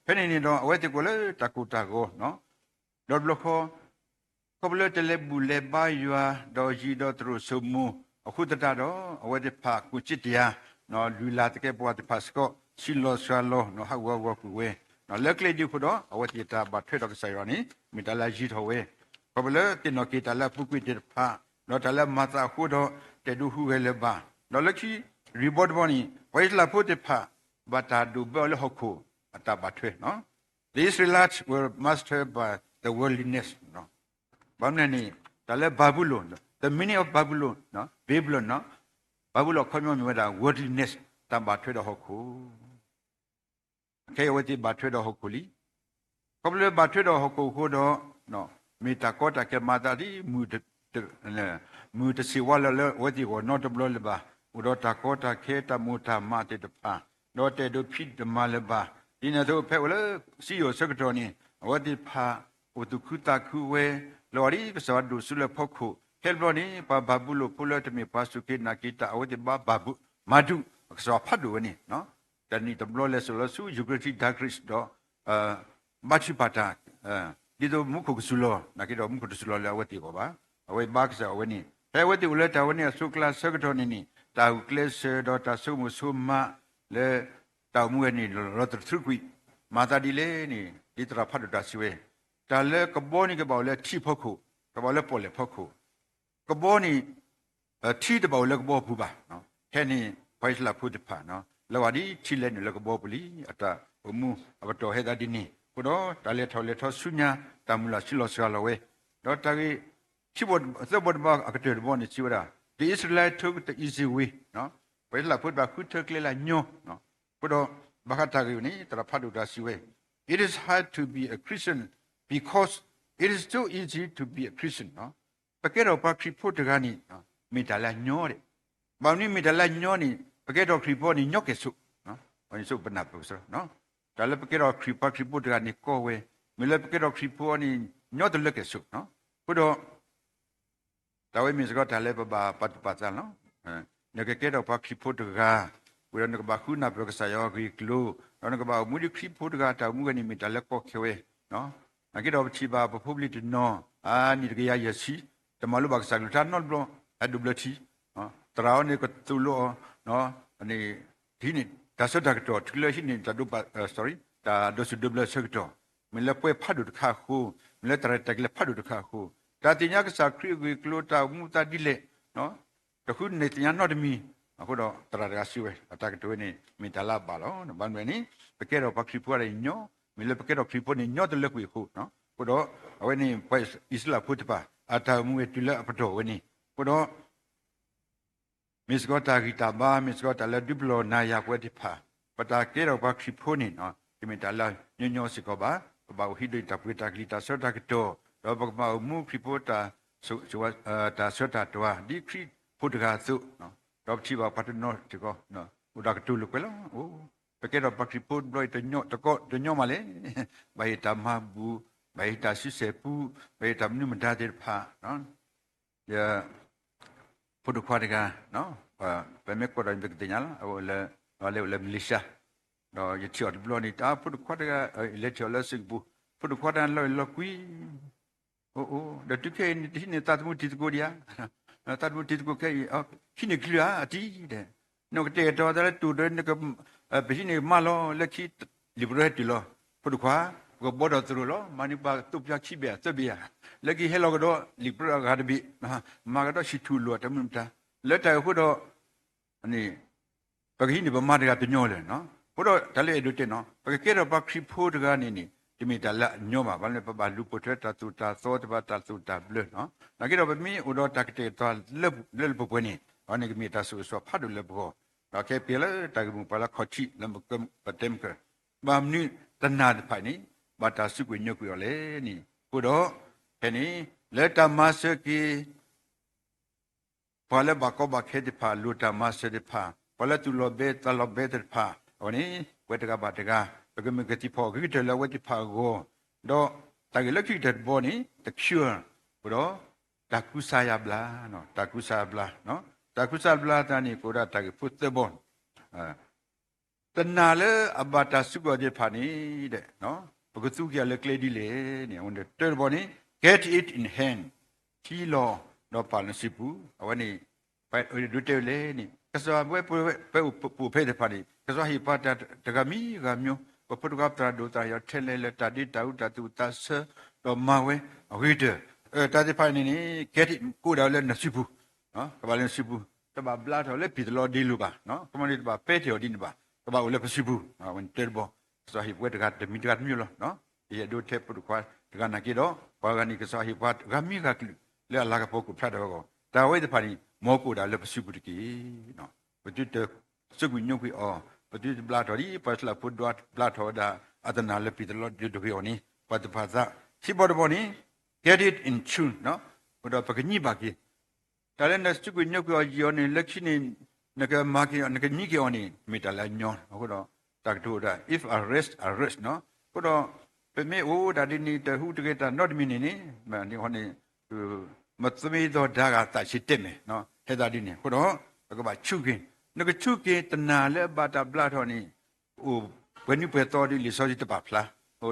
ဖဲန့ၣ်န့ၣ်ဒီး အဝဲသ့ၣ်ကအိၣ်လၢတၢ်ကိၢ်တၢ်ဂီၤ ဒီးတဘျီဃီ ခီဖျိလၢတၢ်လဲၤဘူၣ်လဲၤဘါယွၤ ဒီးယံၤဒီးသရိာ်စိမိၤအဃိသတးဒီး အဝဲသ့ၣ်တဖၣ်ကူၣ်စ့တ့ၢ်ဧါ, လုၢ်လၢ်သကဲးပဝးသ့ၣ်တဖၣ်စ့ၢ်ကီး ဆံးလီၤစှၤလီၤ ဟးဂူာ်ဟးဂီၤကွံာ်ဝဲ, လၢကျဲဒ်အဃိဒီး အဝဲသ့ၣ်တၢ်ဘၣ်ထွဲဒီးကစၢ်ယွၤန့ၣ် မ့ၢ်တၢ်လၢအယံၤထီၣ်ဝဲ, ခီဖျိလၢသ့ၣ်နီၣ်က့ၤတၢ်လၢအပူၤကွံာ်သ့ၣ်တဖၣ် ဒီးတၢ်လၢအမၤသးအဃိဒီး တအဲၣ်ဒိးဟူးဂဲၤလၢၤဘၣ်, ဒီးလၢခံ ရံၣ်ဘီတဘီန့ၣ် ပှၤအံၣ်စရ့လးဖိသ့ၣ်တဖၣ် ဘၣ်တၢ်ဒိးဘၢအီၤလၢဟီၣ်ခိၣ်အတၢ်ဘၣ်ထွဲ The Israelites were mastered by the worldliness. ဘၣ်မနုၤန့ၣ် တၢ်လၢဘၤဘူလိၣ် the meaning of Babylon, Babylon, ဘၤဘူလိၣ်အခီပညီမ့ၢ်ဝဲဒၣ် worldliness, တၢ်ဘၣ်ထွဲဒီးဟီၣ်ခိၣ်, ခဲအံၤအဝဲသ့ၣ်ဘၣ်ထွဲဒီးဟီၣ်ခိၣ်လံ. ခီဖျိလၢဘၣ်ထွဲဒီးဟီၣ်ခိၣ်အဃိဒီး မ့ၢ်တၢ်ကီတၢ်ခဲမၤသးဒ် မုၢ်တဆ့ၣ်ဝါလီၤလၢအဝဲသ့ၣ်အဂီၢ်နီတဘျီလၢၤဘၣ်, အိၣ်ဒီးတၢ်ကီတၢ်ခဲ တၢ်မိၣ်တၢ်မးသ့ၣ်တဖၣ်, ဒီးတအဲၣ်ဒိးဖံးတမၤလၢၤဘၣ်. ဒ်န့ၣ်အသိး ဖဲအိၣ်လၢစံယိၣ်အဆၢကတီၢ်န့ၣ် အဝဲသ့ၣ်တဖၣ် အိၣ်သူၣ်ခုသးခုဝဲ လၢအီၤဒ်ကစၢ်ယွၤဒိၣ်ဆူလၢဖီခိၣ်, ခဲတဘျီန့ၣ် ပှၤဘၤဘူလိၣ်ဖိလၢတမ့ၢ်ပှၤစူၢ်က့ၤနာ်က့ၤတၢ် အဝဲသ့ၣ်ဘၣ်ဘၣ် မၤဒူၣ်အကစၢ်ယွၤဖးဒိၣ်ဝဲန့ၣ် တနံၣ်တဘျီလဲၤစိာ်လီၤဆူ ယူးဖရေး ဒၢးခရံး ဒီး ဘါထုကဖၣ်တၢ် ဒ်သိးမူခိၣ်ကစူၤလီၤ နာ်က့ဒီးမူခိၣ်တစူၤလီၤလၢအဝဲသ့ၣ်အဂီၢ်ဘၣ်. အဝဲဘါကစၢ်အဝဲန့ၣ် ဖဲအဝဲသ့ၣ်အိၣ်လၢတၢ်ဝဲန့ၣ်အဆိအကျါဆၢကတီၢ်န့ၣ်န့ၣ် တၢ်ဂုာ်ကျဲးစၢးဒီးတၢ်ဆိကမိၣ်ဆိကမးလၢ တၢ်အိၣ်မူဝဲန့ၣ် လီၤသရူးကွံာ် မၤသးဒ်လဲၣ်န့ၣ် ဒ်သရၣ်ဖးဒိၣ်တၢ်စံးဝဲ တၢ်လၢကဘီန့ၣ်ကဘၣ်အိၣ်လၢထံဖီခိၣ်, ကဘၣ်အိၣ်လၢပီၣ်လဲၣ်ဖီခိၣ်, ကဘီန့ၣ် ထံတဘၣ်အိၣ်လၢကဘီပူၤဘၣ်. ခဲန့ၣ် ပှၤအံၣ်စရ့လးဖိတဖၣ် လၢအဝဲဒၣ်ထံလဲၤနုာ်လၢကဘီပူၤလံ အတၢ်အိၣ်မူအပတီၢ်ဟဲသးဒ်န့ၣ် အဃိဒီးတၢ်လဲၤထီၣ်လဲၤထီဆူညါ တၢ်မုၢ်လၢ်ဆံးလီၤစှၤလီၤဝဲ ဒီးတၢ်ဂ့ၢ် ခံဘီ သၢဘီတဘီအကတၢၢ်တဘီန့ၣ်စံးဝဲဒၣ် The Israelite took the easy way ပှၤအံၣ်စရ့လးဖိတဖၣ်ဃုထၢကျဲလၢအညီ အဃိဒီး ဘၣ်ဃးတၢ်ဂ့ၢ်ဝဲန့ၣ် သရၣ်ဖးဒိၣ်တဂၤစံးဝဲ It is hard to be a Christian because it is so easy to be a Christian ပကဲထီၣ်ပှၤခရံာ်ဖိတဂၤန့ၣ် မ့ၢ်တၢ်လၢအညီဒဲး, ဘၣ်မနုၤမ့ၢ်တၢ်လၢအညီန့ၣ် ပကဲထီၣ်ခရံာ်ဖိန့ၣ် ညီကဲၣ်ဆိး, ပနၢ်ပၢၢ်ကစၢ်, တၢ်လၢပကဲထီၣ်ခရံာ်ပှၤခရံာ်ဖိတဂၤန့ၣ်ကီဝဲ, မ့ၢ်လၢပကဲထီၣ်ခရံာ်ဖိန့ၣ် ညီတလၢကဲၣ်ဆိး, အဃိဒီး တၢ်ဝဲမ့ၢ်စ့ၢ်ကီးတၢ်လၢပဘၣ်ပာ်သူၣ်ပာ်သးလီၤ. နကကဲထီၣ်ပှၤခရံာ်ဖိတဂၤ, ဝံၤဒီးနကဘၣ်ဃုနၢ်ပၢၢ်ကစၢ်ယွၤအဂ့ၢ်အကျိၤ, ဒီးနကဘၣ်အိၣ်မူဒ်ခရံာ်ဖိတဂၤတၢ်အိၣ်မူဝဲန့ၣ် မ့ၢ်တၢ်လၢကီခဲဝဲ, နာ်က့ဒီးပထံၣ်ဘၣ်ပဖိပလံၤတနီၤ, အနံၣ်တကယၤယဲၢ်ဆံ, တမၤလိဘၣ်ကစၢ်ကလုၢ်ကထါနီတဘျီ, ဟဲဒိးဘျၢထံ, သရၣ်အံၤန့ၣ်ကသိၣ်လိအီၤ, န့ၣ် တၢ်ဆၢတၢ်ကတီၢ် တုၤလၢဟံးန့ၢ်တၢ်ဒိးဘၣ်, တၢ်ဒိးစူၣ်ဒိးဘျၢဆၢကတီၢ်, မ့ၢ်လၢပှဲၤဖးဒိၣ်တခါအဃိ, မ့ၢ်လၢတၢ်ရဲၣ်တၢ်ကျဲၤဖးဒိၣ်တခါအဃိ, တၢ်သ့ၣ်ညါကစၢ်ခရံာ်အဂ့ၢ်အကျိၤ တၢ်အိၣ်မူအသးဒ်လဲၣ်, တဃုန့ၢ်သ့ၣ်ညါနီတမံၤ, အဃိဒီးသရၣ်တဂၤစံးဝဲ အတၢ်ကတိၤဝဲန့ၣ် မ့ၢ်တၢ်လၢအဘၣ်လီၤ. ဘၣ်မနုၤန့ၣ် ပကဲထီၣ်ပှၤခရံာ်ဖိတဂၤန့ၣ်ညီ, မ့ၢ်လၢပကဲထီၣ်ခရံာ်ဖိန့ၣ် ညီတလၢကွံာ်အဃိ, အဃိဒီး အဝဲန့ၣ် ပှၤအံၣ်စရ့လးဖိတဖၣ် အတၢ်အိၣ်မူဝဲတုၤလၢအပတီၢ်ဝဲန့ၣ်, အဃိဒီး မ့ၢ်စ့ၢ်ကီးတၢ်ဂံၢ်တၢ်ဘါ, မ့ၢ်စ့ၢ်ကီးတၢ်လၢဒုးပလီၢ်နၤယၤပဝဲသ့ၣ်တဖၣ်, ပတၢ်ကဲထီၣ်ပှၤခရံာ်ဖိန့ၣ် တမ့ၢ်တၢ်လၢညီညီစ့ၢ်ကီးဘၣ်. ပဘၣ်အိၣ်ဟံးန့ၢ်တၢ်ပှ့ၤတၢ်ကလံၤ တၢ်ဆၢတၢ်ကတီၢ်, ဒီးပကဘၣ်အိၣ်မူခရံာ်ဖိ တၢ်ဆၢတၢ်ကတီၢ် ဒ်ခရံာ်ဖိတဂၤအသိး, ဒီးပထံၣ်ဘၣ်ပှၤတနီၤစ့ၢ်ကီး အိၣ်ဒီးကတိၤလိာ်ကွဲလီၤ. အိ, ပကဲထီၣ်ပှၤခရံာ်ဖိတဘျီအံၤတညီတကိးတညီမးလဲၣ်, ဘၣ်ဟ့ၣ်တၢ်မၤဘူၣ်, ဘၣ်ဟ့ၣ်တၢ်မနုၤမတၤသ့ၣ်တဖၣ် ယဖိဒိၣ်ခွါတဂၤ, ပမ့ၢ်ကွၢ်ဒီးပကသ့ၣ်ညါလီၤ, အဝဲအိၣ်လၢ အဝဲလဲၤအိၣ်လၢမလ့ၤၡါ, ဒီးယထံၣ်အီၤတဘျီန့ၣ် တၢ်ဖိဒိၣ်ခွါတဂၤ, လဲၤထံၣ်အီၤလၢစ့ၣ်ကပူၤ, ဖိဒိၣ်ခွါတဂၤလီၤအဲၣ်လီၤကွံ, အိ, ဒီးတုၤခဲအံၤန့ၣ် တဟံးန့ၢ်သးသမူတံၤသကိးဒံးဧါ, သးသမူတံၤသကိးခဲအံၤ ဟံးန့ၢ်ကလုၢ်ဧါ အတံၤဒဲး, နကတဲာ်ကတီၤသးလၢတိၢ်ဒီး ပဟံးန့ၢ်မးလီၤ လၢခံ လံာ်ပရၢဟဲတုၤလီၤ, ဖိဒိၣ်ခွါ, ပကဘှီထီၣ်သရိာ်လီၤ, မၤန့ၢ်ပှၤသိးပၠါခံဘ့ၣ်သၢဘ့ၣ်ဧါ, လၢခံဟဲလီၤကဒီး လံာ်ပရၢအဂၤတဘ့ၣ်, မၤကဒီးဆံၣ်ထူၣ်လိာ်တၢ်မနုၤမတၤ, လၢတၢ်အံၤအဃိဒီး ပကဟံးန့ၢ်ပမါတဂၤတညီလၢၤ, အဃိဒီးတၢ်လၢအဲၣ်ဒိးတဲနီၤ ပကကဲထီၣ်ပှၤခရံာ်ဖိတဂၤန့ၣ်န့ၣ် တမ့ၢ်တၢ်လၢအညီဘၣ်, ဘၣ်လၢပဘၣ်လူၤပိာ်ထွဲတၢ်သိၣ်တၢ်သီ တဘၣ်တၢ်သိၣ်တၢ်ဘျၢ, နာ်က့ဒီးပမ့ၢ်အိၣ်ဒီးတၢ်ကတဲာ်ကတီၤလၢလၢပှဲၤပှဲၤန့ၣ် အဝဲန့ၣ်ကမ့ၢ်တၢ်ဆိၣ်ဂ့ၤဆိၣ်ဝါဖးဒိၣ်လၢပဂီၢ်, ဒီးခဲပှဲၤလၢတၢ်ဂ့ၢ်မိၢ်ပှၢ်လၢခီၣ်ထံးလၢပတဲမုၢ်ကၢၢ်, ဘၣ်မနုၤတနၢ်တဖၣ်န့ၣ် ဘၣ်တၢ်စူးကွံာ်ညိကွံာ်အီၤလဲၣ်န့ၣ်, အဃိဒီး ဖဲန့ၣ် လၢတၢ်မၤစၢၤက့ၤ ပှၤလၢဘၣ်ကီဘၣ်ခဲသ့ၣ်တဖၣ် လိၣ်တၢ်မၤစၢၤသ့ၣ်တဖၣ် ပှၤလၢသူၣ်လီၤဘဲသးလီၤဘဲသ့ၣ်တဖၣ် အဝဲန့ၣ် ပဝဲတဂၤဘၣ်တဂၤ ပကမ့ၢ်ကသံၣ်ဖီၣ်အဂ့ၤကတၢၢ်လၢအဝဲသ့ၣ်တဖၣ်အဂီၢ်, ဒီးတၢ်ဂ့ၢ်လၢခံကတၢၢ်တဘီန့ၣ် တၢ် cure အဃိဒီး တၢ်ကူစါယါဘျါ, တၢ်ကူစါယါဘျါ, တၢ်ကူစါယါဘျါသးန့ၣ် ကအိၣ်ဒၣ်တၢ်ဂ့ၢ်ဖိသၢဘီ တနၢ်လၢအဘၣ်တၢ်စူးကွံာ်အီၤသ့ၣ်တဖၣ်န့ၣ် ပကသူက့ၤအီၤလၢကျဲဒ်လဲၣ်န့ၣ် အဝဲန့ၣ်တၢတဘီန့ၣ် get it in hand ထံလီၤ ဒီးပာ်လၢနစုပူၤ, အဝဲန့ၣ် ပဒုးတဲဝဲလဲၣ်န့ၣ် ကစၢ်ဝဲပဝဲပအိၣ်ဖဲသ့ၣ်တဖၣ်န့ၣ် ကစၢ်ဟ့ၣ်ပှၤတၢ်တဂၤမံၤဂၤမံၤ ပဖိတဂၤသရၣ်ဒိၣ်သရၣ်ယီၤထဲလဲၣ်လၢတၢ်ဒ့တၢ်အူတၢ်သူၣ်တၢ်ဆၢ ဒီးမၤဝဲအဂ့ၤကတၢၢ်, တၢ်သ့ၣ်တဖၣ်န့ၣ်န့ၣ် get it ကအိၣ်ဒၣ်ဝဲလၢနစုပူၤ ကဘၣ်လၢနစုပူၤ, တဘၣ်ဘျါထီၣ်လၢပံာ်သလီဒ့လိၤဘၣ်, ကမၤန့ၣ်တဘၣ်ပဲထီၣ်ဒ်န့ၣ်ဘၣ်, ကဘၣ်အိၣ်လၢပစုပူၤ, အဝဲန့ၣ်တၢတဘီ, ကစၢ်ဟ့ၣ်ပဝဲတဂၤတမံၤတဂၤတမံၤလီၤ, ယအဲၣ်ဒိးထဲဖိဒိၣ်ခွါတဂၤနာ်က့ဒီး ပှၤဂၤန့ၣ် ကစၢ်ဟ့ၣ်ပှၤဂၤမံၤဂၤကလုာ်လၢအလၤကပီၤကိးဖျါထီၣ်အဂီၢ်, တၢ်ဝဲသ့ၣ်တဖၣ်န့ၣ် မ်ကအိၣ်ဒၣ်လၢပစုပူၤတက့ၢ်. ပသုတစူးကွံာ်ညိကွံာ်အီၤ, ပသုတဘျါထီၣ်ဒ် ပှၤအံၣ်စရ့လးဖိဒွးဘျါထီၣ်ဝဲဒၣ် အတနၢ်လၢပံာ်သလီဒ့လိၤတဂ့ၤအီၤန့ၣ် ပှၤသ့ၣ်တဖၣ်သး, ခံဘီတဘီန့ၣ် get it in tune, အဃိဒီးပကညံဘၣ်က့ၤ တၢ်လၢနစူးကွံာ်ညိကွံာ်အီၤယံာ်အီၤန့ၣ် လၢခံန့ၣ် နကမၤက့ၤအီၤ နကညံက့ၤအီၤန့ၣ် မ့ၢ်တၢ်လၢအညီ, အဃိဒီး တၢ်ကတိၤဒၣ် if I rest, I rest နီၤ, အဃိဒီး ပမ့ၢ်အိၣ်ဒၣ်ဒ်န့ၣ် တဟူးတဂဲၤတၢ်နီတမံၤန့ၣ်န့ၣ် မ့ၢ်န့ၣ်ဃီန့ၣ် မသ့ၣ်ညါဒီးဒါဂၤသးဆံးတဲာ်မဲာ် ဟဲသးဒ်န့ၣ် အဃိဒီး ပကဘၣ်ဆူးက့ၤ, နကဆူးက့ၤတနၢ်လၢအဘၣ်တၢ်ဘျါထီၣ်န့ၣ် အိၣ်ပှဲၤနွံပှဲၤသီဒ်လံာ်စီဆှံတဖၣ်ဖျါ,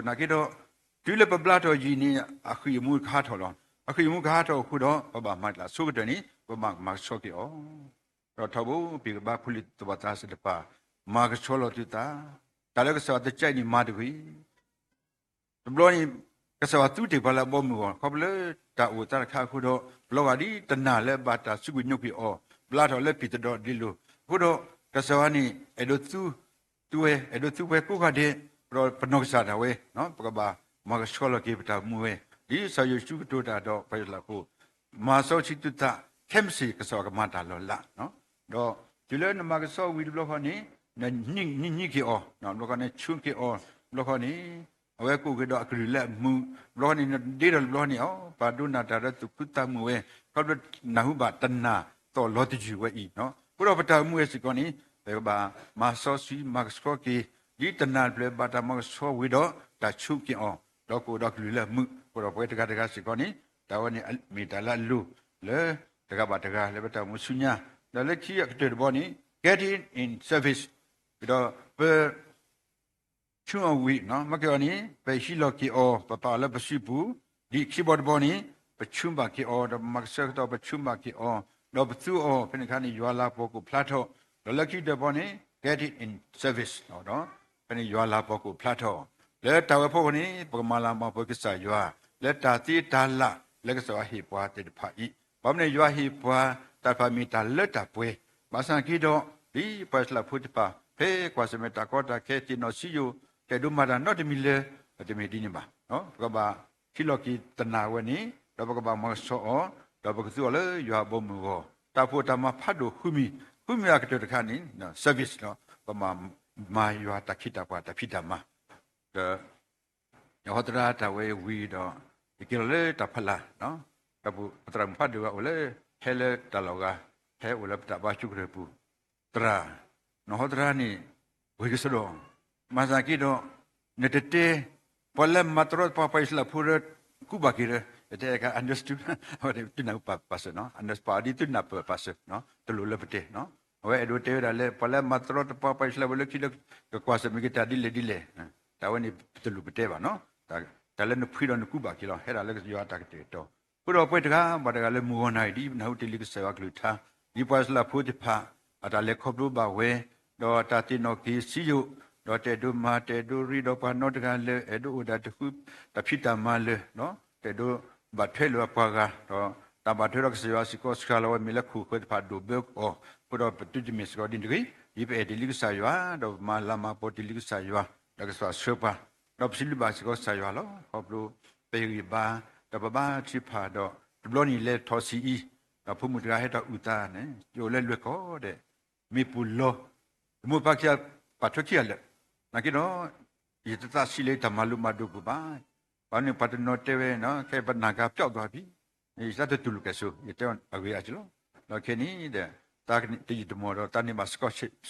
နာ်က့ဒီး တုၤလၢပဘျါထီၣ်ယံာ်န့ၣ် အဃံၢ်အမူကဟးထီၣ်လီၤ, အဃံၢ်အမူကဟးထီၣ်အဃိဒီး ပဘၣ်မၤတၢ်ဆိကတၢၢ်န့ၣ် ပဘၣ်မၤကဆှီက့ၤအီၤ, ဒီးထီဘိ ပှၤဘါဖိလံၤသးပှၢ်သးစၢ်တဖၣ် မၤကဆှီလီၤသုသး, တၢ်လၢကစၢ်ယွၤတကဲအံၤန့ၣ်မၤတဂ့ၤ တဘျီန့ၣ် ကစၢ်ယွၤသူတ့ၢ်ပှၤလၢအဘီအမုၢ်အဂီၢ် ခီဖျိလၢတၢ်အိၣ်သးတခါအဃိဒီး ပလီၤဂာ်ဒ်တနၢ်လၢအဘၣ်တၢ်စူးကွံာ်ညိကွံာ်အီၤ ဘျါထီၣ်လၢပံာ်သလီဒ့လိၤ အဃိဒီး ကစၢ်ယွၤန့ၣ် အဲၣ်ဒိးသူ သူဝဲ အဲၣ်ဒိးသူပှၤကိးဂၤဒဲး, ဒီးပနီၢ်ကစၢ်ဒၣ်ဝဲ, ပကဘၣ်မၤကဆှီလီၤက့ၤပတၢ်အိၣ်မူဝဲ, ဒ်ကစၢ်ယွၤကတိၤတၢ်ဒီးပှၤအံၣ်စရ့လးဖိ, မၤစီဆှံသုသး ခဲမုၢ်ဆ့ၣ် ကစၢ်ယွၤကမၤတၢ်လီၤလး. ဒီးတုၤလၢနမၤကဆှီဝံၤတဘျီဃီန့ၣ်, နနံၣ်က့ၤအီၤ, ဘျီဃီန့ၣ် ဆူၣ်က့ၤအီၤတဘျီဃီန့ၣ်, အဝဲကအိၣ်က့ၤဒီးအကလုၢ်လၢအမုာ်, ဘျီဃီန့ၣ် နဒ့ဒီးတဘျီဃီန့ၣ် အီၤ ပာ်ဒိနၤတၢ်ဒီးသူၣ်ခုသးမုာ်ဝဲ, ခီဖျိနၢ်ဟူဘၣ်တနာ်သီၣ်လီၤတယုၢ်ဝဲအံၤ, အဃိဒီးပတၢ်အိၣ်မူဝဲစ့ၢ်ကီးန့ၣ် ပကဘၣ်မၤစီဆှံမၤကဆှီက့ၤ, ဒ်တနၤတဖျၢၣ်ဘၣ်တၢ်မၤကဆှီဝံၤဒီး တၢ်ဆူၣ်က့ၤအီၤ, ဒီးကအိၣ်ဒီးကလုၢ်လၢအမုာ်, အဃိဒီးပဝဲတဂၤတဂၤစ့ၢ်ကီးန့ၣ် တၢ်ဝဲန့ၣ်မ့ၢ်တၢ်လၢအလိၣ်လၢ တဂၤဘၣ်တဂၤလၢပတၢ်အိၣ်မူဆူညါ, ဒီးလၢခံအကတၢၢ်တဘီန့ၣ် get it in service, ဒီးပ ဆူၣ်အီၤဝံၤ, မ့ၢ်က့ၤအီၤန့ၣ် ပဟံးလီၤက့ၤအီၤ, ပပာ်အီၤလၢပစုပူၤ, ဒ်ခံဘီတဘီန့ၣ် ပဆူၣ်ဘၣ်က့ၤအီၤ, ဒီးပမၤကဆှီကတီၢ် ပဆူၣ်ဘၣ်က့ၤအီၤ, ဒီးပသူအီၤ, ဖဲန့ၣ်အခါန့ၣ် ယွၤလၤကပီၤကအိၣ်ဖျါထီၣ်, ဒီးလၢခံကတၢၢ်တဘီန့ၣ် get it in service, ဒီးဖဲန့ၣ်ယွၤလၤကပီၤကအိၣ်ဖျါထီၣ်, လၢတၢ်ဝဲအဖီခိၣ်န့ၣ် ပကမၤလၤမၤပှဲၤကစၢ်ယွၤ လၢတၢ်သ့တၢ်လၢ်လၢကစၢ်ယွၤဟ့ၣ်ပှၤသ့ၣ်တဖၣ်အံၤ, ဘၣ်မနုၤယွၤဟ့ၣ်ပှၤတၢ်တဖၣ်မ့ၢ်တၢ်လၢတၢ်ပှဲၤ, ဘၣ်ဆၣ်က့ဒီး ဒ်ပှၤအံၣ်စရ့လးဖိသ့ၣ်တဖၣ် ဖဲကွၢ်ဆၢၣ်မဲာ်တၢ်ကီတၢ်ခဲ သ့ၣ်နီၣ်စံယိၣ် တအဲၣ်ဒိးမၤတၢ်နီတမံၤလၢၤ တမ့ၢ်ဒ်န့ၣ်ဘၣ်. ပကဘၣ်ဟံးလီၤက့ၤတနၤဝဲန့ၣ် ဒီးပကဘၣ်မၤကဆှီအီၤ, ဒီးပကသူအီၤလၢယွၤအဘီအမုၢ်အဂီၢ်, တၢ်အိၣ်ဖှိၣ်တၢ်မၤဖးဒိၣ်ဃုမံၤ, ဃုမံၤအကတၢၢ်တခါန့ၣ် service လီၤ, ပမၤယွၤတၢ်ခ့တၢ်ပှၤတၢ်ဖံးတၢ်မၤ, ဒီး ယဟီသရၣ်တၢ်ဝဲဝံၤဒီး ယက့ၤလီၤလၢတၢ်ဖီလာ်, ဒီးပသရၣ်မုၣ်ဖးဒိၣ်ဂၤအိၣ်လၢ ဟဲလၢတၢ်လီၢ်ဂၤ, ဟဲအိၣ်လၢပတၢ်ဘါကၠိကရၢၢ်ပူၤ, သရၣ်, နဟီသရၣ်န့ၣ် ဂ့ၤကစီဒီ, မၤသးက့ဒီး နတတဲ ပှၤလၢမၤတရီတပါပှၤအံၣ်စရ့လးဖိဒီး ကူးဘၣ်က့ၤဒီး ယတဲက understood, အဝဲန့ၣ်သုနၢ်ဟူပာ်စၢၤ, understand ဒ်သုနၢ်ပၢၢ်ပာ်စၢၤ, တလိၣ်လၢပတဲ, အဝဲအဲၣ်ဒိးတဲဝဲဒၣ်လၢ ပှၤလၢမၤတရီတပါပှၤအံၣ်စရ့လးဖိလၢခံဒီး ကကွၢ်ဆၢၣ်မဲာ်က့ၤတၢ်ဒ်လဲၣ်ဒ်လဲၣ်, တၢ်ဝဲန့ၣ် ပတလိၣ်ပတဲဘၣ်နီၤ, တၢ်လၢနဖှံဒီးနကူးဘၣ်က့ၤလီၤ, ဟဲဒၣ်လၢယွၤအတၢ်ကတဲာ်ကတီၤ, အဃိဒီးပဝဲတဂၤဘၣ်တဂၤလၢမုၢ်ဂီၤနၤအံၤ ဒ်ပနၢ်ဟူတ့ၢ်လံကစၢ်ယွၤကလုၢ်ကထါ, ဒ်ပှၤအံၣ်စရ့လးဖိသ့ၣ်တဖၣ် အတၢ်လဲၤခီဖျိဘၣ်ဝဲ, ဒီးတၢ်သ့ၣ်နီၣ်က့ၤစံယိၣ်, ဒီးတအဲၣ်ဒိးရ့ဒီးပှၤနီတဂၤလၢၤ, အဲၣ်ဒိးအိၣ်ဒၣ်တဃုတၢ်ဖံးတၢ်မၤလၢၤ, တအဲၣ်ဒိးဘၣ်ထွဲလိာ်အပှၤဂၤ, ဒီးတၢ်ဘၣ်ထွဲဒီးကစၢ်ယွၤစ့ၢ်ကီး စှၤလီၤဝဲမ့ၢ်လၢခိၣ်ဃၢၤသ့ၣ်တဖၣ်ဒိၣ်ဘၢအီၤ, အဃိဒီးပသုတမ့ၢ်စ့ၢ်ကီးဒ်န့ၣ်တဂ့ၤ, ဒ်ပအဲၣ်တ့ၢ်လံကစၢ်ယွၤ ဒီးပမၤလၤမၤပီတ့ၢ်လံကစၢ်ယွၤ, ဒီးကစၢ်ယွၤဆှၢပှၤ, ဒီးပစံးဘျုးဘၣ်စ့ၢ်ကီးကစၢ်ယွၤလီၤ. ခီဖျိပဟ့ၣ်ဂံၢ်ဘါ, ဒီးပဘါထုကဖၣ်ဒီး တဘျီန့ၣ်လဲၤထီၣ်ဆံးအံၤ, ဒီးဖိမုၣ်တဂၤဟဲထီၣ်အုၣ်သးန့ၣ် ယအိၣ်လၢလွဲၢ်ကီၢ်ဒီး မ့ၢ်ပူၤလီၤ, တမိၢ်ပၢ်ခံဂၤ ပာ်ထွဲခံဂၤလၢာ်, နာ်က့ဒီး ယတသးဆံးလၢယတၢ်မၤလိမၤဒိးပူၤဘၣ်, ဘၣ်မနုၤပှၤတနီၤတဲဝဲ, ခဲအံၤပနၢ်ကၤပျီၣ်သးဘၣ်, ယတၢ်တတူၢ်လိာ်ကဲၣ်ဆိး ယတဲအဂ့ၢ်အါက့လီၤ. ဒီးခဲအံၤန့ၣ်ဒီး တၢ်တယံာ်တမီၢ်ဒီး တၢ်န့ၢ်ဘၣ်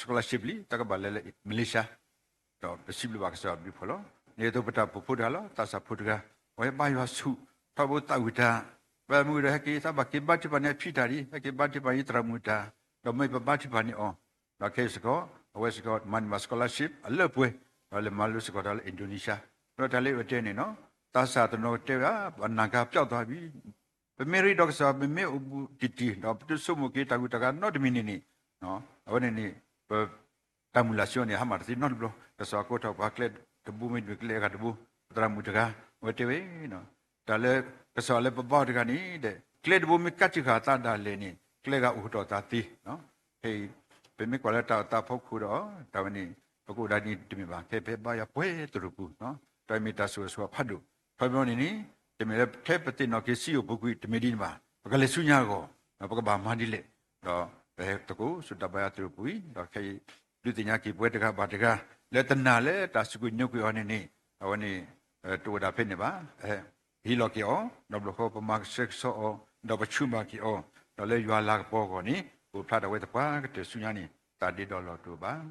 scholarship လံ, တၢ်ကဘၣ်လဲၤလၢ Malaysia, ဒီးပစံးဘျုးဘၣ်ကစၢ်ယွၤဘျုးဖှိၣ်လီၤ. န့ၣ်အသိးပတၢ်အိၣ်ဖှိၣ်ဖိတဂၤလီၤ, သးစၢ်ဖိတဂၤ, အဝဲဘါယွၤဆူၣ်, ထီဘိသးဝံၣ်တၢ်, ပမုၢ်ဒီးဟဲက့ၤ သးဘၣ်က့ၤဘါထုကဖၣ်န့ၢ်အဖံတၢ်ဒံး, ဟဲက့ၤဘါထုကဖၣ်န့ၢ်သရၣ်မုၣ်တၢ်, ဒီးမ့ၢ်ပဘါထုကဖၣ်န့ၢ်အီၤ, ဒီးခဲအံၤစ့ၢ်ကီး အဝဲစ့ၢ်ကီး မၤန့ၢ်ဘၣ် scholarship အလၢပှဲၤ, ဒီးလဲၤမၤလိစ့ၢ်ကီးတၢ်လၢ Indonesia, ဒီးတၢ်လၢအဝဲတဲန့ၣ်နီၤ, သးစၢ်တနီၤတဲဝဲ ပနၢ်ကၤပျီၣ်သးဘၣ်, ပမ့ၢ်ရ့ဒီးကစၢ် ပမ့ၢ်အိၣ်ဘူးတံၢ်တံၢ် ဒီးပတဆိကမိၣ်က့ၤတၢ်ဂုၤတၢ်ဂၤနီတမံၤန့ၣ်န့ၣ်, အဝဲန့ၣ်န့ၣ် ပ တၢ်မုၢ်လၢ်ဆၢန့ၣ် ဟါမၢ်တသ့နီတဘျီ, ကစၢ်ယွၤကိးထီၣ်ပှၤကျဲတဘိမ့ၢ်တမ့ၢ်ကျဲအဂၤတဘိ, ပသရၣ်မုၣ်တဂၤ, အဝဲတဲဝဲ, တၢ်လၢ ကစၢ်ယွၤလၢပဘါအီၤတဂၤန့ၣ်ဒီး ကျဲတဘိမ့ၢ်ကးတံာ်ဃာ်အသးဒၣ်လဲာ်န့ၣ် ကျဲဂၤအိၣ်ကတီၢ်သးသ့, ခဲအံၤ ပမ့ၢ်ကွၢ်လၢတၢ်အိၣ်သးဖီခိၣ်ဒီး တၢ်ဝဲန့ၣ် ပကအိၣ်ဒၣ်န့ၣ်တမ့ၢ်ဘၣ်, ခဲအံၤပဘါယွၤပှဲၤသရိာ်ပူၤ, တၢ်မ့ၢ်တၢ်ဆိၣ်ဂ့ၤဆိၣ်ဝါဖးဒိၣ်, ခီဖျိန့ၣ်န့ၣ် တမ့ၢ်လၢထဲပသ့ၣ်နီၣ်က့ၤစံယိၣ်ပူၤကွံာ်တမ့ၢ်ဒ်န့ၣ်ဘၣ်, ပကလဲၤဆူညါအဂီၢ်, ပကဘၣ်မၤဒ်လဲၣ်, ဒီးပဟဲသကိးဆိတၢ်ဘါယွၤသရိာ်ပူၤအံၤ, ဒီးခဲအံၤ ဒုးသ့ၣ်ညါက့ၤပဝဲတဂၤဘၣ်တဂၤ, လၢတနာ်လၢတၢ်စူးကွံာ်ညိကွံာ်အီၤန့ၣ်န့ၣ်, အဝဲန့ၣ် တအိၣ်ဒၣ်ဖဲန့ၣ်ဘၣ်, ဟံးလီၤက့ၤအီၤ, ဒီးဘျီဃီပမၤကဆှဲကဆှီအီၤ, ဒီးပဆူၣ်ဘၣ်က့ၤအီၤ, ဒီးလၢယွၤလၤကပီၤအဂီၢ်န့ၣ် ပအိၣ်ဖျါထီၣ်ဝဲသပှၢ်ကတၢၢ်ဆူညါန့ၣ် တၢ်ဒ့ဒီလီၤတအိၣ်ဘၣ်.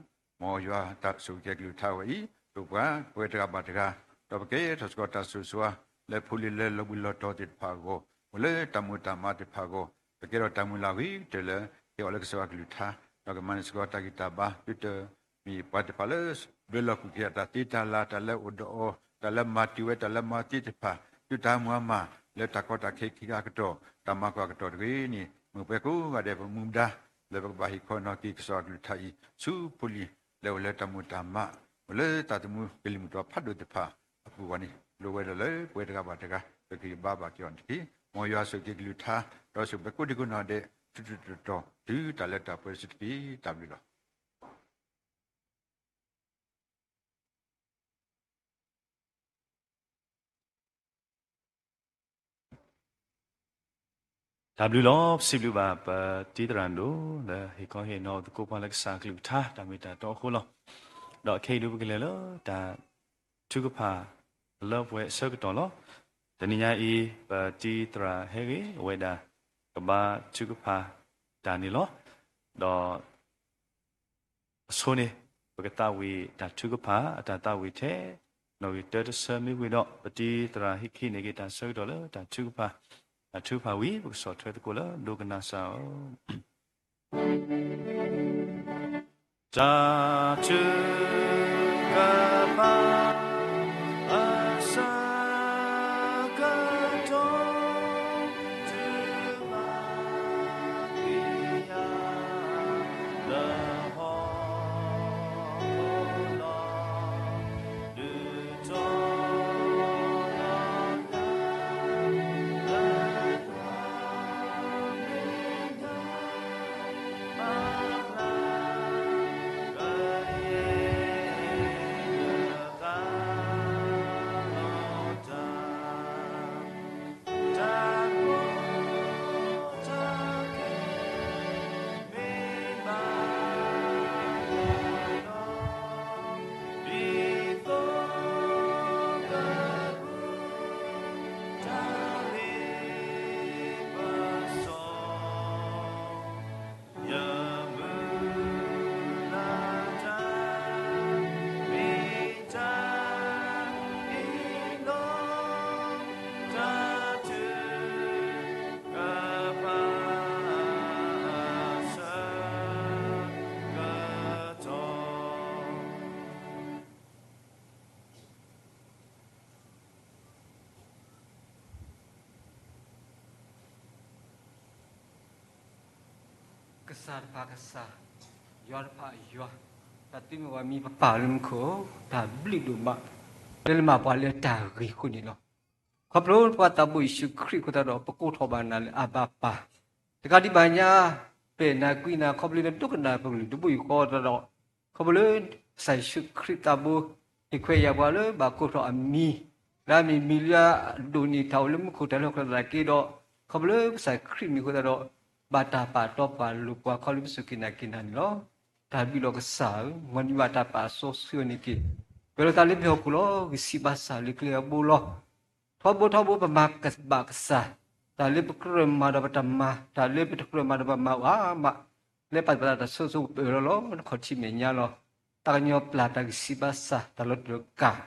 မ်ယွၤတၢ်ဆိၣ်ဂ့ၤက့ၤကလုၢ်ကထါဝဲအံၤ ပဝဲပဝဲတဂၤဘၣ်တဂၤ, ဒီးပကဲထီၣ်စ့ၢ်ကီးတၢ်ဆိၣ်ဂ့ၤဆိၣ်ဝါ လၢဖိလံၤလၢလီၤဘှံးလီၤတီၤသ့ၣ်တဖၣ်အဂီၢ်, အိၣ်လၢတၢ်မူၤတၢ်မၤသ့ၣ်တဖၣ်အဂီၢ်, ပကဲထီၣ်တၢ်မုၢ်လၢ်ဂ့ၤကတၢၢ်လၢ ဟ့ၣ်အီၤလၢကစၢ်ယွၤကလုၢ်ကထါ, ဒီးကမၤန့ၢ်စ့ၢ်ကီးတၢ်ဂံၢ်တၢ်ဘါ, သုတမ့ၢ်ပှၤသ့ၣ်တဖၣ်လၢ ဘျၢလီၤကွံာ်က့ၤတၢ်သ့တၢ်လၤ, တၢ်လၢအိၣ်ဒီးအီၤ, တၢ်လၢမၤတ့ၢ်ဝဲ, တၢ်လၢမၤသ့သ့ၣ်တဖၣ်, သုတၢ်မၤမၤ လၢတၢ်ကီတၢ်ခဲခံဂၤအကတီၢ်, တၢ်မၤကွၢ်အကတီၢ်တဂ့ၤန့ၣ်, မ့ၢ်ပှၤကိးဂၤဒဲးပမူဒါ လၢပကဘၣ်ဟ့ၣ်ခီနီၣ်က့ၤကစၢ်ယွၤကလုၢ်ကထါအံၤ ဆူဖိလံၤလၢအိၣ်လၢတၢ်မူၤတၢ်မၤ, အိၣ်လၢတၢ်သမူကလံၤမုၢ်တီၤဖးဒိၣ်သ့ၣ်တဖၣ်အပူၤအဂီၢ်န့ၣ်, လိၣ်ဝဲဒၣ်လၢပဝဲတဂၤဘၣ်တဂၤ ပကဟ့ၣ်ဂံၢ်ဘါဘၣ်က့ၤအီၤန့ၣ်တက့ၢ်. မ်ယွၤဆိၣ်ဂ့ၤက့ၤကလုၢ်ကထါ, ဒီးဆိၣ်ဂ့ၤပှၤကိးဒံကိးနီၢ်ဒဲး ဆူတတီၤတုၤတၢ်လၢတၢ်ပှဲၤစ့ၢ်တက့ၢ်. တၢ်ဘျုးလီၤ. တၢ်ဘျုးလီၤ. ပစံးဘျုးဘၣ်ပတံၤသရၣ်ဒိၣ်လၢဟ့ၣ်ခီဟ့ၣ်နီၤသကိးပှၤလၢကစၢ်အကလုၢ်ကထါ တၢ်မ့ၢ်တၢ်တီအဃိလီၤ. ဒီးခဲအံၤဒုးပကလဲၤလၢတၢ်ထုကဖၣ်လၢပှဲၤအဆၢကတီၢ်လီၤ. တနံၤညါအံၤ ပတံၤသရၣ်ဟဲဂ့ၤ အဝဲဒၣ်ကဘါထုကဖၣ်တၢ်န့ၣ်လီၤ. ဒီး အဆိန့ၣ် ပကသးဝံၣ်တၢ်ထုကဖၣ် အတၢ်သးဝံၣ်ထဲ နီၣ်ဂံၢ်တၢတဆၢမ့ၢ်ဝံၤဒီး ပတံၤသရၣ်ဟံးက့ၤန့ၢ်က့ၤတၢ်ဆၢကတီၢ်လၢတၢ်ထုကဖၣ်, တၢ်ထုကဖၣ်ဝံၤ ပကဆီၣ်ထွဲသကိးလၢဒိကနၣ်စၢ်ဧၢ. တၢ်ထုကဖၣ် အဆၢကတီၢ် တုၤမၤကွံာ်ယၤ လၢဟီၣ်ခိၣ်လီၤ. ဒုးတီၤလီၤယၤ လၢ ကစၢ်တဖၣ်ကစၢ်, ယွၤတဖၣ်ယွၤ, တၢ်သုမ့ၢ်ဝဲမံၤပပၢ်လၢမူခိၣ်, တၢ်ဘျုးဒိၣ်မး လၢနမၤပှၤလၢတၢ်ဂ့ၤအဃိန့ၣ်လီၤ. ခီဖျိပှၤသးဘိယ့ၣ်ၡူးခရံာ်အဃိသတးဒီး ပကိးထီၣ်ဘၣ်နၤလၢအဘၤပၢ်, တကးဒံးဘၣ်ညါ ပဲာ်နၤကွံနၤ ခီဖျိနဒိကနၣ်ပကလုၢ်တဘိယူၢ်ဃီသတးဒီး, ခီဖျိလၢ ကစၢ်ယ့ၣ်ၡူးခရံာ်သးဘိ ဟ့ၣ်ခွဲးယာ်ပှၤလၢဘၣ်ကိးထီၣ်အမံၤ, လၢအမ့ၢ်မံၤလၢအဒိၣ်န့ၢ်တၢ်အိၣ်လၢမူခိၣ်တၢ်လၢဟီၣ်ခိၣ်သနာ်က့ဒီး, ခီဖျိလၢကစၢ်ခရံာ်မံၤအဃိသတးဒီး, ဘၣ်တၢ်ပာ်တီပှၤလိာ်ပှၤခီလၢပစူၢ်က့ၤနာ်က့ၤနၤန့ၣ်လီၤ. တၢ်ဘျုးလီၤကစၢ်ဧၢ, မ်နမံၤဘၣ်တၢ်ပာ်စီဆှံအီၤန့ၣ်တက့ၢ်. ပၢၤလီၤသးလၢမ့ၢ်ဟီၣ်ခိၣ်လီၤ, ဂံၢ်စၢ်ဘါစၢ်လၢကျဲအဘိလီၤ. ထီဘိထီဘိပမၤကဘၣ်ကစၢ်, တၢ်လၢပကြၢးမၤဒီးပတမၤ, တၢ်လၢပတကြၢးမၤဒီးပမၤအါမး, လၢပာ်သးတၢ်ဆိၣ်ဂ့ၤပအၢၣ်လီၤလီၤ နခီၣ်ထံးမဲာ်ညါလီၤ. သးကညီၤပျၢ်တၢ်ဂံၢ်စၢ်ဘါစၢ် တၢ်လီၤတူာ်လီၤကာ်,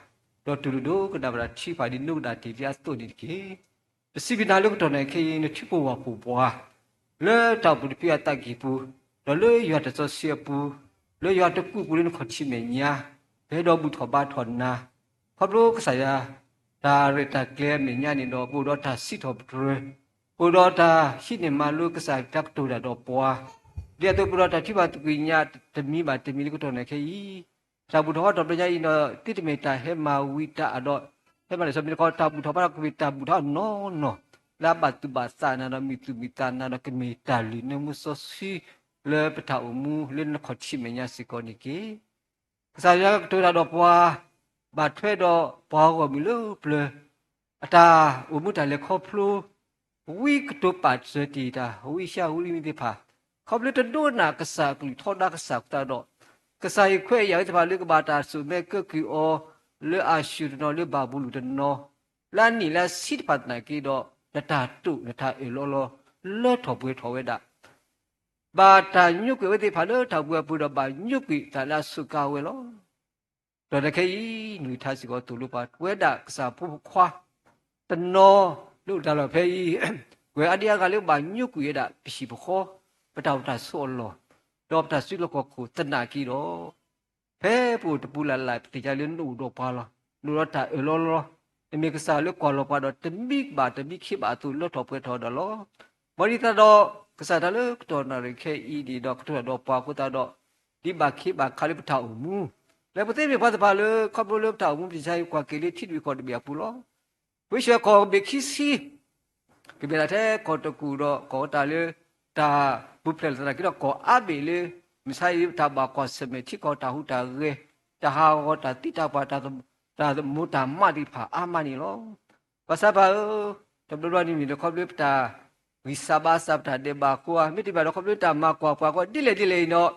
ဒီးတူၢ်လိာ်ဒိကနၣ်ဘၣ်တၢ်ထုကဖၣ်ဒ်နဒိကနၣ်တ့ၢ်လံအသိးန့ၣ်တက့ၢ်. ပစံးဘျုးနၤလၢကတီၢ်နံၤခဲအံၤ နထုကဖၣ်ပှၤ လၢတၢ်အိၣ်ဖှိၣ်တဖုအသးကံၢ်ပူၤ, ဒီးလၢယွၤတၢ်စီဆှံအပူၤ, လၢယွၤတကူၣ်ပူၤလၢနခီၣ်ထံးမဲာ်ညါ, ပဟဲဒီးဘူၣ်ထီၣ်ဘါထီၣ်နၤ, ခီဖျိကစၢ်ယွၤ တၢ်ရဲၣ်တၢ်ကျဲၤအမဲာ်ညါန့ၣ်ဒီး ပအိၣ်ဒီးတၢ်စံးထီၣ်ပတြၢၤ, ပအိၣ်ဒီးတၢ်ဟံးန့ၢ်မၤလိကစၢ်တၢ်ကတိၤတၢ်ဒီးပှၤ, ဒ်သိးပအိၣ်ဒီးတၢ်ထုကဖၣ်သကွံာ်ညါ တမံၤဘၣ်တမံၤလၢကတီၢ်နံၤခဲအံၤ, တၢ်ဘူၣ်ထီၣ်ဘါထီၣ်တဘျီညါအံၤဒီး သုတမ့ၢ်တၢ်ဟဲမၤဝံၤတၢ်အဒီး, ဟဲမၤလၢာ်စီဆှံမ့ၢ်တခီ တၢ်ဘူၣ်ထီၣ်ဘါထီၣ်ကမ့ၢ်တၢ်ဘူၣ်ထီၣ်နီၢ်နီၢ်, လၢအဘၣ်သူၣ်ဘၣ်သးနၤဒီး မံၤသူၣ်မံၤသးနၤဒီး ကမ့ၢ်တၢ်လုၢ်နၢမူစီဆှံ လၢပတၢ်အိၣ်မူလၢနခီၣ်ထံးမဲာ်ညါစ့ၢ်ကီးန့ၣ်တက့ၢ်. ကစၢ်ယွၤကတိၤတၢ်ဒီးပှၤ, ဘၣ်ထွဲဒီးပှၤဂီၢ်မုၢ်လၢပျၢၤ, အတၢ်အိၣ်မူတၢ်လဲၤခီဖျိ, ဝံကတိၤပာ်စၢၤတ့ၢ်တၢ် ဝံယၡါယၤ ဝံမံၤသ့ၣ်တဖၣ်, ခီဖျိတဒိကနၣ်ကစၢ်အကလုၢ်ထီဒါကစၢ်အဃိသတးဒီး, ကစၢ်ဟ့ၣ်ခွဲးယာ်ဝဲသ့ၣ်တဖၣ်လၢကဘၣ်တၢ်စိာ်မဲကၢကုၢ်အီၤ, လၢအၤၡူၢ်တနီၤ လၢဘၤဘူလိၣ်တနီၤ, လၢအနံၣ်လၢအဆံးတဖၣ်သနာ်က့ဒီး, နတၢ်တိာ်နတၢ်အၢၣ်လီၤလီၤ, လၢထီၣ်ပှဲၤထီၣ်ဝဲဒၣ် ဘၣ်တၢ်ညိကွံာ်အဝဲသ့ၣ်တဖၣ်လၢတၢ်အိၣ်ဘှံးအပူၤဒီး ဘၣ်ညိကွံာ်တၢ်လၢအစူးကါဝဲလီၤ. ဒီးနခဲအံၤ နကထါစ့ၢ်ကီးသိၣ်လိပှၤ ပဝဲဒၣ်ကစၢ်ဖိဖိခွါ တနီၤလၢအိၣ်တၢ်လီၢ်ဖဲအံၤ, ကွဲးအါဒံအါဂၤလၢဘၣ်ညိကွံာ်ဝဲဒၣ် ပဟံၣ်ပဃီ, ပတၢ်အိၣ်တၢ်ဆိးအလီၢ်, ဒီးပတၢ်စုလီၢ်ခီၣ်ခိၣ်သနာ်က့ဒီး ဖဲပအိၣ်တပူၤလၢ်လၢ် ပသ့ၣ်ညါလၢနအိၣ်ဒီးပှၤလီၤ. နအိၣ်ဒီးတၢ်အၢၣ်လီၤလီၤ. နမ့ၢ်ကစၢ်လၢကွၢ်လီၤပှၤဒီး တမံဘၣ်တမံခ့ဘၣ်အသိး လၢထီၣ်ပှဲၤထီၣ်ဒီးလီၤ. မ်ဒ်သိးဒီး ကစၢ်တၢ်လၢကတီၢ်နၣ်ရံၣ်ခဲအံၤန့ၣ်ဒီး ကတိၤတၢ်ဒီးပှၤအဃိသတးဒီး ဒ်ဘၣ်ခ့ဘၣ်ခါလၢပတၢ်အိၣ်မူ, လၢပသ့မ့ၢ်ပှၤသ့ၣ်တဖၣ်လၢ ခီဖျိလၢပတၢ်အိၣ်မူ ပသ့ၣ်ညါကွၢ်က့ၤလၢထံဒွံၣ်ကီၢ်တဘ့ၣ်အပူၤလီၤ. ပဝဲၡဲၣ်ကီၢ်ဘ့ၣ်ခံဆံ ကဘၣ်ဒၣ်ထဲကီၢ်တကူၣ်ဒီးကီၢ်ဝဲတၢ်လၢ တၢ်ပူၤဖျဲးလိာ်သးနာ်က့ဒီး ကီၢ်အါဘ့ၣ်လၢ မုၢ်ဆါအံၤတၢ်ဘၣ်ကွၢ်ဆၢၣ်မဲာ်ထံကီၢ် တၢ်ဟူးတၢ်ဂဲၤ, တၢ်ဟးဂီၤ တၢ်သံတၢ်ပှၢ် တၢ်မိၢ်တၢ်မးသ့ၣ်တဖၣ်အါမးန့ၣ်လီၤ. ဘၣ်ဆၣ်ဘၣ်ဧၢ, တဘျီဘျီန့ၣ်မ့ၢ်လၢခီဖျိပတၢ် ဂံၢ်စၢ်ဘါစၢ် ပတၢ်ဒဲးဘးအဃိဧါ, မ့တမ့ၢ်ဘၣ်ဒီး ခီဖျိတၢ်မၤကွၢ်ပှၤကီဒ်လဲၣ်ဒ်လဲၣ်အံၤ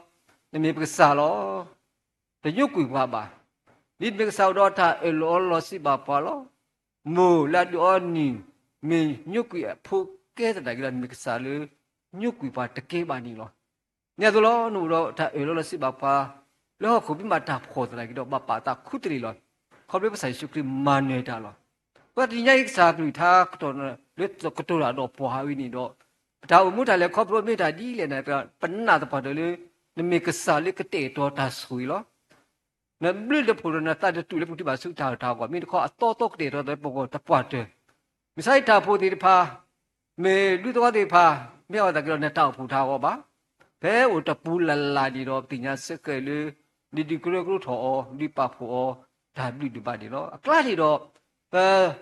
ဒီး, နမ့ၢ်ပကစၢ်လီၤ. တညိကွံာ်ပှၤဘၣ်. ဒ်နမ့ၢ်ကစၢ်အိၣ်ဒီးတၢ်အၢၣ်လီၤအီလီၤစံးဘၣ်ပှၤလီၤ. မိၢ်လၢအဒုးအီနံၤ မ့ၢ်ညိကွံာ်အဖိကဲသနာ်က့ဒီး နမ့ၢ်ကစၢ်လၢ ညိကွံာ်ပှၤတကဲဘၣ်န့ၣ်လီၤ. န့ၣ်အသိးလီၤ နအိၣ်ဒီးတၢ်အၢၣ်လီၤလီၤစံးဘၣ်ပှၤ လၢဟီၣ်ခိၣ်ဘံၣ်မးတၢ်ဖှီၣ်သနာ်က့ဒီး ဘၣ်ပာ်သးခူတလ့ၢ်လီၤ. ခီဖျိကစၢ်ယ့ၣ်ၡူးခရံာ်မၤနၢၤတၢ်လီၤ. ပှၤတနံၤညါအံၤ ကစၢ်ကလုၢ်ကထါကတိၤလၢ ကတိၤတၢ်ဒီးပှၤဝဲန့ၣ်ဒီး, ပတၢ်အိၣ်မူတၢ်လဲၤခီဖျိမ့ၢ်တၢ်ဒ်လဲၣ်န့ၣ် ပနာ်သပှၢ်တၢၢ်လၢ နမ့ၢ်ကစၢ်လၢကတဲာ်ကတီၤတၢ်ဆိၣ်ဂ့ၤလီၤ. နဘျုးနဖှိၣ်ဒီးနသးတတူၢ်လၢ ပကထံၣ်ဘၣ်ဆူတၢ်အၢတၢ်အဂီၢ် မ့ၢ်တခီအသီသီကတဲာ်ကတီၤသပှၢ်တၢၢ်. မုၢ်ဆါအံၤတၢ်အိၣ်ဖှိၣ်သ့ၣ်တဖၣ်, မ့ၢ်ဒူသဝီသ့ၣ်တဖၣ်, မ့ၢ်အဝဲသနာ်က့ဒီး နတၢ်အိၣ်ဖှိၣ်တၢ်အဂီၢ်ဘၣ်. ဖဲအိၣ်တပူၤလၢ်လၢ်န့ၣ်ဒီး ပသ့ၣ်ညါဆၢဃဲးလၢ နဒုးကရၢကရိထီၣ်အီၤ ဒုးပာ်ဖှိၣ်အီၤ တၢ်ဘျုးဒိၣ်ဘၣ်န့ၣ်လီၤ. အကျါန့ၣ်ဒီး ပ ဆီ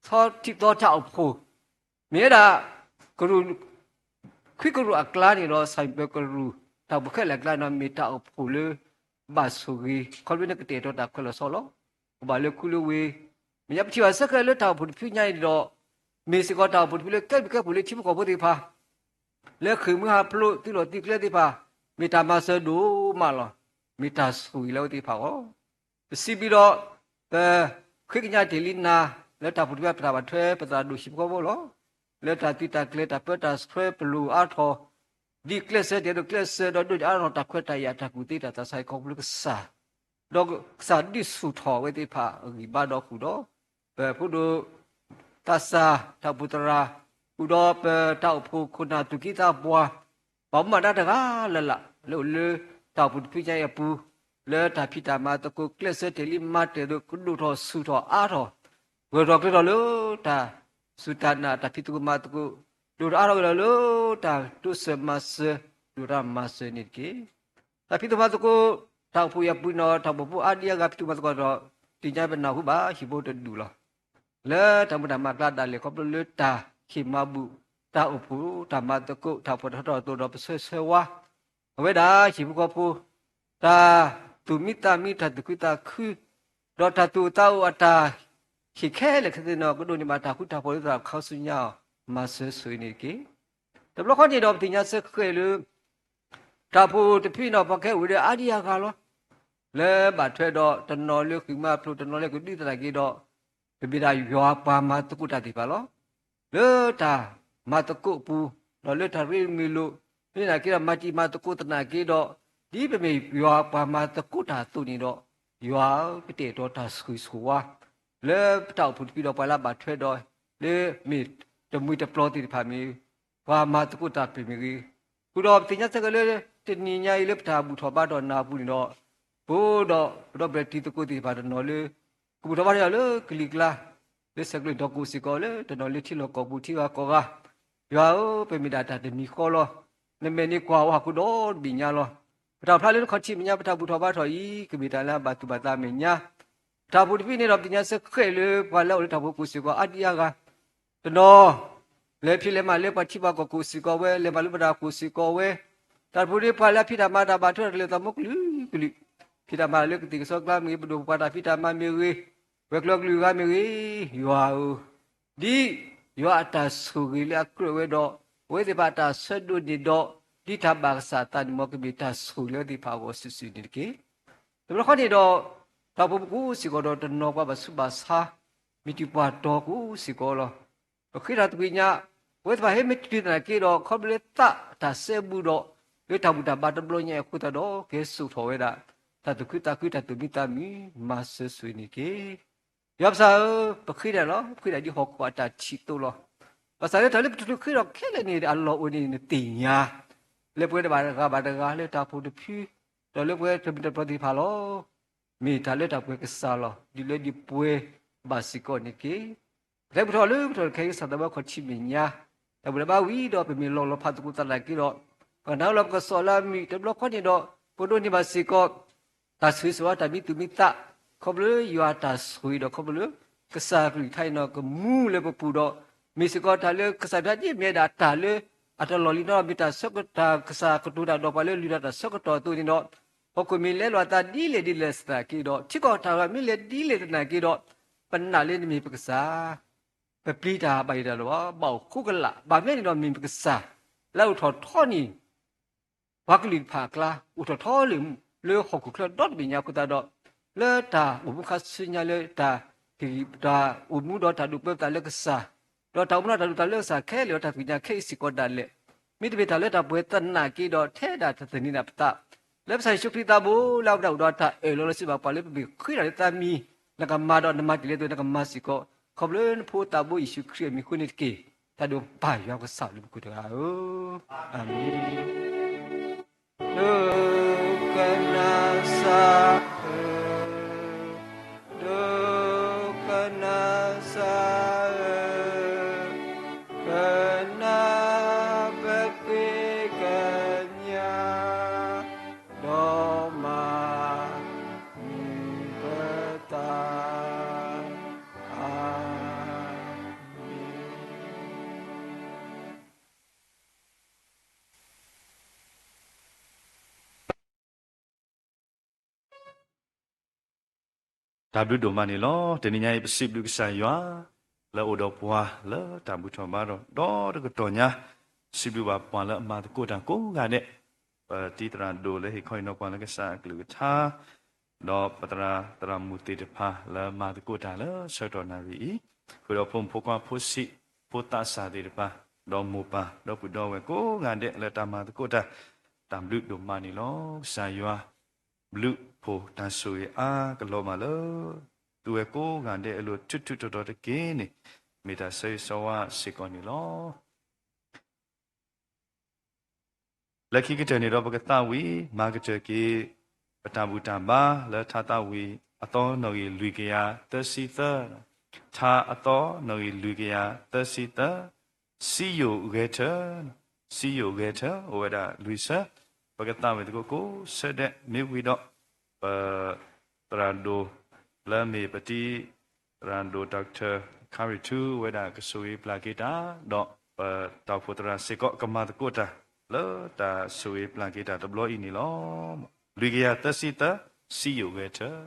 ထံသီတၢ်အိၣ်ဖှိၣ် မ့ၢ်ဝဲဒၣ် ကရူၢ် ခွံကရူၢ်အကျါန့ၣ်ဒီး ဆၣ်မံၤပၢၤကရူၢ် တၢ်အိၣ်ဖှိၣ်ခဲလၢာ်အကျါန့ၣ်ဒီး မ့ၢ်တၢ်အိၣ်ဖှိၣ်လၢ ဘၣ်ဆိၣ်ဂ့ၤ ခီဖျိလၢနကတဲာ်ကတီၤတၢ်ခွဲးလီၤဆီလီၤ. အိၣ်ဘၣ်လၢခူလၢဝ့ၢ်, မ့ၢ်ညါပထံၣ်ဘၣ်ဆၢဃဲးလၢတၢ်အိၣ်ဖှိၣ်တဖုညါအံၤန့ၣ်ဒီး မ့ၢ်စ့ၢ်ကီးတၢ်အိၣ်ဖှိၣ်တဖုလၢကဲဘျုးကဲဖှိၣ်လၢထံဖိကီၢ်ဖိသ့ၣ်တဖၣ် လၢဃ့ၢ်မှံဟးဖျိးသုးလီၢ်သုးကျဲသ့ၣ်တဖၣ် မ့ၢ်တၢ်မၤစၢၤဒိၣ်မးလီၤ. မ့ၢ်တၢ်ဆိၣ်ဂ့ၤလၢအဝဲသ့ၣ်တဖၣ်အဂီၢ် ပစံးဘျုးဒီး ပဃ့ကညးတ့ၢ်လံနၤ လၢတၢ်အိၣ်ဖှိၣ်တဖု ပတၢ်ဘၣ်ထွဲပသရၣ်ဒိၣ်ဟံၣ်ဖိဃီဖိလီၤ. လၢတၢ်သုးတၢ်ကျဲၤတၢ်ပၢတၢ်ဆှၢပလိၣ်အါထီၣ် ဒ်ကျဲးစၢးတ့ၢ်ဒီးကျဲးစၢးဒီးဒိၣ်အါထီၣ်တၢ်ခွဲးတၢ်ယာ်တၢ်ကူၣ်သ့တၢ်သးစၢ်အံၤခီဖျိကစၢ် ဒီးကစၢ်ဒုးဆူၣ်ထီၣ်အဝဲသ့ၣ်တဖၣ်အဂံၢ်ဘါဒီးဃုာ်ဒီး ပဖိဒိၣ် သးစၢ် တၢ်အိၣ်ဖှိၣ်သရၣ် ဃုာ်ဒီးပတၢ်အိၣ်ဖှိၣ်ခိၣ်နၢ်သူၣ်က့သးပှၢ် ပှၤမူဘၣ်ဒါတဂၤလၢ်လၢ် လၢအိၣ်လၢတၢ်အိၣ်ဖှိၣ်တဖုညါအံၤအပူၤ လၢတၢ်ဖံးတၢ်မၤသကိးကျဲးစၢးတ့ၢ်လံမၤတ့ၢ်ဒီးကဒိၣ်ထီၣ်ဆူၣ်ထီၣ်အါထီၣ် ဂၢၢ်ထီၣ်ကျၢၤထီၣ်လၢတၢ်စူၢ်တၢ်နာ်တၢ်ဖံးသကိးမၤသကိး ဒိၣ်ထီၣ်အါထီၣ်ဝဲဒီးလၢတၢ်တိစၢၤမၤစၢၤ ဒိၣ်တၢ်မၤစၢၤန့ၣ်တက့ၢ်. တၢ်ဖံးသကိးမၤသကိး တၢ်အိၣ်ဖှိၣ်အံၤအပူၤန့ၣ်ဒီး တၢ်အိၣ်ဖှိၣ်ဖိအါဒံအါဂၤဖံးသကိးမၤသကိးဒီး သ့ၣ်ညါပနၢ်ဟူဘၣ်ဟံၣ်ဖိတဒူၣ်လီၤ. လၢတၢ်မူတၢ်မၤအကျါဒၣ်လဲာ်ခီဖျိလၢတၢ်ဟ့ၣ်မၤဘူၣ် တၢ်အိၣ်ဖှိၣ် တၢ်မၤသကိး တၢ်အိၣ်ဖှိၣ်တၢ်ထီၣ်တၢ်ထီအသိးဒီးပဆၢဆၢဝါ အဝဲဒၣ်ဟံၣ်ဖိဃီဖိ တၢ်သူၣ်မံသးမံ တၢ်သူၣ်ခုသးခု ဒီးတၢ်သူၣ်အိၣ်သးအိၣ်အတၢ်ဟ့ၣ်ခဲလၢာ်ခဲဆ့န့ၣ်ဒီး ကဒိးန့ၢ်ဘၣ်တၢ်ဃူတၢ်ဖိးလၢသရၣ်ခါဆူညါအီၤ မၤစၢၤဆိၣ်ဂ့ၤန့ၣ်တက့ၢ်. တဘျီဃီန့ၣ်ဒီးပသ့ၣ်ညါဆၢဃဲးလၢ တၢ်အိၣ်ဖှိၣ်တဖုန့ၣ်ဒီး ပှၤကဟဲအိၣ်ဒီးအါဒံအါဂၤလီၤ. လၢဘၣ်ထွဲဒီးတနီၤလၢဃ့ၢ်မှံဟးဖျိး တနီၤလၢကဒုးသနာ်က့ဒီး ပမ့ၢ်ဒၣ်ယွၤပှၤမၤသကိးတၢ်သ့ၣ်တဖၣ်လီၤ. လၢတၢ်မၤသကိးအပူၤ ဒီးလၢတၢ်ရ့မ့ၢ်လိာ် မ့ၢ်သနာ်က့ဒီး မၤတံၤမၤသကိးသနာ်က့ဒီး ဒ်ပမ့ၢ်ယွၤပှၤမၤသကိးတၢ်အသိးန့ၣ်ဒီး ယွၤဧၢ ပတအဲၣ်ဒိးတၢ်ဆိၣ်ဂ့ၤဆိၣ်ဝါ လၢပတၢ်အိၣ်ဖှိၣ်တဖုဒီးပှၤလၢအဘၣ်ထွဲဒီး လၢမ့ၢ်တမှံၤတပျီၤသ့ၣ်တဖၣ်မ့ၢ် ပှၤမၤသကိးတၢ်ပမ့ၢ်ဂ့ၤ, ဃုာ်ဒီးပသ့ၣ်ညါဆၢက့ၤလၢ တနံၤညါအံၤလၢပတၢ်ဘူၣ်ထီၣ်ဘါထီၣ်နၢ်အပူၤန့ၣ်ဒီး ပဒီးပဒီပုၢ်ဝဲၢ်တံၤသကိးသ့ၣ်တဖၣ်တနီၤလၢ ကဘူၣ်ထီၣ်ဘါထီၣ်လၢကလံၤကျါ လၢဆဲးကျိးဒီးကိးစ့ၢ်ကီးလၢတနီၤလၢထံလီၢ်ကီၢ်ပူၤထံဂၤကီၢ်ဂၤ, ယွၤဧၢ, ပမ့ၢ်ဒၣ်တၢ်တမံၤဃီလီၤ. နမဲာ်န့ၣ်ကွၢ်ဝဲဟီၣ်ခိၣ်ဒီဘ့ၣ်ညါလီၤ. ပတၢ်ဖျါလၢနခီၣ်ထံးမဲာ်ညါ ပတၢ်ဘူၣ်ထီၣ်ဘါထီၣ်အံၤ ကမ့ၢ်တၢ်လၢအဘၣ်သူၣ်ဘၣ်သးမဲာ်ညါ ပတၢ်အိၣ်ဖှိၣ်တဖုန့ၣ်ဒီး ပသ့ၣ်ညါဆၢဃဲးလၢပှၤလၢအအိၣ်လၢတၢ်အိၣ်ဖှိၣ်ကိးစ့ၢ်ကီးအါဒံအါဂၤ, တနီၤ လဲၤဖံးလဲၤမၤလၢပှၤထံပှၤကီၢ်ကိးစ့ၢ်ကီးဝဲ, လဲၤမၤလၢပှၤတၢ်ကိးစ့ၢ်ကီးဝဲ, တၢ်အိၣ်ဖှိၣ်န့ၣ်ပှၤလၢအဖံးတၢ်မၤတၢ်ဘၣ်ထွဲတၢ်လၢသးမူကလုာ်ကလုာ်, ဖံးတၢ်မၤလၢကသ့ၣ်ကစီကလါမ့ၢ်ဂ့ၤ, ပဒိၣ်ပပှၢ်တၢ်ဖံးတၢ်မၤမ့ၢ်ဂ့ၤ, ဝဲၤကျိၤကလုာ်ဂၤမ့ၢ်ဂ့ၤ, ယွၤဧၢ ဒ်ယွၤအတၢ်ဆိၣ်ဂ့ၤလၢအကြၢးဝဲဒီး အဝဲသ့ၣ်တဖၣ်အတၢ်ဆၢဒိးန့ၢ်ဒီး ဒ်တၢ်ဘၣ်ကစၢ်အသးန့ၣ် မ်ကမ့ၢ်တၢ်ဆိၣ်ဂ့ၤလၢအဝဲသ့ၣ်တဖၣ်အဂီၢ်စုာ်စုာ်န့ၣ်တက့ၢ်. တဘျီဃီန့ၣ်ဒီး တၢ်အိၣ်ဖှိၣ်ပူၤကိးစ့ၢ်ကီးဒီး တနီၤပှၤဘၣ်ဆူးဘၣ်ဆါ မ့ၢ်တံၤပှၤတီၤကိးစ့ၢ်ကီးလီၤ. ပဃ့တၢ်သးကွံာ်ညါ, အဝဲသ့ၣ်တဖၣ်ဟဲမ့ၢ်တုၤသနာ်က့ဒီး ခီဖျိလၢသးတၢ်စဲဘူးဒီး လၢတၢ်ဘူၣ်တၢ်ဘါတဘျီညါအဃိသတးဒီး ကဟဲစိာ်ထီၣ်ဝဲဒၣ် တၢ်သူၣ်ခုသးခု တၢ်သူၣ်မံသးမုာ် မၤစၢၤဆိၣ်ဂ့ၤန့ၣ်တက့ၢ်. ယွၤပကစၢ်ဧၢ, ပဃ့တၢ်လီၤ, ပဃ့တၢ်ဒ်ဟီၣ်ခိၣ်အတၢ်ထံၣ်အသိးလီၤ. ဘၣ်ဆၣ်လၢတၢ်လၢပတချုးဃ့ထီၣ်ခဲလၢာ်န့ၣ် အလီၢ်အိၣ်န့ၣ် နသ့ၣ်ညါ, လၢပဝဲတဘၣ်တဂၤဘၣ်တဂၤလၢတၢ်အိၣ်ဖှိၣ်တဖု, ဒီးလၢပဝဲတမံၤတပျီၤသ့ၣ်တဖၣ်လီၤ. မ့ၢ်တၢ်လၢတၢ်ပှဲၤကစၢ်လီၤ. ဒ်လၢဒ်ပှဲၤဘၣ်စ့ၢ်ကီးန့ၣ်တက့ၢ်. ပကဲပထီၣ်လၢပထီၣ်တခါအံၤ ကစၢ်သးဘီခီၣ်ထံးမဲာ်ညါ, တၢ်ဘူၣ်တၢ်ဘါဝံၤဒီး ပမ့ၢ်လီၤလီၤဖးသကိးသနာ်က့ဒီး, ပကနၢ်လီၤပကစီၣ်လၢအမုာ်တဘျီခီန့ၣ်ဒီး, ပဒိးန့ၢ်ဘၣ်စ့ၢ်ကီး တၢ်ဆိၣ်ဂ့ၤဆိၣ်ဝါတၢ်မံသူၣ်မံသး, ခီဖျိလၢယွၤအတၢ်ဆိၣ်ဂ့ၤဒီး ခီဖျိလၢ ကစၢ်ကလုၢ်ကထါအံၤန့ၣ် ကမူလၢပပူၤဒီး, မ့ၢ်စ့ၢ်ကီးတၢ်လၢကစၢ်ယွၤဒ်မ့ၢ်ဝဲဒၣ်တၢ်လၢအတလီၢ်လံၤနီၤ မ့ၢ်တၢ်ဆၢကတီၢ် ကစၢ်ကတိၤတၢ်ဒီးပှၤလၢလုၢ်တၢ်ဆၢကတီၢ်အသိးန့ၣ်ဒီး, ဟီၣ်ခိၣ်မ့ၢ်လဲလိာ်အသးဒ်လဲၣ်ဒ်လဲၣ်သနာ်က့ဒီး, ထံကီၢ်တၢ်ဂီၤမ့ၢ်လဲၤဒ်လဲၣ်သနာ်က့ဒီး, ပနာ်လၢနမ့ၢ်ပကစၢ် ပပျံၤတၢ်ဘၣ်ယိၣ်တၢ်လီၤ, ဘၣ်အိၣ်ဃိကလာ်, ဘၣ်မနုၤန့ၣ်ဒီး မ့ၢ်ပကစၢ်လၢအအိၣ်ထီၣ်ထီန့ၣ် ပှၤကလုာ်တဖၣ်အကျါ, အိၣ်ထီၣ်ထီလၢ လၢဟီၣ်ခိၣ်ချၢဒီတဘ့ၣ်ညါအဃိသတးဒီး, လၢတၢ်အိၣ်မူခါဆူညါလၢတၢ်, တၢ်အိၣ်မူဒီးတၢ်ဒိးပၢပသးလၢကစၢ်, ဒီးတၢ်အိၣ်မူဒီးတၢ်ဒိးပသးလၢကစၢ်ခဲလၢာ် ဒီးတၢ်သ့ၣ်ညါခဲအံၤစ့ၢ်ကီးဒၣ်လဲာ်, မ့တမ့ၢ်တၢ်လၢတၢ်ပှဲၤသနာ်က့ဒီး ထဲဒၣ်တၢ်သန့ၤဒၣ်ပသး လၢပကစၢ်ယ့ၣ်ၡူးခရံာ်သးဘိလၢအဝဲဒၣ်အိၣ်ဒီးတၢ်အၢၣ်လီၤလၢစံးဘၣ်ပှၤလၢပမ့ၢ်ဃ့တၢ်လၢသးမံၤ, နကမၤဒီးနမၤတ့ၢ်လၢသုနကမၤစ့ၢ်ကီး, ခီဖျိနဖိသးဘိယ့ၣ်ၡူးခရံာ်အမံၤအဃိန့ၣ်တက့ၢ်. တၢ်ဒိးဘၣ်ယွၤကစၢ်လၢပခိၣ်တဂၤဧၢ, အၤမ့ၣ်. ဒိကနၣ်စၢ်ဧၢ, ဒိကနၣ်စၢ်ဧၢ, ကနၢ်ပသ့ကညး, ဒီးမၤန့ၢ်ပသး, အၤမ့ၣ်. တၢ်ဘျုးဒိၣ်မးန့ၣ်လီၤ. တနံၤညါအံၤ ပစံးဘျုးကစၢ်ယွၤ လၢအအိၣ်ဒီးပှၤလၢတၢ်ဘူၣ်ထီၣ်ဘါထီၣ်ဒီတကတီၢ်ညါ, စံးဘျုးဘၣ်ပှၤလၢအမၤသကိးတၢ်ကိးဂၤဒဲး, ပတံၤသရၣ်ဒိၣ်လၢဟ့ၣ်ခီဟ့ၣ်နီၤပှၤလၢကစၢ်အကလုၢ်ကထါ, ဒီးပသရၣ်သရၣ်မုၣ်သ့ၣ်တဖၣ်လၢမၤသကိးတၢ်လၢဆၢကတီၢ်နၣ်ရံၣ်အံၤ, ဃုာ်ဒီးဖိမုၣ်ဖိခွါဖိဆံးဖိသးစၢ်သ့ၣ်တဖၣ်, ဒီးမိၢ်ပၢ်ဒီပုၢ်ဒီဝဲၢ်ကိးဂၤဒဲးလၢတၢ်မၤသကိးတၢ်, တၢ်ဘျုးဒိၣ်မးန့ၣ်လီၤ. ကစၢ်ယွၤ ဘျုးဖှိၣ်တၢ်ဆိၣ်ဂ့ၤအါကလီၤဘၣ်လၢ သုဝဲကိးဂၤဒဲးအလိၤ ထူးထူးတီၤတီၤတက့ၢ်န့ၣ်, မ့ၢ်တၢ်ဆၢဂ့ၤဆၢဝါစ့ၢ်ကီးန့ၣ်လီၤ. လၢခံကတၢၢ်န့ၣ်ဒီး ပကသးဝံၣ်မၤကတၢၢ်က့ၤ ပတၢ်ဘူၣ်တၢ်ဘါလၢထါသးဝံၣ်အသီနီၣ်ဂံၢ်လွံၢ်ကယၤသၢဆံသၢ, ထါအသီနီၣ်ဂံၢ်လွံၢ်ကယၤသၢဆံသၢ, စံယိၣ်ဂဲၤထၢၣ်, စံယိၣ်ဂဲၤထၢၣ် အိၣ်ဝဲဒၣ်လွံၢ်ဆၢ, ပကသးဝံၣ်သကိးကိးဆၢဒဲး မ့ၢ်ဝံၤဒီး ပ သရၣ်ဒိၣ် လၢမ့ၢ်ပတံၤသရၣ်ဒိၣ် Doctor ခါရံၣ်ထူ ဝဲဒၣ်ကဆိၣ်ဂ့ၤပျၢ်က့ၤတၢ်, ဒီးပတၢ်အိၣ်ဖှိၣ်သရၣ်စ့ၢ်ကီး ကမၤသကိးတၢ် လၢတၢ်ဆိၣ်ဂ့ၤပျၢ်က့ၤတၢ်တဘျီအံၤန့ၣ်လီၤ. လွံၢ်ကယၤသၢဆံသၢ, စံယိၣ်ဂဲၤထၢၣ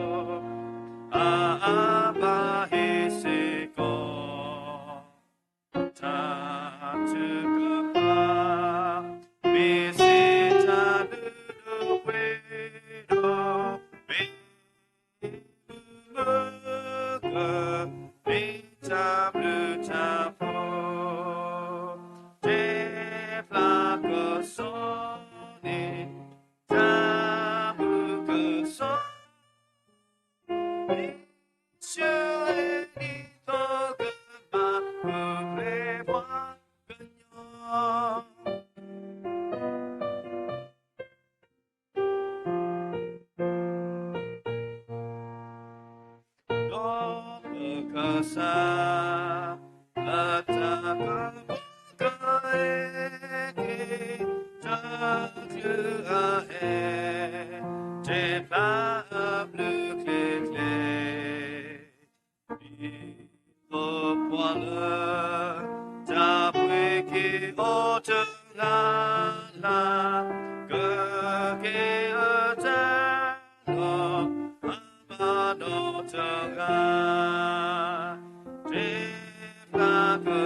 ်. ကစၢ်, လၢတၢ်ကမူကယဲၢ်က့ၤ တချုးအဟဲ တ့ဖျါအဘျုးချ့ချ့ ဒ်သိးပှၤလၢ တၢ်ပှ့ၤက့ၤအီၤတဂၤလၢ်လၢ် ကက့ၤအတၢ် လီၤအဘၣ်ဒီးတဂၤ တ့ဖျါကစီၣ်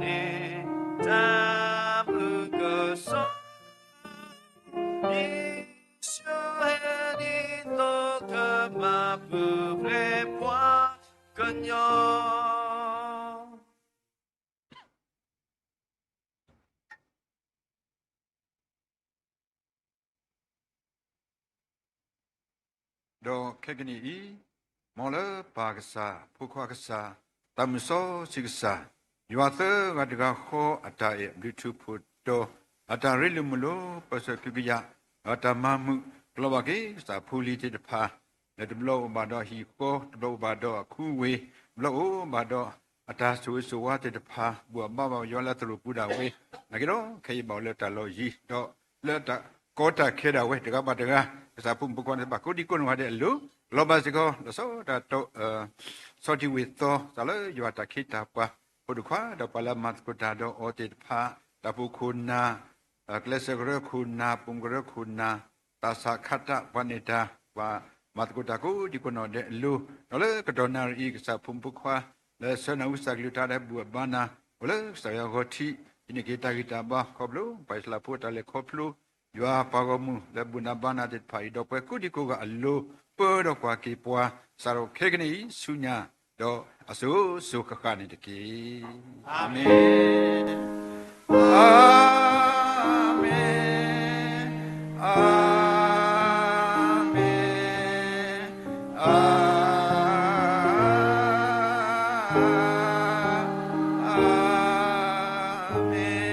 န့ၣ် တၢ်မုၢ်ကစီၣ် ယ့ၣ်ၡူးဟဲဒ်သိးကမၤပူၤဖျဲးပှၤကညီ ဒီးခဲကနံၣ်အံၤ, မ်လၢပၢ်ကစၢ်, ဖိခွါကစၢ်, သးမုၢ်စီဆှံကစၢ်, ယွၤသၢဂၤတဂၤဃီအတၢ်အဲၣ်ဘျုးထူးဖှိၣ်တီၤ, အတၢ်ရ့လိာ်မုာ်လိာ် ပၢၢ်ဆၢၣ်ကဟုကယာ်, ဒီးတၢ်မၤမုာ်ကလီၤဘၣ်က့ၤ ကစၢ်ဖိလံၤသ့ၣ်တဖၣ်, လၢတဘျီအိၣ်ဘၣ်ဒီးဟံၣ်ဃီ, တဘျီအိၣ်ဘၣ်ဒီးအခူဝ့ၢ်, တဘျီအိၣ်ဘၣ်ဒီးအတၢ်ဆိၣ်ဂ့ၤဆိၣ်ဝါသ့ၣ်တဖၣ်, ဘိးဘၣ်ဘၣ်ယွၤလၢအသရိာ်ပူၤဒၣ်ဝဲ, နာ်က့ဒီး ခဲအံၤဘၣ်အိၣ်လၢတၢ်လီၢ်ယံၤ, ဒီးလၢတၢ်ကီတၢ်ခဲဒၣ်ဝဲ တဂၤဘၣ်တဂၤ, ကစၢ်ဖိမုၣ်ဖိခွါသ့ၣ်တဖၣ် ကိးဒံကိးနီၢ်ဂၤဒဲးအလိၤ, ကလီၤဘၣ်စ့ၢ်ကီး လီၤဆီဒၣ်တၢ် ဆီထံဝ့ၢ်သီ စးလၢယွၤတၢ်ခ့တၢ်ပှၤ, ဖိဒိၣ်ခွါဒီးပှၤလၢအမၤသကိးတၢ်ဒီးအီၤသ့ၣ်တဖၣ်, တၢ်အိၣ်ဖှိၣ်ခိၣ်နၢ်, ကျဲးစၢးကရၢခိၣ်နၢ်, ပိာ်မုၣ်ကရၢခိၣ်နၢ်, သးစၢ်ခးတၢ် ပှၤနဲၣ်တၢ်, ပှၤမၤသကိးတၢ်ကိးဒံကိးနီၢ်ဒဲးအလိၤ, ဒီးလၢကတီၢ်နၣ်ရံၣ်အံၤ ကစၢ်ဖိမုၣ်ဖိခွါ လၢဆၢနၢ်ဟူစၢ်ကလုၢ်တၢ်ဒီးဘူၣ်အဘါနၤ, အိၣ်လၢကစၢ်ယွၤဂီၤထံး, ဟံးန့ၢ်က့ၤတၢ်ဂံၢ်တၢ်ဘါ ခီဖျိပှၤအံၣ်စရ့လးဖိအတၢ်လဲၤခီဖျိ, ယွၤပှၤဂီၢ်မုၢ်လၢဘူၣ်နၤဘါနၤသ့ၣ်တဖၣ်အံၤ ဒီးပှၤကိးဒံကိးဂၤအလိၤ, ပၢဒီးကွၢ်က့ၤပှၤ, စးထီၣ်ခဲကနံၣ်အံၤဆူညါ, ဒီးအစိၤစိၤဃၣ်ဃၣ်န့ၣ်တက့ၢ်. အၤမ့ၣ်, အၤမ့ၣ်, အၤမ့ၣ်, အၤ အၤမ့ၣ်.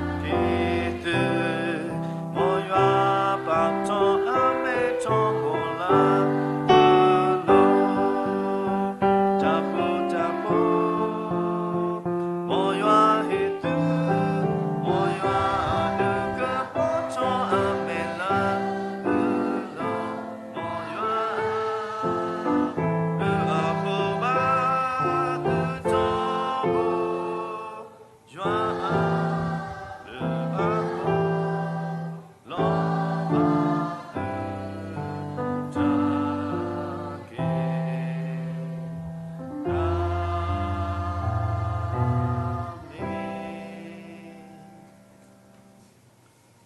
က့ၤသု, မ်ယွၤပာ်ထီၣ်အမဲာ်ထီၣ်ကီၤလၤ လၢ တၢ်ဃူတၢ်ဖိး, မ်ယွၤဟ့ၣ်သု, မ်ယွၤအဒုးကပီၤထီၣ်အမဲာ်လၢ သုလီၤ. မ်ယွၤ ဘျုးအဃိဘၣ်သုထီဘိ, ယွၤအဘျုးအဃိ လီၤဘၣ်သုတၢ်က့ၤ, အၤမ့ၣ်.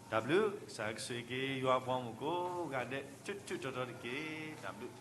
တၢ်ဘျုး, ကစၢ်ကဆိၣ်ဂ့ၤက့ၤ ယွၤအပှၤဂီၢ်မုၢ်ကိးဂၤဒဲး ထူးထူးတီၤတီၤတက့ၢ်. တၢ်ဘျုး.